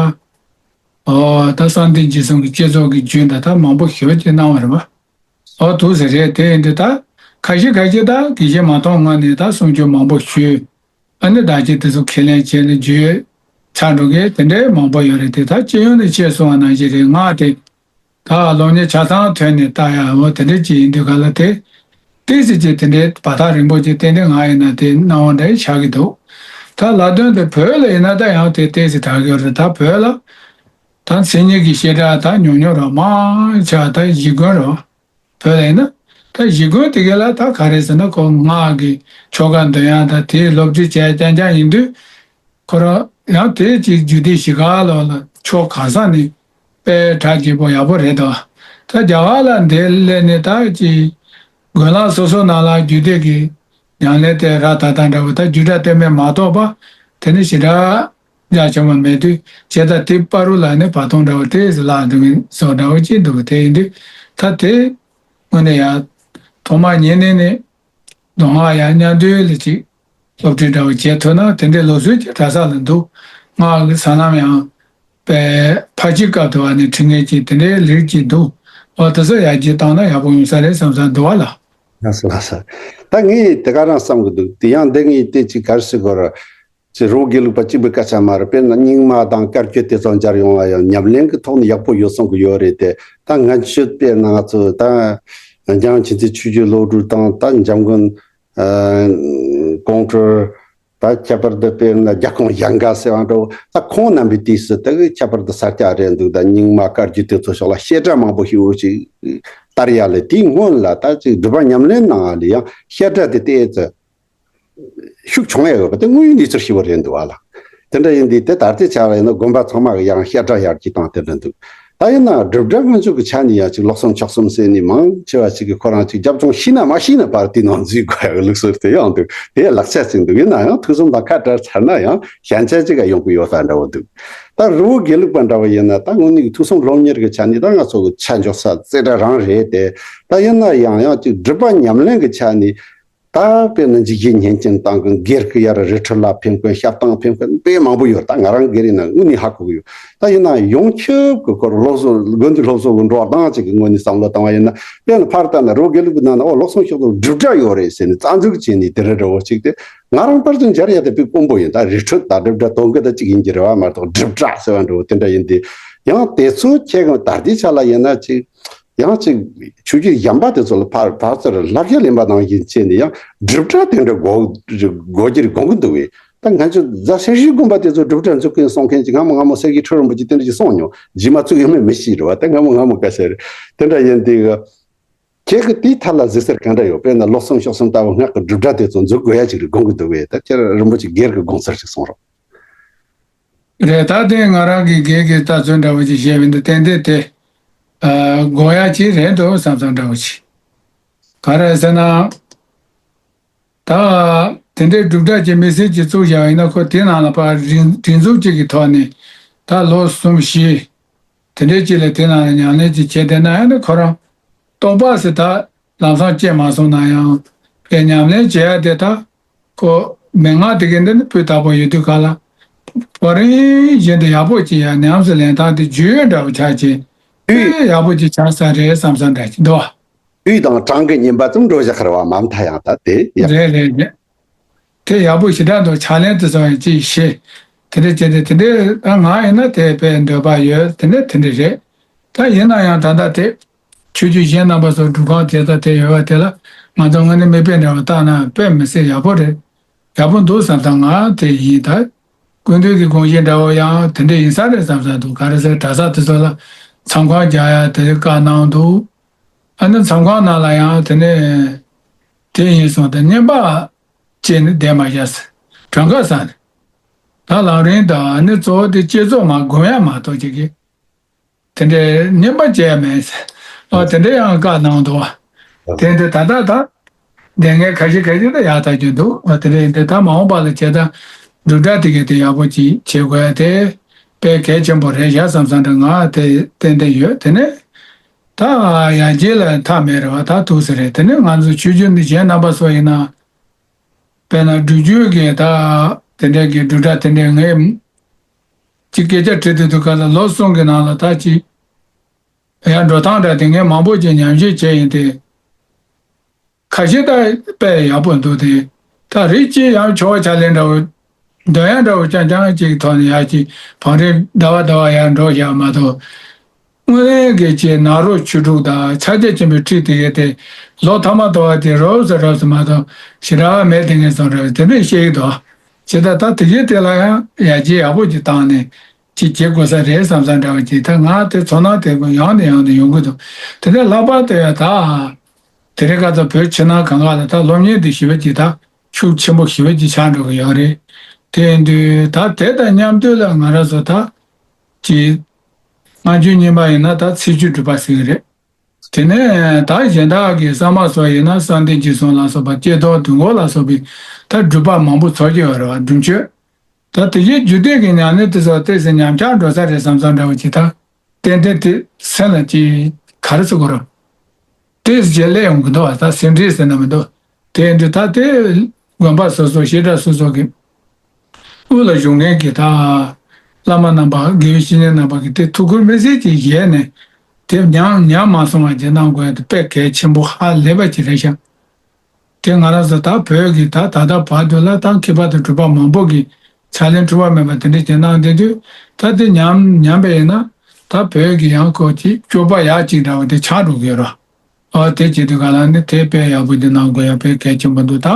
ཨོ་ད་གསང་བདེ་འཇིགས་གསུམ་གྱི་བསྐྱེད་རྫོགས་ཀྱི་རྒྱུན་ད་ད་མང་པོ་ཞེ་པོ་ཅིག་གནང་བ་རེད་བ། ཨོ་འདུག་ཟེར་རེད། དེ་ཡིན་དུས་ད་ཁ་ཤས་ཁ་ཤས་ད་དགེ་བཤེས་མ་མཐོང་སྔོན་ནས་ད་གསུང་ཆོས་མང་པོ་ཞུས། ཨ་ནི་བདག་གིས་དེ་ཚོ་ཁས་ལེན་བྱས་ནས་བརྗོད་ཚར་འགྲོ་མཁན་དེ་འདྲའི་མང་པོ་ཡོད་རེད། དེ་ད་སྤྱི་ཡོངས་ནས་ཁྱེད་གསུངས་པ་ནང་བཞིན་རེད། སྔགས་དེ་ད་སློབ་གཉེར་ཆ་ཚང་ཐོན་ནས་ལྟ་ཡ་འོ་དེ་འདྲ་ཅིག་ཡིན་དུས་ག་ལ་དེ་ཏོག་ཙམ་ཅིག་དེ་འདྲའི་བར་ཐག་རིང་པོ་ཅིག་ཏན་ཏན་ང་ཡིན་ན་དེ་སྣང་བ་འདྲ་ཆགས་ཀྱི་འདུག་ད་ལ་དོན་དུ་བོད་ལ་ཡིན་ན་ད་ཡང་དེ་ཏོག་ཙམ་དྲག་གི་རེད། ད་བོད་ལ་ད་མཚན་ཉིད་ཀྱི་བཤད་གྲྭ་ད་ཉུང་ཉུང་རེད། མང་ཆེ་བ་ད་གཞིས་དགོན་རེད། བོད་ལ་ཡིན་ན་ད་གཞིས་དགོན་དེ་ག་ལ་ད་ག་རེ་ཟེར་ན་ཁོ་སྔགས་ཀྱི་ཆོ་ག་འདོན་ཡ་ད་དེའི་སློབ་ཁྲིད་བྱས་རྐྱང་རྐྱང་ཡིན་དུས། ཁོ་རང་ཡང་དེ་ཅིག་རྒྱུད་སྡེ་བཞི་ཀ་ལོག་ལ་ཕྱོགས་གང་ས་ནས་དཔེ་གྲ་རྒྱས་པོ་ཡག་པོ་རེད་དོ། ད་རྒྱ་གར་ལ་འདིར་སླེབས་ནས་ད་ཅིག་དགོན་ལག་སོ་སོ་ནང་ལ་རྒྱུད་སྡེ་གི་ཉམས་ལེན་དེ་ར་ད་ད་འདྲ་བོ་ད་རྒྱུད་གྲྭ་སྟོད་སྨད་མ་གཏོགས་པ་དེ་ནི་ཞེ་དྲག་རྒྱ་ཆེན་པོ་མེད་དུས་བྱས་ད་དེ་བར་དུ་ལ་ནི་བར་སྟོང་འདྲ་བོ་དེ་ལ་འདུག་བཟོ་འདྲ་བོ་ཅིག་འདུག་དེ་ཡིན་དུས་ད་དེ་དངོས་གནས་ཡང་ཐོག་མ་ཉིད་ནས་ནི། མདོ་སྔགས་ཡང་མཉམ་འདུས་ལ་ཅིག་སློབ་ཁྲིད་འདྲ་བོ་བྱེད་ཐུབ་ན་དེ་འདྲའི་ལུགས་སྲོལ་ཅིག་གྲྭ་ས་ལ་འདུག་སྔགས་ཀྱི་ས་ལམ་ཡང་པའི་ཕར་ཕྱིན་སྐབས་དུ་བ་ནས་ཁྲིད་མཁན་ཅིག་དེ་འདྲའི་ལུགས་ཅིག་འདུག་འོ་དེ་ཚོ་ཡར་རྒྱས་བཏང་ན་ཡག་པོ་ཡོང་ས་རེད་བསམ་བསམ་འདུག་བ་ལ། ལགས་སོ་ལགས་སོ། ད་ངས་དེ་ག་རང་བསམ་གི་འདུག་དེ་ཡང་འདི་ངས་དེ་ཅིག་ག་རེ་ཟེར་དགོས་རེད། ཅེས་རི་བོ་དགེ་ལུགས་པ་གཅིག་པུའི་སྐད་ཆ་མ་རེད། དཔེར་ན་རྙིང་མ་དང་བཀའ་བརྒྱུད་དེ་ཚོ་སྦྱར་ཡོང་བ་ཡང་ཉམས་ལེན་གྱི་ཐོག་ནས་ཡག་པོ་ཡོད་གསུང་གི་ཡོད་རེད་དེ། ད་ང་ཚོས་དཔེར་ན་ང་ཚོ་ད་འཇམ་དབྱངས་མཁྱེན་བརྩེ་ཆོས་བརྒྱུད་སློབ་ཕྲུག་དང་ད་འཇམ་མགོན་ཨ་ཀོང་སྤྲུལ། ད་ཁྱད་པར་དུ་དཔེར་ན་རྒྱལ་ཁོངས་ཞང་ག་ཟེར་བ་འདྲ་བོ་ད་ཁོང་རྣམ་པའི་དུས་སུ་དེ་གི་ཁྱད་པར་དུ་ས་སྐྱ་རེད་འདུག་ད་རྙིང་མ་བཀའ་བརྒྱུད་དེ་ཚོ་ཕྱོགས་ལ་བཤད་གྲྭ་མང་པོ་ཞིག་ཅིག་དར་ཡ་ལ་དེའི་སྔོན་ལ་ད་ཅིག་སྒྲུབ་པ་ཉམས་ལེན་གནང་བ་ལ་ཡང་བཤད་གྲྭ་དེ་ཏོག་ཙམ། ཤུགས་ཆུང་ཡ་ཡོད་པ་དེ་དངོས་ཡོད་གནས་ཚུལ་ཞིག་རེད་འདུག་བ་ལ། དེ་འདྲ་ཡིན་དུས་དེ་ད་ལྟའི་ཆ་ལ་ཡིན་ན་དགོན་པ་ཚང་མ་གི་ཡང་བཤད་གྲྭ་ཡར་རྒྱས་བཏང་དེ་འདྲ་འདུག་ད་ཡིན་ན་སྒྲུབ་གྲྭ་སྔོན་འཇུག་གི་ཆ་ནས་ཡང་ཅིག་ལོ་གསུམ་ཕྱོགས་གསུམ་ཟེར་ནས་མང་ཆེ་བ་ཞིག་གིས་ཁོ་རང་ཅིག་རྒྱབ་ལྗོངས་ཤེས་ན་མ་ཤེས་ན་བར་དེའི་ནང་འཛུལ་དགོས་ཡ་གི་ལུགས་སྲོལ་དེ་ཡང་འདུག་དེ་ལག་ཆ་ཅིག་འདུག་ཡིན་ན་ཡང་ཐུགས་བསམ་དང་ཁ་བྲལ་ཚར་ན་ཡང་ཞན་ཆ་ཅིག་ག་ཡོང་གི་ཡོད་ས་འདྲ་བོ་འདུག་ད་རི་བོ་དགེ་ལུགས་པ་འདྲ་བོ་ཡིན་ན་ད་དངོས་གནས་ཀྱི་ཐོས་བསམ་སློབ་གཉེར་གི་ཆ་ནས་ད་ང་ཚོ་གི་ཆ་འཇོག་ས་རྩེ་གྲ་རང་རེད་དེ། ད་ཡིན་ན་ཡང་ཡང་ཅིག་སྒྲུབ་པ་ཉམས་ལེན་གི་ཆ་ནས། ད་དཔེར་ན་འཇིགས་བྱེད་བསྙེན་ཅིང་བཏང་མཁན་སྒེར་གྱི་ཡར་རི་ཁྲོད་ལ་ཕེབས་མཁན་ཞབས་བཏང་ཕེབས་མཁན་དཔེ་མང་པོ་ཡོད། ད་ང་རང་སྒེར་ཡིན་ན་དངོས་གནས་ཧ་གོ་གི་ཡོད། ད་ཡིན་ན་ཡོངས་ཁྱབ་ཀྱི་སྐོར་སློབ་གསོ་དགོན་སྡེ་སློབ་གསོ་གི་འགྲོ་སྟངས་ཅིག་གི་ངོས་ནས་བསམ་བློ་བཏང་བ་ཡིན་ན། དཔེར་ན་ཕར་ལྟ་ན་རི་བོ་དགེ་ལུགས་ཀྱི་ནང་ན་ཨོ་ལོ་གསུམ་ཕྱོགས་སུ་སྒྲུབ་གྲྭ་ཡོད་རེད་ཟེར་ནས་རྩ་འཛུགས་བྱས་ནས་དེ་འདྲ་འདྲ་བོ་ཅིག་དེ་ང་རང་པར་དུ་མཇལ་ཡ་དེ་དཔེ་དཀོན་པོ་ཡིན། ད་རི་ཁྲོད་དང་སྒྲུབ་གྲྭ་དོན་གྱི་ད་ཅིག་ཡིན་གྱི་རེད་བ་མ་གཏོགས་སྒྲུབ་གྲྭ་ཟེར་བ་འདྲ་བོ་དེ་འདྲ་ཡིན་དུས་ཡང་དེ་ཚོ་ཁྱེད་ཀྱི་ད་ལྟའི་ཆ་ལ་ཡིན་ན་ཅིག་ཡང་ཅིག་ཆོས་བརྒྱུད་གཞན་པ་དེ་ཚོ་ལ་ཕར་ཕར་ཚུར་བསླབ་བྱ་ལེན་པ་ནང་བཞིན་བྱས་ནས་ཡང་སྒྲུབ་གྲྭ་དེ་འདྲ་དགོས་དགོས་ཀྱི་རེད་དགོངས་ཀྱི་འདུག་བས། ད་ང་ཚོ་རྫ་སེར་ཤུལ་དགོན་པ་དེ་ཚོ་སྒྲུབ་གྲྭ་འཛུགས་མཁན་གསུང་མཁན་གྱི་སྔ་མོ་སྔ་མོ་སེར་སྐྱའི་ཁྲི་རིན་པོ་ཆེ་དེ་འདྲ་ཞིག་གསུངས་མྱོང་། རྗེས་མ་བཙུགས་ཡོད་མེད་མི་ཤེས་རེད་བ། ད་སྔ་མོ་སྔ་མོ་ག་ཟེར་རེད། དེ་འདྲ་ཡིན་དུས་ཁྱེད་ཀྱིས་དེའི་ཐད་ལ་གཟིགས་ཚུལ་གང་འདྲ་ཡོད། དཔེར་ན་ལོ་གསུམ་ཕྱོགས་གསུམ་ལྟ་བུ་སྔགས་ཀྱི་སྒྲུབ་གྲྭ་དེ་ཚོ་འཛུགས་དགོས་ཡ་ཅིག་རེད་དགོངས་ཀྱི་འདུག་པས། ད་ཁྱེད་རིན་པོ་ཆེ་སྒེར་གྱི་དགོངས་ཚུལ་ཅིག་གསུང་རོགས། རེད། ད་དེ་ང་རང་གི་སྒེར་གྱི་ལྟ་ཚུལ་འདྲ་བོ་ཅིག་བཤད་པ་ཡིན་དུས་ཏན་ཏན་དེ་དགོས་ཡ་ཅིག་རེད་འདུག་བསམ་བསམ་འདྲ་བོ་ཅིག་ག་རེ་ཟེར་ན། ད་དེ་འདྲའི་སྒྲུབ་གྲྭ་ཅིག་དམིགས་བསལ་ཅིག་བཙུགས་བཞག་ཡིན་ན། ཁོ་དེ་ནང་ལ་ཕར་སྒྲིག་སྒྲིག་འཛུགས་ཅིག་གི་ཐོག་ནས་ད་ལོ་གསུམ་བཞི་དེ་འདྲའི་ཅིག་ལ་དེ་ནང་ལ་ཉམས་ལེན་ཅིག་བྱས་བསྡད་ན་ཡང་ནི་ཁོ་རང་རྟོགས་པ་ཟེར་ད་ལམ་སང་སྐྱེས་མ་སོང་ན་ཡང་། དེ་ཉམས་ལེན་བྱེད་ཡ་དེ་ད་ཁོ་མན་ངག་དེ་གའི་འདི་ནི་སྤུས་དག་པོ་ཡོད་དུས་ག་ལ་བར་རིང་བཞིན་དུ་ཡག་པོ་ཅིག་ཡ་ཉམས་སུ་ལེན་སྟངས་དེ་བརྗོད་འདྲ་བོ་ཆགས་ཅིག་དཔེ་ཡག་པོ་ཅིག་ཆགས་ས་རེད་བསམ་བསམ་འདྲ་ཅིག་འདུག་བ། དུས་དང་གྲངས་ཀྱི་ཉིན་པ་ཙམ་འགྲོ་བཞག་ཁར་བ་མ་མཐའ་ཡང་ད་དེ་ཡག་རེད་རེད་རེད། དེ་ཡག་པོ་ཞེ་དྲག་འདུག་ཕྱག་ལེན་དེ་ཚོ་ཡང་ཅིག་ཤེས། དེ་འདྲ་བྱས་ཏེ་དེ་འདྲའི་ང་ཡིན་ན་དེ་དཔེ་འདོད་པ་ཡོད། དེ་འདྲ་དེ་འདྲ་རེད། ད་ཡིན་ན་ཡང་ད་ལྟ་དེ་ཆོས་བརྒྱུད་གཞན་རྣམ་པ་ཚོ་སྒྲུབ་ཁང་དེ་ད་དེ་ཡོད་པ་དེ་ལ་ང་ཚོ་དངོས་གནས་མིག་དཔེ་འདྲ་བོ་བལྟས་ན་དཔེ་མི་སྲིད་ཡག་པོ་རེད། ཡག་པོ་འདུག་བསམ་ད་ང་དེ་ཡིན། ད་སྐུ་མདུན་གྱི་དགོངས་གཞི་འདྲ་བོ་ཡང་དེ་འདྲ་ཡིན་ས་རེད་བསམ་ས་འདུག་ག་རེ་ཟེར་གྲྭ་ས་དེ་ཚོ་ལ་མཚམས་ཁང་རྒྱག་ཡ་དེ་བཀའ་གནང་འདུག་ཨ་ནི་མཚམས་ཁང་ནང་ལ་ཡང་དེ་ནས་དེ་ཡིན་སོང་དེ་བསྙེན་པ་བྱས་ནས་བསྡད་མ་བཞག་ཟེར། གྲངས་ཀ་ས་ནས་ད་ལམ་རིམ་དང་ཨ་ནི་གཙོ་བོ་དེ་བསྐྱེད་རྫོགས་མ་སྒོམ་ཡ་མ་གཏོགས་ཅིག་གི་དེ་འདྲའི་བསྙེན་པ་བྱས་མེད་ཟེར། ཨ་དེ་འདྲ་ཡང་བཀའ་གནང་འདུག་བ། དེ་འདྲ་ད་ལྟ་ད་སྡེ་ངན་ཁ་ཤས་ཁ་ཤས་ད་ཡག་ཐག་ཆོད་འདུག་ཨ་དེ་འདྲ་ཡིན་དུས་ད་མ་འོངས་པ་ལ་བྱས་ད་སྒྲུབ་གྲྭ་དེ་གའི་དེ་ཡག་པོ་ཅིག་བྱེད་དགོས་ཡ་དེ་དཔེ་གལ་ཆེན་པོ་རེད་བཞག་བསམ་བསམ་འདྲ་ང་དེ་ཏན་ཏན་ཡོད། དེ་ནས་ད་ཡར་རྒྱས་ལ་མཐའ་མེད་རེད་བ། ད་ཐུགས་སུ་རེད། དེ་ནས་ང་ཚོ་ཆོས་བརྒྱུད་འདི་གཞན་རྣམ་པ་ཚོ་ཡིན་ན། དཔེར་ན་སྒྲུབ་བརྒྱུད་ཀྱི་ད་དེ་འདྲའི་གི་སྒྲུབ་གྲྭ་དེ་འདྲའི་ངས་ཅིག་སྐད་ཆ་དྲིས་དུས་དུས་སྐབས་ལ་ལོ་གསུམ་གྱི་ནང་ལ་ད་ཅིག་ཡར་འགྲོ་སྟངས་འདྲ་དེ་ངས་མང་པོ་ཅིག་ཉམས་ཞིབ་བྱས་ཡིན་ཏེ། ཁ་ཤས་ད་དཔེ་ཡག་པོ་འདུག་སྟེ། ད་རིགས་གཅིག་ཡང་ཆོ་ག་ཕྱག་ལེན་འདྲ་བོ་འདོན་ཡ་འདྲ་བོ་རྐྱང་རྐྱང་ཅིག་ཐོག་ནས་ཡར་ཅིག་བང་རིམ་ཟླ་བ་ཟླ་བ་ཡར་འགྲོ་བཞག་མ་གཏོགས། དངོས་གནས་ཀྱི་ཅིག་ནཱ་རོ་ཆོས་དྲུག་དང་ཕྱག་རྒྱ་ཆེན་པོའི་ཁྲིད་དེ་གའི་དེ་ལོ་ཐ་མ་དོ་བ་དེ་རོབ་ཙམ་རོབ་ཙམ་མ་གཏོགས་ཞེ་དྲག་མེད་དེ་ངས་སོང་རེད་དེ་འདྲ་བཤད་ཀྱི་འདུག་བྱས་ད་ད་དེ་གའི་དེ་ལ་ཡང་ཡར་རྒྱས་ཡག་པོ་ཅིག་བཏང་ནས། ཅིག་བྱེད་དགོས་ས་རེད་བསམ་བསམ་འདྲ་བ་ཅིག་ད་ང་དེ་ཚོར་སྣང་དེ་ཡང་ནས་ཡང་དུ་ཡོང་གི་འདུག་དེ་ནས་ལྷག་པར་དུ་ཡང་ད་དེ་རིང་ཁ་སང་བོད་ཕྱི་ནང་གང་ག་ལ་ད་སློབ་གཉེར་འདི་ཞེ་པོ་ཅིག་ད་ཤུགས་ཆེན་པོ་ཞེ་པོ་ཅིག་ཆགས་འགྲོ་གི་ཡོད་རེད། དེ་ཡིན་དུས་ད་དེ་དང་མཉམ་དུ་ལ་ང་རང་ཚོ་ད་ཅིག་སྔ་འགྱུར་རྙིང་མ་ཡིན་ན་ད་ཚེས་བཅུའི་སྒྲུབ་པ་ཟེར་གི་རེད། དེ་ནས་ད་གཞན་དག་གི་གསར་མ་སོགས་ཡིན་ན་གསང་བདེ་འཇིགས་གསུམ་ལ་སོགས་པ་ཀྱེ་རྡོར་དུས་འཁོར་ལ་སོགས་པའི་ད་སྒྲུབ་པ་མང་པོ་ཚོགས་ཀྱི་ཡོད་རེད་བ། སྒྲུབ་མཆོད། ད་དེ་བཞིན་རྒྱུད་སྡེ་གི་ཉམས་ལེན་དེ་ཚོ་ཏོག་ཙམ་ཉམས་ཆག་འགྲོ་ས་རེད་བསམ་བསམ་འདྲ་བོ་ཅིག་ད་ཏན་ཏན་དེ་སེམས་ལ་ཅིག་ག་རེ་ཟེར་དགོས་རེད། ཏོག་ཙམ་ཅིག་སླེབས་ཡོང་གི་འདུག་བ། ད་སེམས་ཁྲལ་ཟེར་ན་མི་འདུག་དེ་ཡིན་དུས་ད་དེ་དགོན་པ་སོ་སོ་བཤད་གྲྭ་སོ་སོ་གི་དབུ་ལ་བཞུགས་མཁན་གྱི་ད་བླ་མ་རྣམ་པ་དགེ་བའི་བཤེས་གཉེན་རྣམ་པ་གི་དེ་ཐུགས་ཁུར་དམིགས་བསལ་ཅིག་བཞེས་ནས་དེ་ཉམས་ཉམས་མ་སོང་བ་ཅིག་གནང་དགོས་ཡ་དེ་དཔེ་གལ་ཆེན་པོ་ཧ་ལས་པ་ཅིག་རེད་ཤག་དེ་ང་རང་ཚོ་ད་བོད་ཀྱི་ད་ད་ལྟ་བར་དུ་ལ་ད་མཁས་པ་དང་གྲུབ་པ་མང་པོ་གིས་ཕྱག་ལེན་འཁྲུལ་བ་མེད་པ་དེ་འདྲ་བྱེད་གནང་བསྡད་དུས་ད་དེ་ཉམས་ཉམས་པ་ཡིན་ན་ད་བོད་ཀྱི་ཡང་ཁོ་ཅིག་སྤྱོད་པ་ཡག་ཅིག་འདྲ་བ་དེ་ཆགས་འགྲོ་གི་ཡོད་རེད། ཨོ་དེ་བྱེད་དུས་ག་ལ་ནི་དེ་དཔེ་ཡག་པོ་འདི་གནང་དགོས་ཡ་དཔེ་གལ་ཆེན་པོ་འདུག་ད་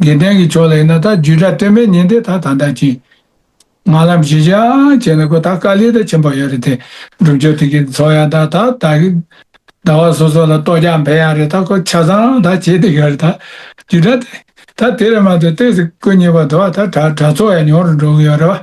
དགེ་ལྡན་གྱི་ཕྱོགས་ལ་ཡིན་ན་ད་རྒྱུད་གྲྭ་སྟོད་སྨད་གཉིས་དེ་ད་ད་ལྟ་ཅིག་སྔགས་ལམ་གཞི་བཞག་བྱས་ནས་ཁོ་ད་དཀའ་ལས་ད་ཆེན་པོ་ཡོད་རེད་དེ། སྒྲུབ་མཆོད་དེ་གི་ཚོགས་ཡ་ད་ད་ད་གི་ཟླ་བ་སོ་སོ་ལ་གཏོར་རྒྱག་འཕེན་ཡ་རེད། ད་ཁོ་ཆ་ཚང་ད་བྱེད་དེ་ཡོད་རེད། ད་རྒྱུད་གྲྭ་དེ་ད་དེ་རེད་མ་གཏོགས་ཏོག་ཙམ་སྐུ་ཉེ་བ་འདུག་བ། ད་གྲྭ་གྲྭ་ཚོགས་ཡ་ཉུང་རུ་འགྲོ་གི་ཡོད་རེད་བ།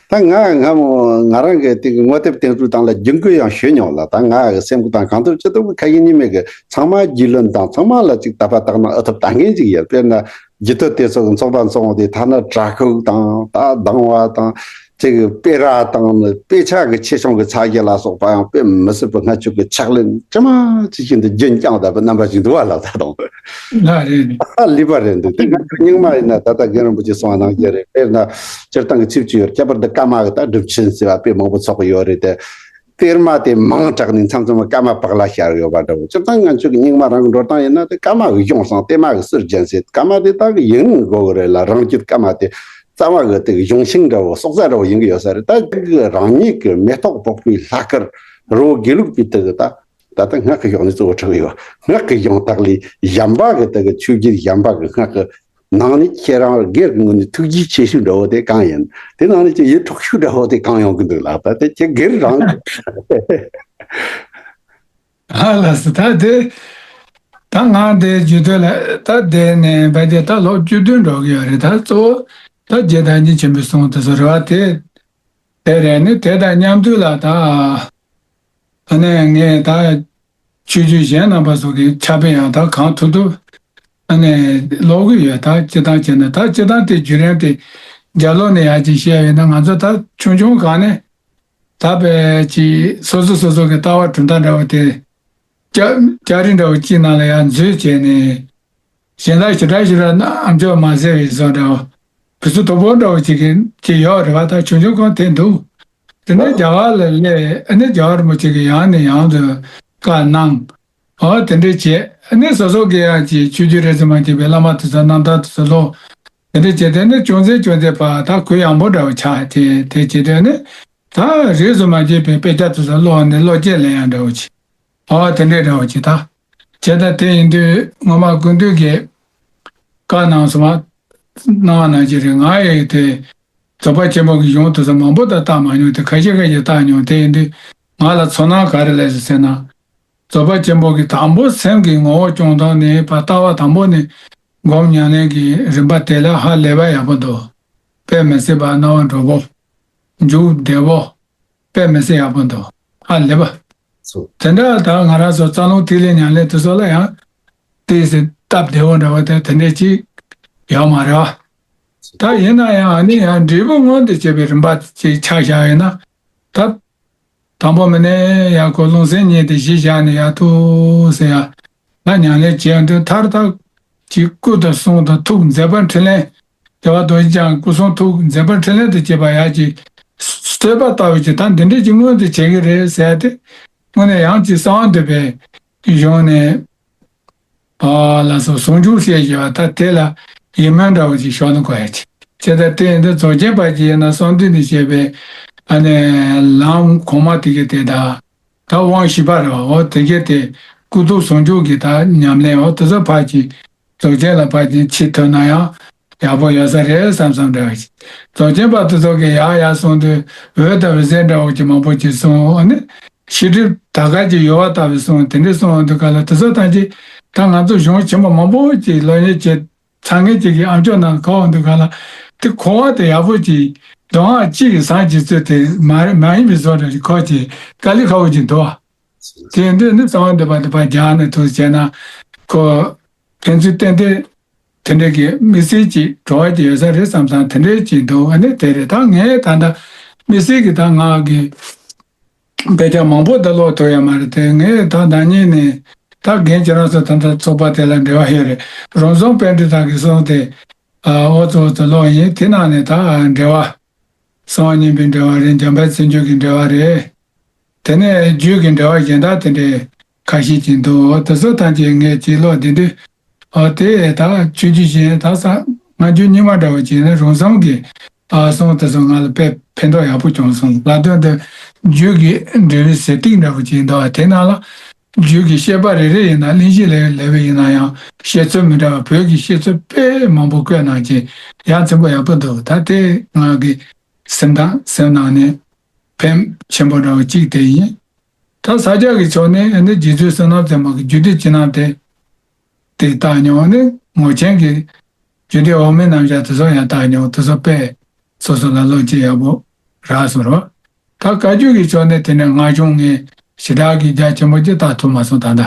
ད་ང་སྔ་མོ་ང་རང་གི་དེ་གི་ངོ་དེབ་སྟེང་བྲིས་སྟངས་ལ་རྒྱུན་བཀོད་ཡང་ཞུས་མྱོང་ལ། ད་ང་གི་སེམས་ཁུར་དང་གང་ཐུབ་ཅི་ཐུབ་ཁ་ཡིན་ཉི་མེད་གི་ཚང་མ་རྒྱུས་ལོན་དང་ཚང་མ་ལ་ཅིག་དད་པ་དག་སྣང་ཨེ་ཐུབ་ལྟ་མཁན་ཅིག་ཡོད། དཔེར་ན་རྒྱུད་སྟོད་དེ་ཚོ་གི་ཚོགས་པ་འཚོགས་དེ་ཐ་ན་དྲ་ཁུག་དང་ད་སྡང་བ་དང་ཅིག་དཔེ་ར་དང་ནི་དཔེ་ཆ་གི་ཆེ་ཆུང་གི་ཚ་རྒྱ་ལ་སོགས་པ་ཡང་དཔེ་མི་སྲིད་པའི་སྔ་ཕྱོགས་ཀྱི་ཕྱག་ལེན་ཇི་མ་ཇི་བཞིན་དུ་རྒྱུན་བསྐྱངས་བསྡད་པའི་རྣམ་པ་ཞིག་འདུག་བ་ལ། ད་དང་ལ་རེད། ད་ལུས་པ་རེད་འདུག་དེ་ང་ཚོ་རྙིང་མ་ཡིན་ན་ད་ལྟ་རྒན་རིན་པོ་ཆེ་གསུངས་པ་ནང་བཞིན་རེད། དཔེར་ན་སྤྱིར་བཏང་གི་ཚིག་གཅིག་ཡོད། ཁྱད་པར་དུ་བཀའ་མ་གི་ད་སྒྲུབ་ཆེན་ཟེར་བ་དཔེ་མང་པོ་ཚོགས་ཀྱི་ཡོད་རེད་དེ། གཏེར་མ་དེ་མང་དྲགས་ནས་མཚམས་མཚམས་བཀའ་མ་བག་ལ་ཞར་ཡོད་པ་འདྲ་བོ། སྤྱིར་བཏང་ང་ཚོ་གི་རྙིང་མ་རང་གི་འགྲོ་སྟངས་ཡིན་ན་དེ་བཀའ་མ་གི་གཞུང་བསྲང་གཏེར་མ་གི་ཟུར་རྒྱན་ཟེར། བཀའ་མ་དེ་ད་གི་ཡིན་དགོས་གི་རེད་ལ། རང་རྒྱུད་བཀའ་མ་དེ་རྩ་བ་གི་དེ་གི་གཞུང་ཤིང་འདྲ་བོ་སྲོག་རྩ་འདྲ་བོ་ཡིན་གི་ཡོད་ས་རེད། ད་གི་རང་ཉིད་ཀྱི་མེ་ཏོག་ཕོག་པའི་ལྷ་སྐལ་རི་བོ་དགེ་ལུགས་པའི་དེ་གི་ད་ད་ལྟ་སྔགས་ཀྱི་ཕྱོགས་ནས་གཙོ་བོ་ཁྲིད་ཡོད། སྔགས་ཀྱི་ཡང་དག་ལས་གཞན་པ་གི་དེ་གི་ཆོས་བརྒྱུད་གཞན་པ་གི་སྔགས་ཀྱི་ ནང་ནས་ཁྱེད་རང་སྒེར་གྱི་ངོས་ནས་ཐུགས་རྗེ་ཆེ་ཤོས་འདྲ་བོ་དེ་གང་ཡིན། དེ་ནང་ནས་ཀྱི་ཡིད་འཕྲོག་ཤོས་འདྲ་བོ་དེ་གང་ཡོང་གི་འདུག་ལགས། ད་དེ་ཁྱེད་སྒེར་རང་གི་ཨ་ལགས་སོ། ད་དེ་ད་ང་དེ་རྒྱུད་སྟོད་ལ་ད་བསྡད་ནས་བས་དེ་ད་ལོ་བཅུ་བདུན་འགྲོ་གི་ཡོད་རེད། ད་གཙོ་བོ་ད་རྗེ་བདག་ཉིད་ཆེན་པོའི་གསུང་དེ་ཚོ་རེད་བ། དེ་དེ་རེད། ནི་དེ་དང་མཉམ་དུ་ལ་ད་ཨ་ནི་ངས་ད་ཆོས་བརྒྱུད་གཞན་རྣམ་པ་སོགས་ཀྱི་ཕྱག་དཔེ་ཡང་ད་གང་ཐུབ་ཐུབ་ཨ་ནི་ཀློག་གི་ཡོད། ད་སྤྱིར་བཏང་བྱས་ན་ད་སྤྱིར་བཏང་དེ་བརྒྱུད་རིམ་དེ་རྒྱབ་ལོགས་ནས་ཡར་ཅིག་བཤད་ཡོད་ན། ང་ཚོ་ད་ཆུང་ཆུང་སྒང་ནས་ད་བས་ཅིག་སོ་སོ་སོ་སོ་གི་ལྟ་བ་གྲུབ་མཐའ་འདྲ་བོ་དེ་ལྕགས་ལྕགས་རི་འདྲ་བོ་གཅིག་ནང་ལ་ཡར་འཛུལ་བྱས་ནས། གཞན་དག་ཞེ་དྲག་ཞེ་དྲག་ན་ཨམ་ཅོག་མ་ཟེར་བའི་བཟོ་འདྲ་བོ། བུ་ཚོ་དོ་པོ་འདྲ་བོ་ཅིག་གི་ཅིག་ཡོད་རེད་བ། ད་ཆུང་ཆུང་སྒང་དེ་འདུག་དེ་ནས་རྒྱ་གར་ལ་སླེབས། ཨ་ནི་རྒྱ་གར་མོ་ཅིག་གི་ཡང་ནས་ཡང་དུ་བཀའ་གནང་། ཨོ་དེ་འདྲས་བྱས། ཨ་ནི་སོ་སོ་གི་ཡང་ཅིག་ཆོས་བརྒྱུད་རེ་ཟུང་མ་མཁྱེན་པའི་བླ་མ་དེ་ཚོ་རྣམ་ཐར་དེ་ཚོ་ཀློག་དེ་འདྲས་བྱས། དེ་ནི་ཅུང་ཟད་ཅུང་ཟད་ཕར་ད་གུ་ཡངས་པོ་འདྲ་བོ་ཆགས་དེ་དེ་བྱས། དེ་ནི་ད་རེ་ཟུང་མ་མཁྱེན་པའི་དཔེ་ཆ་དེ་ཚོ་ཀློག་ནས་བློ་སྐྱེད་ལེན་ཡག་འདྲ་བོ་བྱས། ཨོ་དེ་འདྲས་འདྲ་བོ་བྱས། ད་བྱས་ད་དེ་ཡིན་དུས་ངོ་མ་སྐུ་མདུན་གྱིས་བཀའ་གནང་སོང་བ། གནང་བ་ནང་བཞིན་རེད། ང་ཡི་དེ་རྫོགས་པ་ཆེན་པོ་གི་གཞུང་དེ་ཚོ་མང་པོ་ད་བལྟས་མ་མྱོང་། དེ་ཁ་ཤས་ཁ་ཤས་བལྟས་མྱོང་། དེ་ཡིན་དུས་ང་ལ་ཚོར་སྣང་ག་རེ་སླེབས་སོང་ཟེར་ན། རྫོགས་པ་ཆེན་པོ་གི་དང་པོ་སེམས་ཀྱི་ངོ་བོ་སྐྱོང་སྟངས་ནི་ཕར་ལྟ་བ་དང་པོ་ནི་སྒོམ་ཉམས་ལེན་གྱི་རིམ་པ་དེ་ལ་ཧ་ལས་པ་ཡག་པོ་འདུག་དཔེ་མི་སྲིད་པ་སྣང་བ་འགྲོ་པོ། མཇུག་བདེ་པོ། དཔེ་མི་སྲིད་ཡག་པོ་འདུག་ཧ་ལས་པ། སོ། དེ་འདྲ་ད་ང་རང་ཚོ་རྩ་རླུང་ཐིག་ལེ་ཉམས་ལེན་དེ་ཚོ་ལ་ཡང་ཏོག་ཙམ་སྟབས་བདེ་བོ་འདྲ་བ་དེ་དེ་འདྲས་ཅིག་ཡོད་མ་རེད་བ། ད་ཡིན་ན་ཡང་ཨ་ནི་ཡང་འབྲས་བུ་མངོན་དུ་བྱེད་པའི་རིམ་པ་ཅིག་ཆ་བཞག་ཡོད་ན། ད་དང་པོ་མི་ནས་ཡར་ཁོ་རླུང་སེམས་གཉིས་དེ་གཞི་བཞག་ནས་ཡར་ཐུག་ཟེར་ཡ། ད་ཉམས་ལེན་བྱེད་ཡོང་དུས་མཐར་ཐུག་ཅིག་སྐུ་དང་གསུང་དང་ཐུགས་མཛད་པ་འཕྲིན་ལས། རྒྱལ་བ་རྡོ་རྗེ་འཆང་སྐུ་གསུང་ཐུགས་མཛད་པ་འཕྲིན་ལས་དང་བཅས་པ་ཡར་ཅིག་བསྟོད་པ་ལྟ་བུ་ཅིག་ད་འདི་འདྲས་ཅིག་མངོན་དུ་བྱེད་ཀྱི་རེད་ཟེར་ཏེ། དངོས་གནས་ཡང་ཅིག་གསང་བ་འདུས་པའི་གཞུང་ནས། ཨ་ལགས་སོ། ཟུང་འཇུག་ཟེར་བཞིན་པ་ད་དེ་ལ་ཡིད་སྨོན་འདྲ་བོ་ཅིག་ཤོར་ན་དགོས་ཡ་ཅིག་བྱས་ད་དེ་ཡིན་དུས་རྫོགས་ཆེན་པ་ཅིག་ཡིན་ན་གསང་འདུས་ནས་བཤད་པའི་ཨ་ནི་ལམ་གོང་མ་དེ་གའི་དེ་ད། ད་དབང་བཞི་པ་རེད་བ། འོ་དེ་གའི་དེ་སྐུ་གདུང་ཟུང་འཇུག་གི་ད་ཉམས་ལེན་འོ་དེ་ཚོ་ཕར་ཅིག་རྫོགས་ཆེན་ལ་ཕར་ཅིག་ཕྱིན་ཐུབ་ན་ཡང་ཡག་པོ་ཡོད་ས་རེད་བསམ་བསམ་འདྲ་བ་ཞིག་རྫོགས་ཆེན་པ་དེ་ཚོ་གིས་ཡག་ཡག་གསུངས་དུས་འོད་དང་འོད་ཟེར་འདྲ་བོ་ཅིག་མང་པོ་ཅིག་གསུངས། ཨ་ནི་ཤེས་སྒྲིབ་དག་ག་ཅིག་ཡོལ་བ་ལྟ་བུ་གསུངས། དེ་འདྲ་གསུངས་འོང་དུས་ག་ལ་དེ་ཚོ་ཐམས་ཅད་ད་ང་ཚོ་གཞུང་ཆེན་པོ་མང་པོ་ཅིག་ལོ་ཉེར་བཅུ་ཚང་མཁན་ཅིག་གི་ཨམ་ཅོག་ནང་ག་འོང་དུས་ག་ལ་དེ་གོ་བ་དེ་ཡག་པོ་ཅིག་མདོ་སྔགས་གཅིག་གི་ཟབ་རྒྱས་ཚུལ་དེ་མ་མ་ཡིན་པའི་བཟོ་འདྲ་ཞིག་ཁོ་ཅིག་དཀའ་ལས་ཁག་པོ་ཅིག་འདུག་བ། དེ་ཡིན་དུས་ནི་གསང་བ་འདུས་པ་འདི་ཕར་རྒྱག་ནས་ཐུགས་བྱས་ན་ཁོ་ཕན་ཚུན་ཏན་ཏན་དེ་འདྲ་གི་དམིགས་བསལ་གྱི་བྲོ་བ་ཅིག་ཡོད་ས་རེད་བསམ་བསམ་དེ་འདྲ་ཅིག་འདུག་ཨ་ནི་དེ་རེད། ད་ངས་ད་ལྟ་དམིགས་བསལ་གྱི་ད་ངག་གི་དཔེ་ཆ་མང་པོ་ད་ཀློག་ཐུབ་ཡ་མ་རེད་དེ། ངས་ད་ཟླ་གཉིས་ནས་ད་རྒན་ཁྱེད་རང་ཚོ་ད་ལྟ་ཚོགས་པ་དེ་ལ་འབྲེལ་བ་ཡོད་རེད། རོང་ཟོམ་པཎྜི་ཏ་གི་གསུང་དེ་ཨ་ཨོ་ཙོ་ཙོ་ཀློག་ཡིན། དེ་ནང་ནས་ད་འགྲེལ་བ། གསང་བ་གཉིས་པའི་འགྲེལ་བ་རེད། འཇམ་དཔལ་བརྩོན་འགྲུས་ཀྱི་འགྲེལ་བ་རེད། དེ་ནས་རྒྱུད་ཀྱི་འགྲེལ་བ་གཞན་དག་དེ་འདྲའི་ཁ་ཤས་ཅིག་འདུག་དེ་ཚོ་ཐམས་ཅད་ངས་ཅིག་ཀློག་བསྡད་དུས། ཨོ་དེ་ད་ཆོས་བརྒྱུད་གཞན་ད་ས་སྔ་འགྱུར་རྙིང་མ་འདྲ་བོ་ཅིག་ནས་རོང་ཟོམ་གྱི་ཨ་གསུང་དེ་ཚོ་ང་ལ་དཔེ་ཕན་ཐོགས་ཡག་པོ་བྱུང་སོང་། ལ་དོན་དུ་རྒྱུད་ཀྱི་འགྲེལ་བའི་ཟེར་ཏིག་འདྲ་བོ་ཅིག་འདུག་དེ་ནང་ལ། རྒྱུད་ཀྱི་བཤད་པ་རེ་རེ་ཡིན་ན་གླེང་གཞི་ལས་ལས་པ་ཡིན་ན་ཡང་བཤད་ཚུལ་མི་འདྲ་བ། བོད་ཀྱི་བཤད་ཚུལ་དཔེ་མང་པོ་བཀོད་གནང་ཅིང་ཡ་མཚན་པོ་ཡག་པོ་འདུག་ད་དེ་ང་གི་སེམས་དང་སེམས་ནང་ནས་ཕན་ཆེན་པོ་འདྲ་བ་གཅིག་དེ་ཡིན། ད་ས་སྐྱ་གི་ཕྱོགས་ནས་ནི་རྗེ་བཙུན་བསོད་ནམས་བསྟན་པ་གི་རྒྱུད་སྡེ་ཕྱི་ནང་དེ་དེ་བལྟ་མྱོང་། ནི་ངོར་ཆེན་གྱི་རྒྱུད་སྡེ་འོག་མིན་རྣམ་གཞག་དེ་ཚོ་ཡང་བལྟ་མྱོང་། དེ་ཚོ་དཔེ་སོ་སོ་ལ་བློ་སྐྱེད་ཡག་པོ་རག་སོང་རོ། ད་བཀའ་བརྒྱུད་ཀྱི་ཕྱོགས་ནས་དེ་ནས་སྔགས་གཞུང་ངས་ཞེ་དྲག་གི་རྒྱ་ཆེན་པོ་ཅིག་བལྟ་ཐུབ་མ་སོང་། ད་ལྟ་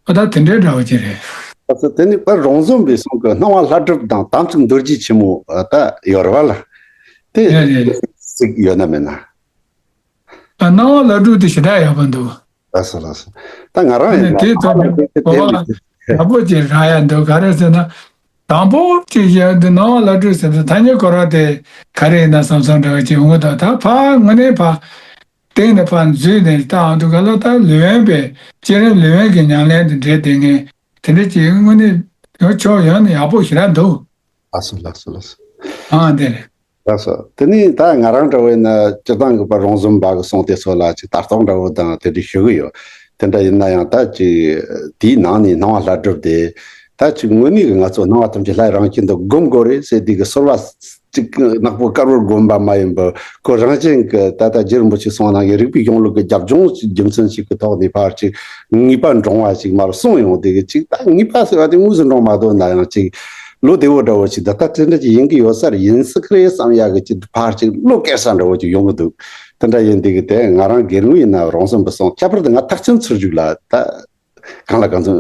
ཨ་ད་དེ་འདྲའི་འདྲ་བོ་ཅིག་རེད། ཨ་ཙི། དེ་ནི་པར་རོང་ཟོམ་པའི་གསུང་གི་སྣང་བ་ལྷ་སྒྲུབ་དང་དམ་ཚིག་རྡོ་རྗེ་ཆེན་མོ་ད་ཡོད་རེད་བ་ལ། དེ་རེད་རེད་རེད། ཚིག་ཡོད་ན་མེད་ན། ཨ་སྣང་བ་ལྷ་སྒྲུབ་དེ་ཞེ་དྲག་ཡག་པོ་འདུག་ལགས་སོ་ལགས་སོ། ད་ང་རང་ཡིན་ན་དེ་ཐོག་ནས་གོ་བ་ཡག་པོ་ཅིག་རག་ཡ་འདུག་ག་རེ་ཟེར་ན། དང་པོ་ཅིག་བཤད་དུས་སྣང་བ་ལྷ་སྒྲུབ་ཟེར་དུས་ཐ་སྙད་གོ་ར་དེ་ག་རེ་ཡིན་ན་བསམ་བསམ་འདྲ་བ་ཅིག་འོང་གི་འདུག་ད་ཕར་དངོས་གནས་ཕར་སྟེང་ནས་ཕར་འཛུལ་ནས་ལྟའང་འདུག་ག་ལ། ད་ལུས་དབེན་པའི་བསྐྱེད་རིམ་ལུས་དབེན་གྱི་ཉམས་ལེན་དུ་འདྲེས་བསྡད་མཁན་དེ་འདྲ་ཅིག་དངོས་གནས་ཡང་ཕྱོགས་ཡོངས་ནས་ཡག་པོ་ཞེ་དྲག་འདུག་ལགས་སོ་ལགས་སོ་ལགས་སོ། ཨང་དེ་རེད། ལགས་སོ། དེ་ནས་ད་ང་རང་འདྲ་བོ་ཡིན་ན་སྤྱིར་བཏང་གི་པར་རོང་ཟོམ་པ་གི་གསུང་དེ་ཚོ་ལ་ཅིག་ལྟ་རྟོག་འདྲ་བོ་དང་དེ་འདྲ་ཞུ་གི་ཡོད། དེ་འདྲ་ཡིན་ན་ཡང་ད་ཅིག་དེའི་ནང་ནས་སྣང་བ་ལྷ་སྒྲུབ་དེ་ད་ ད་ཅིག་དངོས་གནས་ཀྱི་ང་ཚོ་སྣང་བ་ཐམས་ཅད་ལྷའི་རང་བཞིན་དུ་སྒོམ་དགོས་རེད་ཟེར་དུས་ཀྱི་གསོལ་བ་ཅིག་ནག་པོ་དཀར་པོར་བསྒོམ་པ་མ་ཡིན་པར་ཁོ་རང་བཞིན་གྱི་ད་ལྟ་རྗེ་རིན་པོ་ཆེ་གསུངས་ནང་གི་རིག་པའི་གཞུང་ལུགས་ཀྱི་རྒྱབ་ལྗོངས་རྒྱུ་མཚན་ཞིག་གི་ཐོག་ནས་ཕར་ཅིག་ངེས་པ་འདྲོངས་པ་ཞིག་མར་གསུངས་ཡོང་དུས་ཀྱི་ཅིག་ད་ངེས་པ་ཟེར་བ་དེ་དངོས་སུ་འདྲོངས་མ་ཐུབ་ན་ཡང་ཅིག་ལོ་དེ་བོ་འདྲ་བོ་ཞིག་ད་ལྟ་དེ་འདྲ་ཅིག་ཡིན་གྱི་ཡོད་ས་རེད། ཡིན་སྲིད་ཀྱི་རེད་བསམ་ཡག་གི་ཅིག་ཕར་ཅིག་བློ་སྐྱེ་ས་འདྲ་བོ་ཅིག་ཡོང་གི་འདུག་དེ་འདྲ་ཡིན་དུས་ཀྱི་དེ་ང་རང་སྒེར་ངོས་ཡིན་ན་རང་སེམས་པ་སོང་། ཁྱད་པར་དུ་ང་ཐེག་ཆེན་ཚུར་རྒྱུག་ལ་ད་གང་ལ་གང་འཚམ་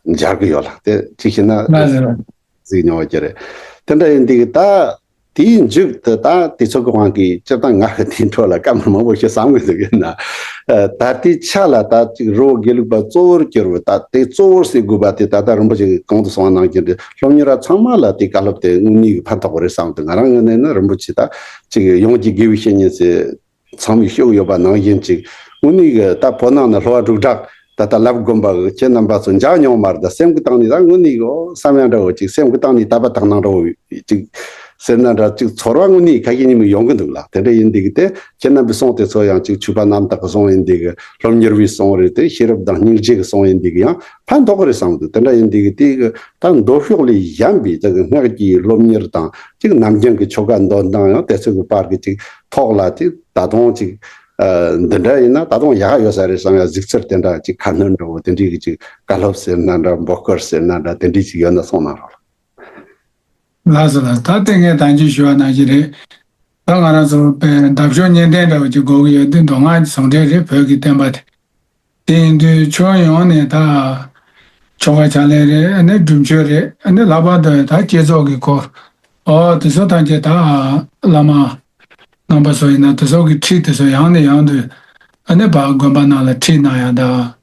མཇལ་གི་ཡོད་ལ། དེ་གཅིག་བྱས་ན་ང་ལ་གཟིགས་མྱོང་བ་ཅིག་རེད། དེ་འདྲ་ཡིན་དུས་ཀྱི་ད་དེའི་མཇུག་ཏུ་ད་དུས་ཚོད་ཀྱི་དབང་གིས་སྤྱིར་བཏང་ང་གི་དེའི་འཕྲོ་ལ་སྐར་མ་མང་པོ་ཞིག་བསམ་གི་འདུག་ཡིན་ན། ད་ལྟའི་ཆ་ལ་ད་ཅིག་རི་བོ་དགེ་ལུགས་པ་གཙོ་བོར་གྱུར་བ་ད་དེ་གཙོ་བོར་ཟེར་དགོས་པ་དེ་ད་ལྟ་རིན་པོ་ཆེ་གིས་གོང་དུ་གསུངས་པ་ནང་བཞིན་རེད། སློབ་གཉེར་བ་ཚང་མ་ལ་དེ་བཀའ་སློབ་དེ་དངོས་གནས་ཀྱི་ཕན་ཐོགས་པ་རེད་བསམ་འདུག་ང་རང་ངོས་ནས་ནི་རིན་པོ་ཆེ་ད་ཅིག་ཡོངས་ཀྱི་དགེ་བའི་བཤེས་གཉེན་ཟེར་ཚང་མས་ཤོད་ཡོད་པ་ནང་བཞིན་ཅིག་དངོས་གནས་ཀྱི་ད་བོད་ནང་ན་སློབ་པ་དྲུག་སྦྲགས་ད་ལྟ་བསླབ་དགོན་པ་གི་ཁྱེད་རྣམ་པ་ཚོ་མཇལ་མྱོང་མ་རེད། ད་སེམས་ཀྱི་སྟེང་ནས་ད་དངོས་གནས་གི་བསམ་ཡག་འདྲ་བོ་ཅིག་སེམས་ཀྱི་སྟེང་ནས་དད་པ་དག་སྣང་འདྲ་བོ་ཅིག་ཟེར་ན་འདྲ་ཅིག་ཚོར་བ་དངོས་གནས་ཁ་ཤས་ཉིན་མོ་ཡོང་གི་འདུག་ལ། དེ་འདྲ་ཡིན་དུས་ཀྱི་དེ་ཁྱེད་རྣམ་པའི་གསུང་དེ་ཚོ་ཡང་ཅིག་ཆོས་པ་རྣམ་དག་གི་གསུང་ཡིན་དུས་ཀྱི་སློབ་གཉེར་བའི་གསུང་རེད། དེ་ཤེས་རབ་དང་སྙིང་རྗེ་གི་གསུང་ཡིན་དུས་ཀྱི་ཡང་ཕན་ཐོགས་རེད་བསམ་གི་འདུག་དེ་འདྲ་ཡིན་དུས་ཀྱི་དེ་གི་ད་མདོ་ཕྱོགས་ལས་གཞན་པའི་ད་གི་སྔགས་ཀྱི་སློབ་གཉེར་དང་ཅིག་ནམ་རྒྱུན་གྱི་ཆོ་ག་འདོན་སྟངས་ཡང་དེ་ཚོ་གི་བར་གྱི་ཅིག་ཐོག་ལ་ཅིག་ད་དུང་ཅིག་ཨ་འདི་འདྲ་ཡིན་ན་ད་དུང་ཡག་ཡོད་ས་རེད་བསམ་ཡ་གཟིགས་ཚུལ་དེ་འདྲ་ཅིག་ཁ་སྣོན་འདྲ་བོ་དེ་འདྲའི་གི་ཅིག་བཀའ་སློབ་ཟེར་ན་འདྲ་འབོད་སྐུལ་ཟེར་ན་འདྲ་དེ་འདྲའི་ཅིག་ཡོད་ན་གསུངས་གནང་རོགས། ལགས་སོ་ལགས། ད་ལྟ་ངས་ད་གིན་ཞུ་བ་ནང་བཞིན་རེད། ད་ང་རང་ཚོ་དཔེ་འདབ་གཤོག་གཉིས་ལྡན་འདྲ་བོ་ཅིག་དགོས་ཀྱི་ཡོད་དུས་མདོ་སྔགས་ཀྱི་ཟུང་འབྲེལ་རེད། བོད་ཀྱི་བསྟན་པ་དེ། དེ་ཡིན་དུས་ཕྱོགས་ཡོངས་ནས་ད་ཆོ་ག་ཕྱག་ལེན་རེད། ཨ་ནི་སྒྲུབ་མཆོད་རེད། ཨ་ནི་ལྷག་པར་དུ་ད་བསྐྱེད་རྫོགས་ཀྱི་སྐོར། ཨོ་དེ་ཚོ་ཐམས་ཅད་ད་བླ་མ་རྣམ་པ་ཚོ་ཡིན་ན་དེ་ཚོ་གི་ཁྲིད་དེ་ཚོ་ཡང་ནས་ཡང་དུ་ཨ་ནི་ཕར་དགོན་པ་ནང་ལ་ཁྲིད་གནང་ཡག་དང་།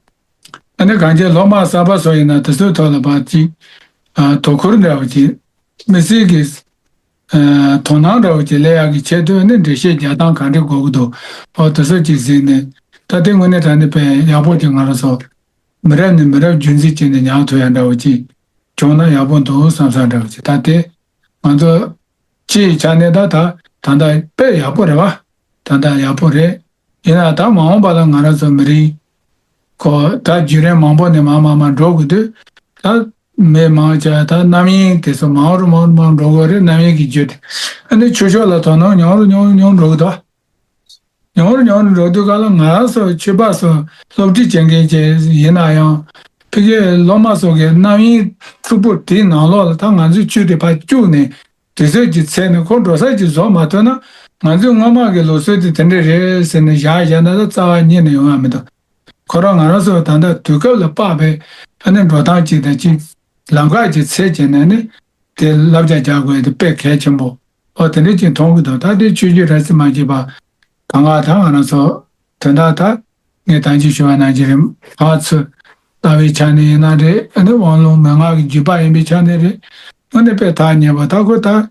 ཨ་ནི་གང་ཅི་སློབ་མ་གསར་པ་ཚོ་ཡིན་ན་དེ་ཚོའི་ཐོག་ལ་ཕར་ཅིག་ཨ་དོ་ཁུར་འདྲ་བོ་ཅིག་མི་སེར་གྱི་ཨ་དོ་སྣང་འདྲ་བོ་ཅིག་སླེབས་ཡག་གི་ཆེད་དུ་ནི་འགྲེལ་བཤད་རྒྱག་སྟངས་ག་འདྲ་དགོས་ཀྱི་འདུག་ཨོ་དེ་ཚོ་ཅིག་གཟིགས་ནས་ད་དེ་དངོས་གནས་དྲང་གནས་དཔེ་ཡག་པོ་ཅིག་ང་རང་ཚོ་མི་རབས་ནས་མི་རབས་རྒྱུན་འཛིན་བྱས་ནས་ཉར་ཐུབ་ཡག་འདྲ་བོ་ཅིག་བྱུང་ན་ཡག་པོ་འདུག་བསམ་བསམ་འདྲ་བོ་ཅིག་ད་དེ་ང་ཚོ་སྤྱི་ཡི་ཆ་ནས་ད་ད་ད་ལྟ་དཔེ་ཡག་པོ་རེད་བ། ད་ལྟ་ཡག་པོ་རེད། ཡིན་ན་ད་མ་འོངས་པ་ལ་ང་རང་ཚོ་མི་རིགས་ཁོ་ད་བརྒྱུད་རིམ་མང་པོ་ནས་མར་མར་མར་འགྲོ་དགོས་དུས་ད་མི་མང་ཆེ་བ་ད་རྣམ་གཡེང་དེ་ཚོ་མང་རུ་མང་རུ་མང་རུ་འགྲོ་གི་རེད། རྣམ་གཡེང་གི་རྒྱུ་དེ་ཨ་ནི་ཆོས་ཕྱོགས་ལ་དོ་སྣང་ཉུང་རུ་ཉུང་རུ་ཉུང་རུ་འགྲོ་གི་འདུག་ཉུང་རུ་ཉུང་རུ་འགྲོ་དུས་ག་ལ་ང་རང་ཚོ་ཆོས་པ་ཚོ་སློབ་ཁྲིད་བྱེད་མཁན་ཅིག་ཡིན་ན་ཡང་ཕ་གིའི་སློབ་མ་ཚོ་གི་རྣམ་གཡེང་འཁྲུག་པོ་དེའི་ནང་ལོགས་ལ་ད་ང་ཚོས་ཆོས་དེ་ཕར་བཅུག་ནས། དུས་ཚོད་ཀྱི་ཚད་ནས་ཁོ་འགྲོ་ས་ཅིག་བཟོ་མ་ཐུབ་ན་ང་ཚོའི་སྔོན་མ་གི་ལུགས་སྲོལ་དེ་དེ་འདྲ་རེད་ཟེར་ནས་བཞག་བཞག་ན་ད་རྩ་བ་ཉིད་ནས་ཡོང་ཡ་མི་འདུག་ཁོ་རང་ང་རང་ཚོ་ད་ལྟ་དུས་སྐབས་ལ་དཔག་པའི་ཨ་ནི་འགྲོ་སྟངས་ཅིག་དང་ཅིག་ལམ་ཁ་ཅིག་འཚོལ་བྱས་ནས་ནི་དེ་བསླབ་བྱ་རྒྱག་དགོས་དེ་དཔེ་གལ་ཆེན་པོ་ཨོ་དེ་འདྲ་ཅིག་མཐོང་གི་འདུག་ད་དེ་ཆོས་བརྒྱུད་ར་བསིལ་མ་བརྒྱུད་པ་གང་ག་ད་ང་རང་ཚོ་དོན་དག་ད་ངས་ད་གིན་ཞུ་བ་ནང་བཞིན་རེད། ཕར་ཚུར་ལྟ་བའི་ཆ་ནས་ཡིན་ན་རེད། ཨ་ནི་དབང་ལུང་མན་ངག་གི་བརྒྱུད་པ་ཡིན་པའི་ཆ་ནས་རེད། དངོས་གནས་དཔེ་ཐག་ཉེ་བ་ད་ཁོ་ད།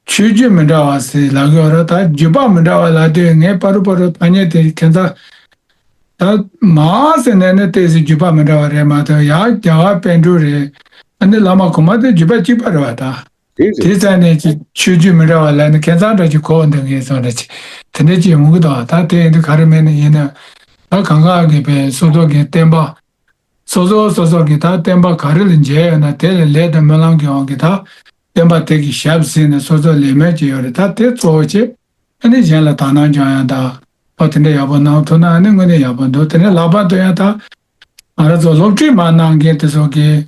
ཆོས་བརྒྱུད་མི་འདྲ་བ་ཟེར་ལབ་ཡོད་རེད། ད་བརྒྱུད་པ་མི་འདྲ་བ་ལབ་དུས་ངས་པ་རུ་པ་རུ་ཐ་སྙད་དེ་ཁྱད་མཚར། ད་མ་ཟེར་ནས་ནི་ཏོག་ཙམ་བརྒྱུད་པ་མི་འདྲ་བ་རེད་མ་གཏོགས་ཡང་རྒྱ་གར་པཎ་གྲུབ་རེད། ཨ་ནི་བླ་མ་གོང་མ་དེ་བརྒྱུད་པ་གཅིག་པ་རེད་བ་ད། དེ་རེད། དེ་ཙམ་ནས་ཅིག་ཆོས་བརྒྱུད་མི་འདྲ་བ་ལབ་ནས་ཁྱད་མཚར་འདྲ་ཅིག་གོ་འདུག་ངས་སོང་འདྲ་ཅིག་དེ་འདྲ་ཅིག་ཡོང་གི་འདུག་ད་དེ་ཡིན་དུས་ག་རེ་མེད་ནི་ཡིན་ན། ད་གང་ག་གི་པའི་སོ་སོ་གི་བསྟན་པ། སོ་སོ་སོ་སོ་གི་ད་བསྟན་པ་ག་རེ་ལ་མཇལ་ཡོད་ན་དེ་ལ་ལས་དང་སྨོན་ལམ་གྱི་དབང་གིས་ད་བསྟན་པ་དེ་གི་ཞབས་ཟིན་ནས་སོ་སོ་ལས་སྨོན་བྱས་ཡོད་རེད། ད་དེ་གཙོ་བོ་བྱས་ཨ་ནི་གཞན་ལ་དག་སྣང་སྦྱང་ཡག་ད་ཨོ་དེ་འདྲ་ཡག་པོ་གནང་ཐུབ་ན་ཨ་ནི་དངོས་གནས་ཡག་པོ་འདུག་དེ་ནས་ལྷག་པར་དུ་ཡང་ད་ང་རང་ཚོ་སློབ་ཁྲིད་མར་གནང་མཁན་དེ་ཚོ་གིས་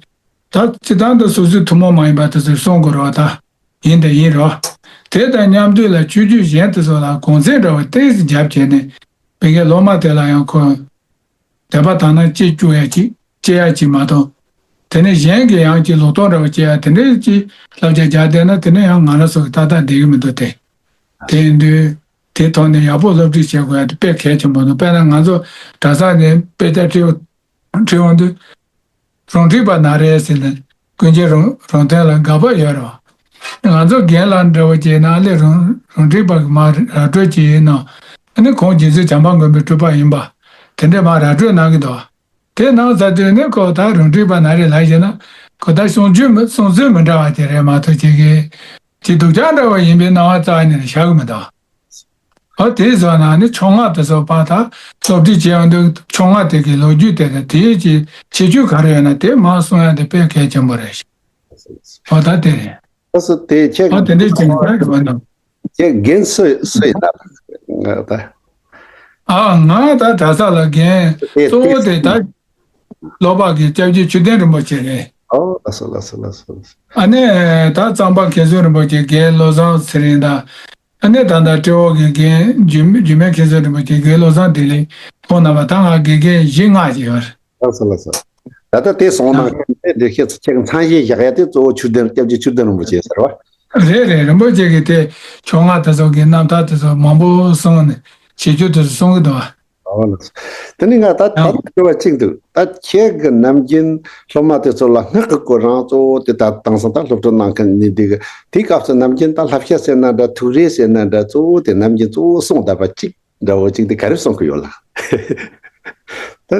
ད་སྤྱིར་བཏང་དུ་སོ་སོའི་ཐུན་མོང་མ་ཡིན་པ་དེ་ཚོ་གསུང་དགོས་རེད་བ་ད། ཡིན་དང་ཡིན་རོ། དེ་དང་མཉམ་དུ་ལ་ཆོས་བརྒྱུད་གཞན་དེ་ཚོ་ལ་གུང་ཚིགས་འདྲ་བ་ཏོག་ཙམ་བརྒྱབ་བྱས་ནས་བོད་ཀྱི་སློབ་མ་དེ་ལ་ཡང་ཁོ་དད་པ་དག་སྣང་སྐྱེ་བཅུག་ཡ་ཅིག་སྐྱེ་ཡ་ཅིག་མ་གཏོགས། དེ་ནས་གཞན་གྱི་ཡང་ཅིག་ལོག་རྟོག་འདྲ་བ་སྐྱེ་ཡ་དེ་འདྲའི་ཅིག་བསླབ་བྱ་རྒྱག་བསྡད་ན་དེ་ནས་ཡང་ང་རང་ཚོ་གི་ཏག་ཏག་བསྡད་ཀྱི་མི་འདུག་སྟེ། དེ་ཡིན་དུས་དེའི་ཐོག་ནས་ཡག་པོ་སློབ་ཁྲིད་བྱེད་དགོས་ཡ་དེ་དཔེ་གལ་ཆེན་པོ་འདུག་དཔེར་ན་ང་ཚོ་གྲྭ་ས་ནས་དཔེ་ཆ་ཁྲིད་ཁྲིད་འོང་དུས། རང་འཁྲིད་པ་ན་རེ་ཟེར་ནས་ཀུན་མཁྱེན་རང་རང་སྟོན་ལ་དགག་པ་ཡོད་རེད་བ། ང་ཚོ་རྒན་ལགས་འདྲ་བོ་བྱས་ན་ཨ་ལས་རང་རང་འཁྲིད་པ་གི་མ་ར་སྤྲོད་ཅིག་ཡིན་ནོ། ཨ་ནི་ཁོང་རྗེ་བཙུན་བྱམས་པ་མགོན་པོའི་སྤྲུལ་པ་ཡིན་པ། དེ་འདྲས་མ་ར་སྤྲོད་གནང་གི་འདུག་དེ་གནང་ཚར་དུས་ནི་ཁོ་ད་རང་འཁྲིད་པ་ན་རེ་ལབ་བྱས་ན་ཁོ་ད་གསུང་ཆོས་མི་གསུང་ཚུལ་མི་འདྲ་བ་དེ་རེད་མ་གཏོགས་ཅིག་གི་ཅིག་སྡུག་ཅག་འདྲ་བ་ཡིན་པའི་སྣང་བ་རྩ་བ་ཉིད་ནས་ཤར་གི་མི་འདུག་ཨ་དེ་བཟོ་ན་ནི་ཕྱོགས་སྔ་དེ་ཚོ་ཕར་ད་སློབ་ཁྲིད་བྱེད་ཡོང་དུས་ཕྱོགས་སྔ་དེ་གི་ལོ་རྒྱུས་དེ་དང་དེའི་ཀྱི་ཁྱད་ཆོས་ག་རེ་ཡོད་ན་དེ་མར་གསུང་ཡ་དེ་དཔེ་གལ་ཆེན་པོ་རེད་ཤག་ཨ་ད་དེ་རེད། ཨ་སོ་དེ་ཁྱེད་ཨ་དེ་འདྲའི་ཅན་ག་རེ་ཡོད་ན། ཁྱེད་རྒན་སུ་སུ་ཡིན་ན་ད། ཨ་ང་ད་གྲྭ་ས་ལ་རྒན་དེ་གཙོ་བོ་དེ་དེ་ད་ལྷོ་པ་གི་སྐྱབས་རྗེ་ཆོས་ལྡན་རིན་པོ་ཆེ་རེད། ཨོ་ལགས་སོ་ལགས་སོ་ལགས་སོ་ལགས་སོ། ཨ་ནི་ད་གཙང་པ་མཁན་ཟུར་རིན་པོ་ཆེ་རྒན་བློ་བཟང་ཚེ་རིང་དང་། ཨ་ནི་ད་ལྟ་ཏྲེ་ཧོར་གྱི་རྒན་འཇུ་འཇུ་མེད་མཁན་ཟུར་རིན་པོ་ཆེ་རྒན་བློ་བཟང་བདེ་ལེགས་ཁོང་རྣམ་པ་ད་ང་དགེ་རྒན་བཞི་ལྔ་ཅིག་ཡོད་རེད། ལགས་སོ་ལགས་སོ། ད་ལྟ་དེ་སོང་ན་ཡང་དེ་འདྲ་ཁྱེད་ཚོ་ཁྱེད་མཚན་གཞས་བཞག་ཡ་དེ་གཙོ་བོ་ཆོས་ལྡན་སྐྱབས་རྗེ་ཆོས་ལྡན་རིན་པོ་ཆེ་ཟེར་བ། རེད་རེད། རིན་པོ་ཆེ་གིས་དེ་ཕྱོགས་སྔ་དེ་ཚོ་གི་རྣམ་ཐར་དེ་ཚོ་མང་པོ་གསུངས་ནས་བྱེད་རྒྱུ་དེ་ཚོ་གསུང་གི་འདུག་ཨ། ཨོ་ལགས་སོ། དེ་ནི་ང་ད་ད་ཡང་དྲི་བ་གཅིག་འདུག་ད་ཁྱེད་ཀྱི་ནམ་རྒྱུན་སློབ་མ་དེ་ཚོ་ལ་སྔགས་ཀྱི་སྐོར་རང་གཙོ་བོ་དེ་ད་དེང་སང་ད་སློབ་ཕྲུག་གནང་མཁན་ནི་འདི་གི་དེའི་སྐབས་སུ་ནམ་རྒྱུན་ད་བསླབ་བྱ་ཟེར་ན་འདྲ་ཐུགས་རེ་ཟེར་ན་འདྲ་གཙོ་བོ་དེ་ནམ་རྒྱུན་གཙོ་བོ་གསུང་བསྡད་པ་གཅིག་འདྲ་བོ་གཅིག་དེ་ག་རེ་གསུང་གི་ཡོད་ལགས། ད་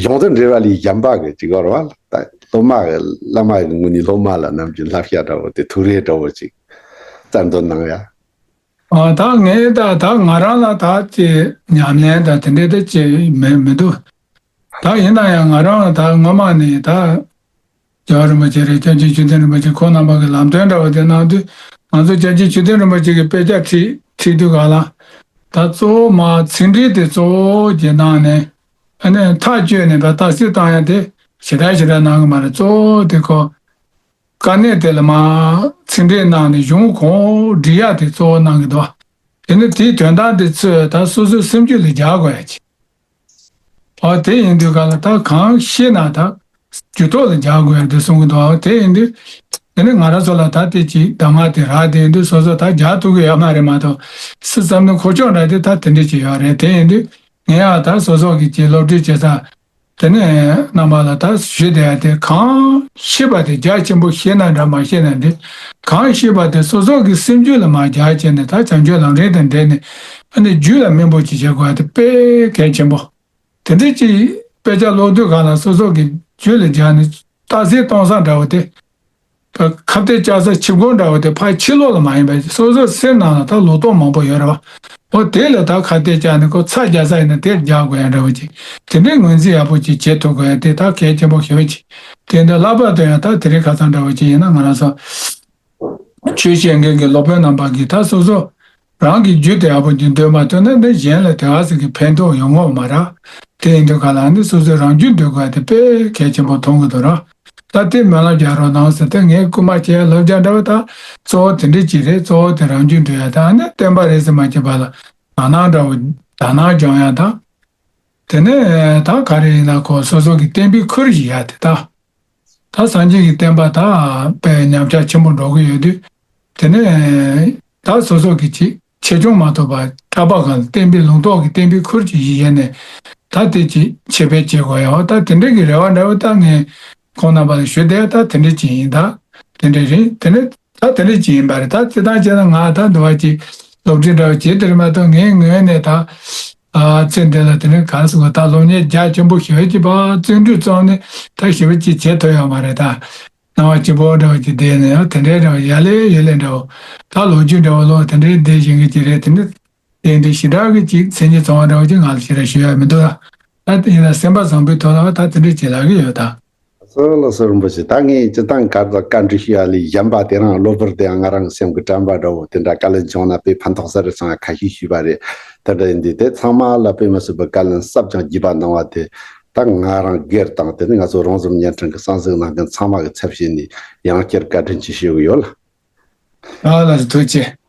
གཞུང་དང་འབྲེལ་བ་ལས་གཞན་པ་གི་གཅིག་ཡོད་རེད་བ། ད་སློབ་མ་གི་བླ་མ་གི་ངོས་ནས་སློབ་མ་ལ་ནམ་རྒྱུན་བསླབ་བྱ་འདྲ་བོ་དེ་ཐུགས་རེ་འདྲ་བོ་གཅིག་བསྩལ་འདོད་གནང་ཡ། ཨ་ད་ངས་ད་ད་ང་རང་ལ་ད་ཅི་ཉམས་ལེན་ད་དེ་འདྲའི་ད་ཅི་མི་མི་འདུག་ད་ཡིན་ན་ཡང་ང་རང་ད་སྔོན་མ་ནས་ད་རྒྱལ་བ་རིན་པོ་ཆེ་རེད། སྐྱབས་རྗེ་ཆོས་ལྡན་རིན་པོ་ཆེ་ཁོང་རྣམ་པ་གི་ལམ་སྟོན་འདྲ་བོ་དེ་གནང་དུས་ང་ཚོ་སྐྱབས་རྗེ་ཆོས་ལྡན་རིན་པོ་ཆེ་གི་དཔེ་ཆ་ཁྲིད་ཁྲིད་དུས་ག་ལ་ད་གཙོ་བོ་མ་ཚིག་འགྲེལ་དེ་གཙོ་བོ་གྱི་ནང་ནས་ཨ་ནི་ཐག་གཅོད་ནས་ད་རྟགས་གསལ་བཏང་ཡ་དེ་ཞེ་དྲག་ཞེ་དྲག་གནང་གི་མ་རེད། གཙོ་བོ་དེ་ཁོ། དཀའ་གནད་དེ་ལ་མ་ཚིག་འགྲེལ་གནང་ནས་གཞུང་གོང་འོག་སྒྲིག་ཡག་དེ་གཙོ་བོ་གནང་གི་འདུག་དེ་ནི་དེའི་དོན་དག་དེ་ཚོས་ད་སོ་སོའི་སེམས་རྒྱུད་ལ་སྦྱར་དགོས་ཡ་ཅིག་ཨོ་དེ་ཡིན་དུས་ག་ལ་ད་གང་ཤེས་ན་ད་རྒྱུད་ཐོག་ལ་སྦྱར་དགོས་ཡ་དེ་གསུང་གི་འདུག་ཨོ་དེ་ཡིན་དུས་དེ་ནི་ང་རང་ཚོ་ལ་ད་དེ་ཅིག་གདམས་ངག་དེ་རག་དེ་ཡིན་དུས་སོ་སོ་ད་སྦྱར་ཐུབ་ཀྱི་ཡོད་མ་རེད་མ་གཏོགས་སུ་བསམ་ན་ཁོ་ཅོག་འདྲ་དེ་ད་དེ་འདྲ་ཅིག་ཡོད་རེད། དེ་ཡིན་དུས་ངས་ཡང་ད་སོ་སོ་གི་ཅིག་སློབ་ཁྲིད་བྱེད་ས། དེ་ནས་རྣམ་པ་ལ་ད་ཞུས་བསྡད་ཡ་དེ་གང་ཤེས་པ་དེ་རྒྱ་ཆེན་པོ་ཤེས་ན་འདྲ་མ་ཤེས་ན་འདྲ་གང་ཤེས་པ་དེ་སོ་སོ་གི་སེམས་རྒྱུད་ལ་མར་རྒྱ་ཆེ་ནས་ད་བྱང་ཆུབ་ལམ་རིམ་དང་འབྲེལ་ནས་ཨ་ནི་རྒྱུད་ལ་སྨིན་པོ་ཅིག་བྱེད་དགོས་ཡ་དེ་དཔེ་གལ་ཆེན་པོ། དེ་འདྲའི་ཅིག་དཔེ་ཆ་ཀློག་དུས་གང་ལ་སོ་སོ་གི་རྒྱུད་ལ་སྦྱར་ནས་རྟགས་གསལ་གཏོང་ས་འདྲ་བོ་དེ། ཁ་གཏད་བཅག་ས་ཕྱི་སྒོ་འདྲ་བོ་དེ་ཕར་ཕྱི་ལོགས་ལ་མ་ཡིན་པ་སོ་སོའི་སེམས་ནང་ལ་ད་ལོག་རྟོག་མང་པོ་ཡོད་རེད་བ། འོ་དེ་ལ་ད་ཁ་གཏད་བཅག་ནས་ཁོ་ཚ་རྒྱག་ས་ཡིན་ན་དེར་རྒྱག་དགོས་ཡ་འདྲ་བོ་ཅིག་དེ་འདྲའི་ངོས་འཛིན་ཡག་པོ་ཅིག་བྱེད་ཐུབ་དགོས་ཡ་དེ་ད་གལ་ཆེན་པོ་ཞེ་པོ་ཅིག་དེ་འདྲ་ལྷག་པར་དུ་ཡང་ད་དེ་རིང་ཁ་སང་འདྲ་བོ་ཅིག་ཡིན་ན་ང་རང་ཚོ་ཆོས་བཤད་མཁན་གྱི་སློབ་དཔོན་རྣམ་པ་གིས་ད་སོ་སོ་རང་གི་རྒྱུད་དེ་ཡག་པོ་ཅིག་འདོན་མ་ཐུབ་ན་འདི་གཞན་ལ་དེ་ག་ཟིག་གི་ཕན་ཐོགས་ཡོང་ངོ་མ་རེད། དེ་ཡིན་དུས་ག་ལ་ནི་སོ་སོའི་རང་རྒྱུད་འདོན་དགོས་ཡ་དེ་དཔེ་གལ་ཆེན་པོ་མཐོང་གི་འདུག་ར། ད་དེ་སྨོན་ལམ་རྒྱག་རོགས་གནང་ཟེར་ཏེ་ངས་སྐུལ་མ་བྱས་ཡ་ལབ་རྒྱག་འདྲ་བ་ད་གཙོ་བོ་དེ་འདྲ་ཅིག་རེད། གཙོ་བོ་དེ་རང་རྒྱུད་འདོན་ཡ་ད་ནི་བསྟན་པ་རེད་ཟེར་མ་བྱེད་པ་ལ་དག་སྣང་འདྲ་བོ་དག་སྣང་སྦྱོང་ཡ་ད། དེ་ནས་ད་ག་རེ་ཡིན་ན་ཁོ་སོ་སོ་གི་བསྟན་པའི་ཁུར་བཞེས་ཡ་དེ་ད། ད་སངས་རྒྱས་ཀྱི་བསྟན་པ་ད་དཔེ་ཉམས་ཆག་ཆེན་པོ་འགྲོ་གི་ཡོད་དུས། དེ་ནས་ད་སོ་སོ་གི་ཅིག་ཆེ་ཆུང་མ་གཏོགས་པ་གྲྭ་པ་གང་ལ་བསྟན་པའི་ལུང་རྟོགས་ཀྱི་བསྟན་པའི་ཁུར་ཅིག་བཞེས་ནས་ད་དེ་ཅིག་འཆད་སྤེལ་བྱེད་དགོས་ཡོད། ད་དེ་འདྲའི་གི་རེ་བ་འདྲ་བོ་ད་ངས་ཁོང་རྣམ་པ་ལ་ཞུ་བསྡད་ད་དེ་འདྲ་ཅིག་ཡིན། ད་དེ་འདྲ་རེད། དེ་ནས་ད་དེ་འདྲ་ཅིག་ཡིན་པ་རེད། ད་སྤྱིར་བཏང་བྱས་ན་ང་ད་འདི་བ་ཅིག་སློབ་ཁྲིད་འདྲ་བོ་བྱེད་དེ་རེད་མ་གཏོགས་ངའི་ངོས་ནས་ད། ཨ་ཚེ་འདི་ལ་དེ་ནས་ག་རེ་ཟེར་དགོས། ད་སློབ་གཉེར་རྒྱ་ཆེན་པོ་ཞེ་པོ་ཅིག་ཕར་བརྩོན་འགྲུས་བརྩམས་ནས་ད་ཞེ་པོ་ཅིག་བྱེད་ཐུབ་ཡོད་མ་རེད། ད་སྣང་བ་སྐྱིད་པོ་འདྲ་བོ་ཅིག་བསྡད་ནས་ཡང་དེ་འདྲའི་འདྲ་བོ་ཡ་ལེ་ཡ་ལེ་འདྲ་བོ་ད་ལོ་རྒྱུས་འདྲ་བོ་ལོ་དེ་འདྲའི་བསྡད་བཞིན་གི་ཅིག་རེད། དེ་ནས་དེ་འདྲའི་ཞེ་དྲག་གི་ཅིག་མཚན་ཉིད་ཚང་བ་འདྲ་བོ་ཅིག་ང་ལ་ཞེ་དྲག་ཞུ་ཡ་མི་འདུག་ད་དེ་ཡིན་ན་སེམས་པ་བཟང་པོའི་ཐོག་ལ་ད་དེ་འདྲའི་ཅིག་ལབ་གི་ཡོད་ད། ལགས་སོ་ལགས་སོ་རིན་པོ་ཆེ། ད་ངས་སྤྱིར་བཏང་ག་ད་བཀའ་འདྲི་ཞུ་ཡ་ལས་གཞན་པ་དེ་རང་གློ་བུར་དེ་ཡང་ང་རང་སེམས་ཀྱི་དྲན་པ་འདྲ་བོ་དེ་འདྲ་བཀའ་ལན་བྱུང་ན་དཔེ་ཕན་ཐོགས་ས་རེད་བསམ་ཡ་ཁ་ཤས་ཞུས་པ་རེད། དེ་འདྲ་ཡིན་དུས་དེ་ཚང་མ་ལ་དཔེ་མི་སྲིད་པའི་བཀའ་ལན་ཟབ་ཅིང་རྒྱས་པ་གནང་བ་དེ་ད་ང་རང་སྒེར་དང་དེ་ནི་ང་ཚོ་རོང་ཟོམ་བརྙན་འཕྲིན་གྱི་གསན་གཟིགས་གནང་མཁན་ཚང་མ་གི་ཚབ་བྱས་ནས་ཡང་བསྐྱར་བཀའ་དྲིན་ཆེ་ཞུ་གི་ཡོད་ལགས། ཨ་ལགས་སོ་ཐུགས་རྗེ་ཆེ།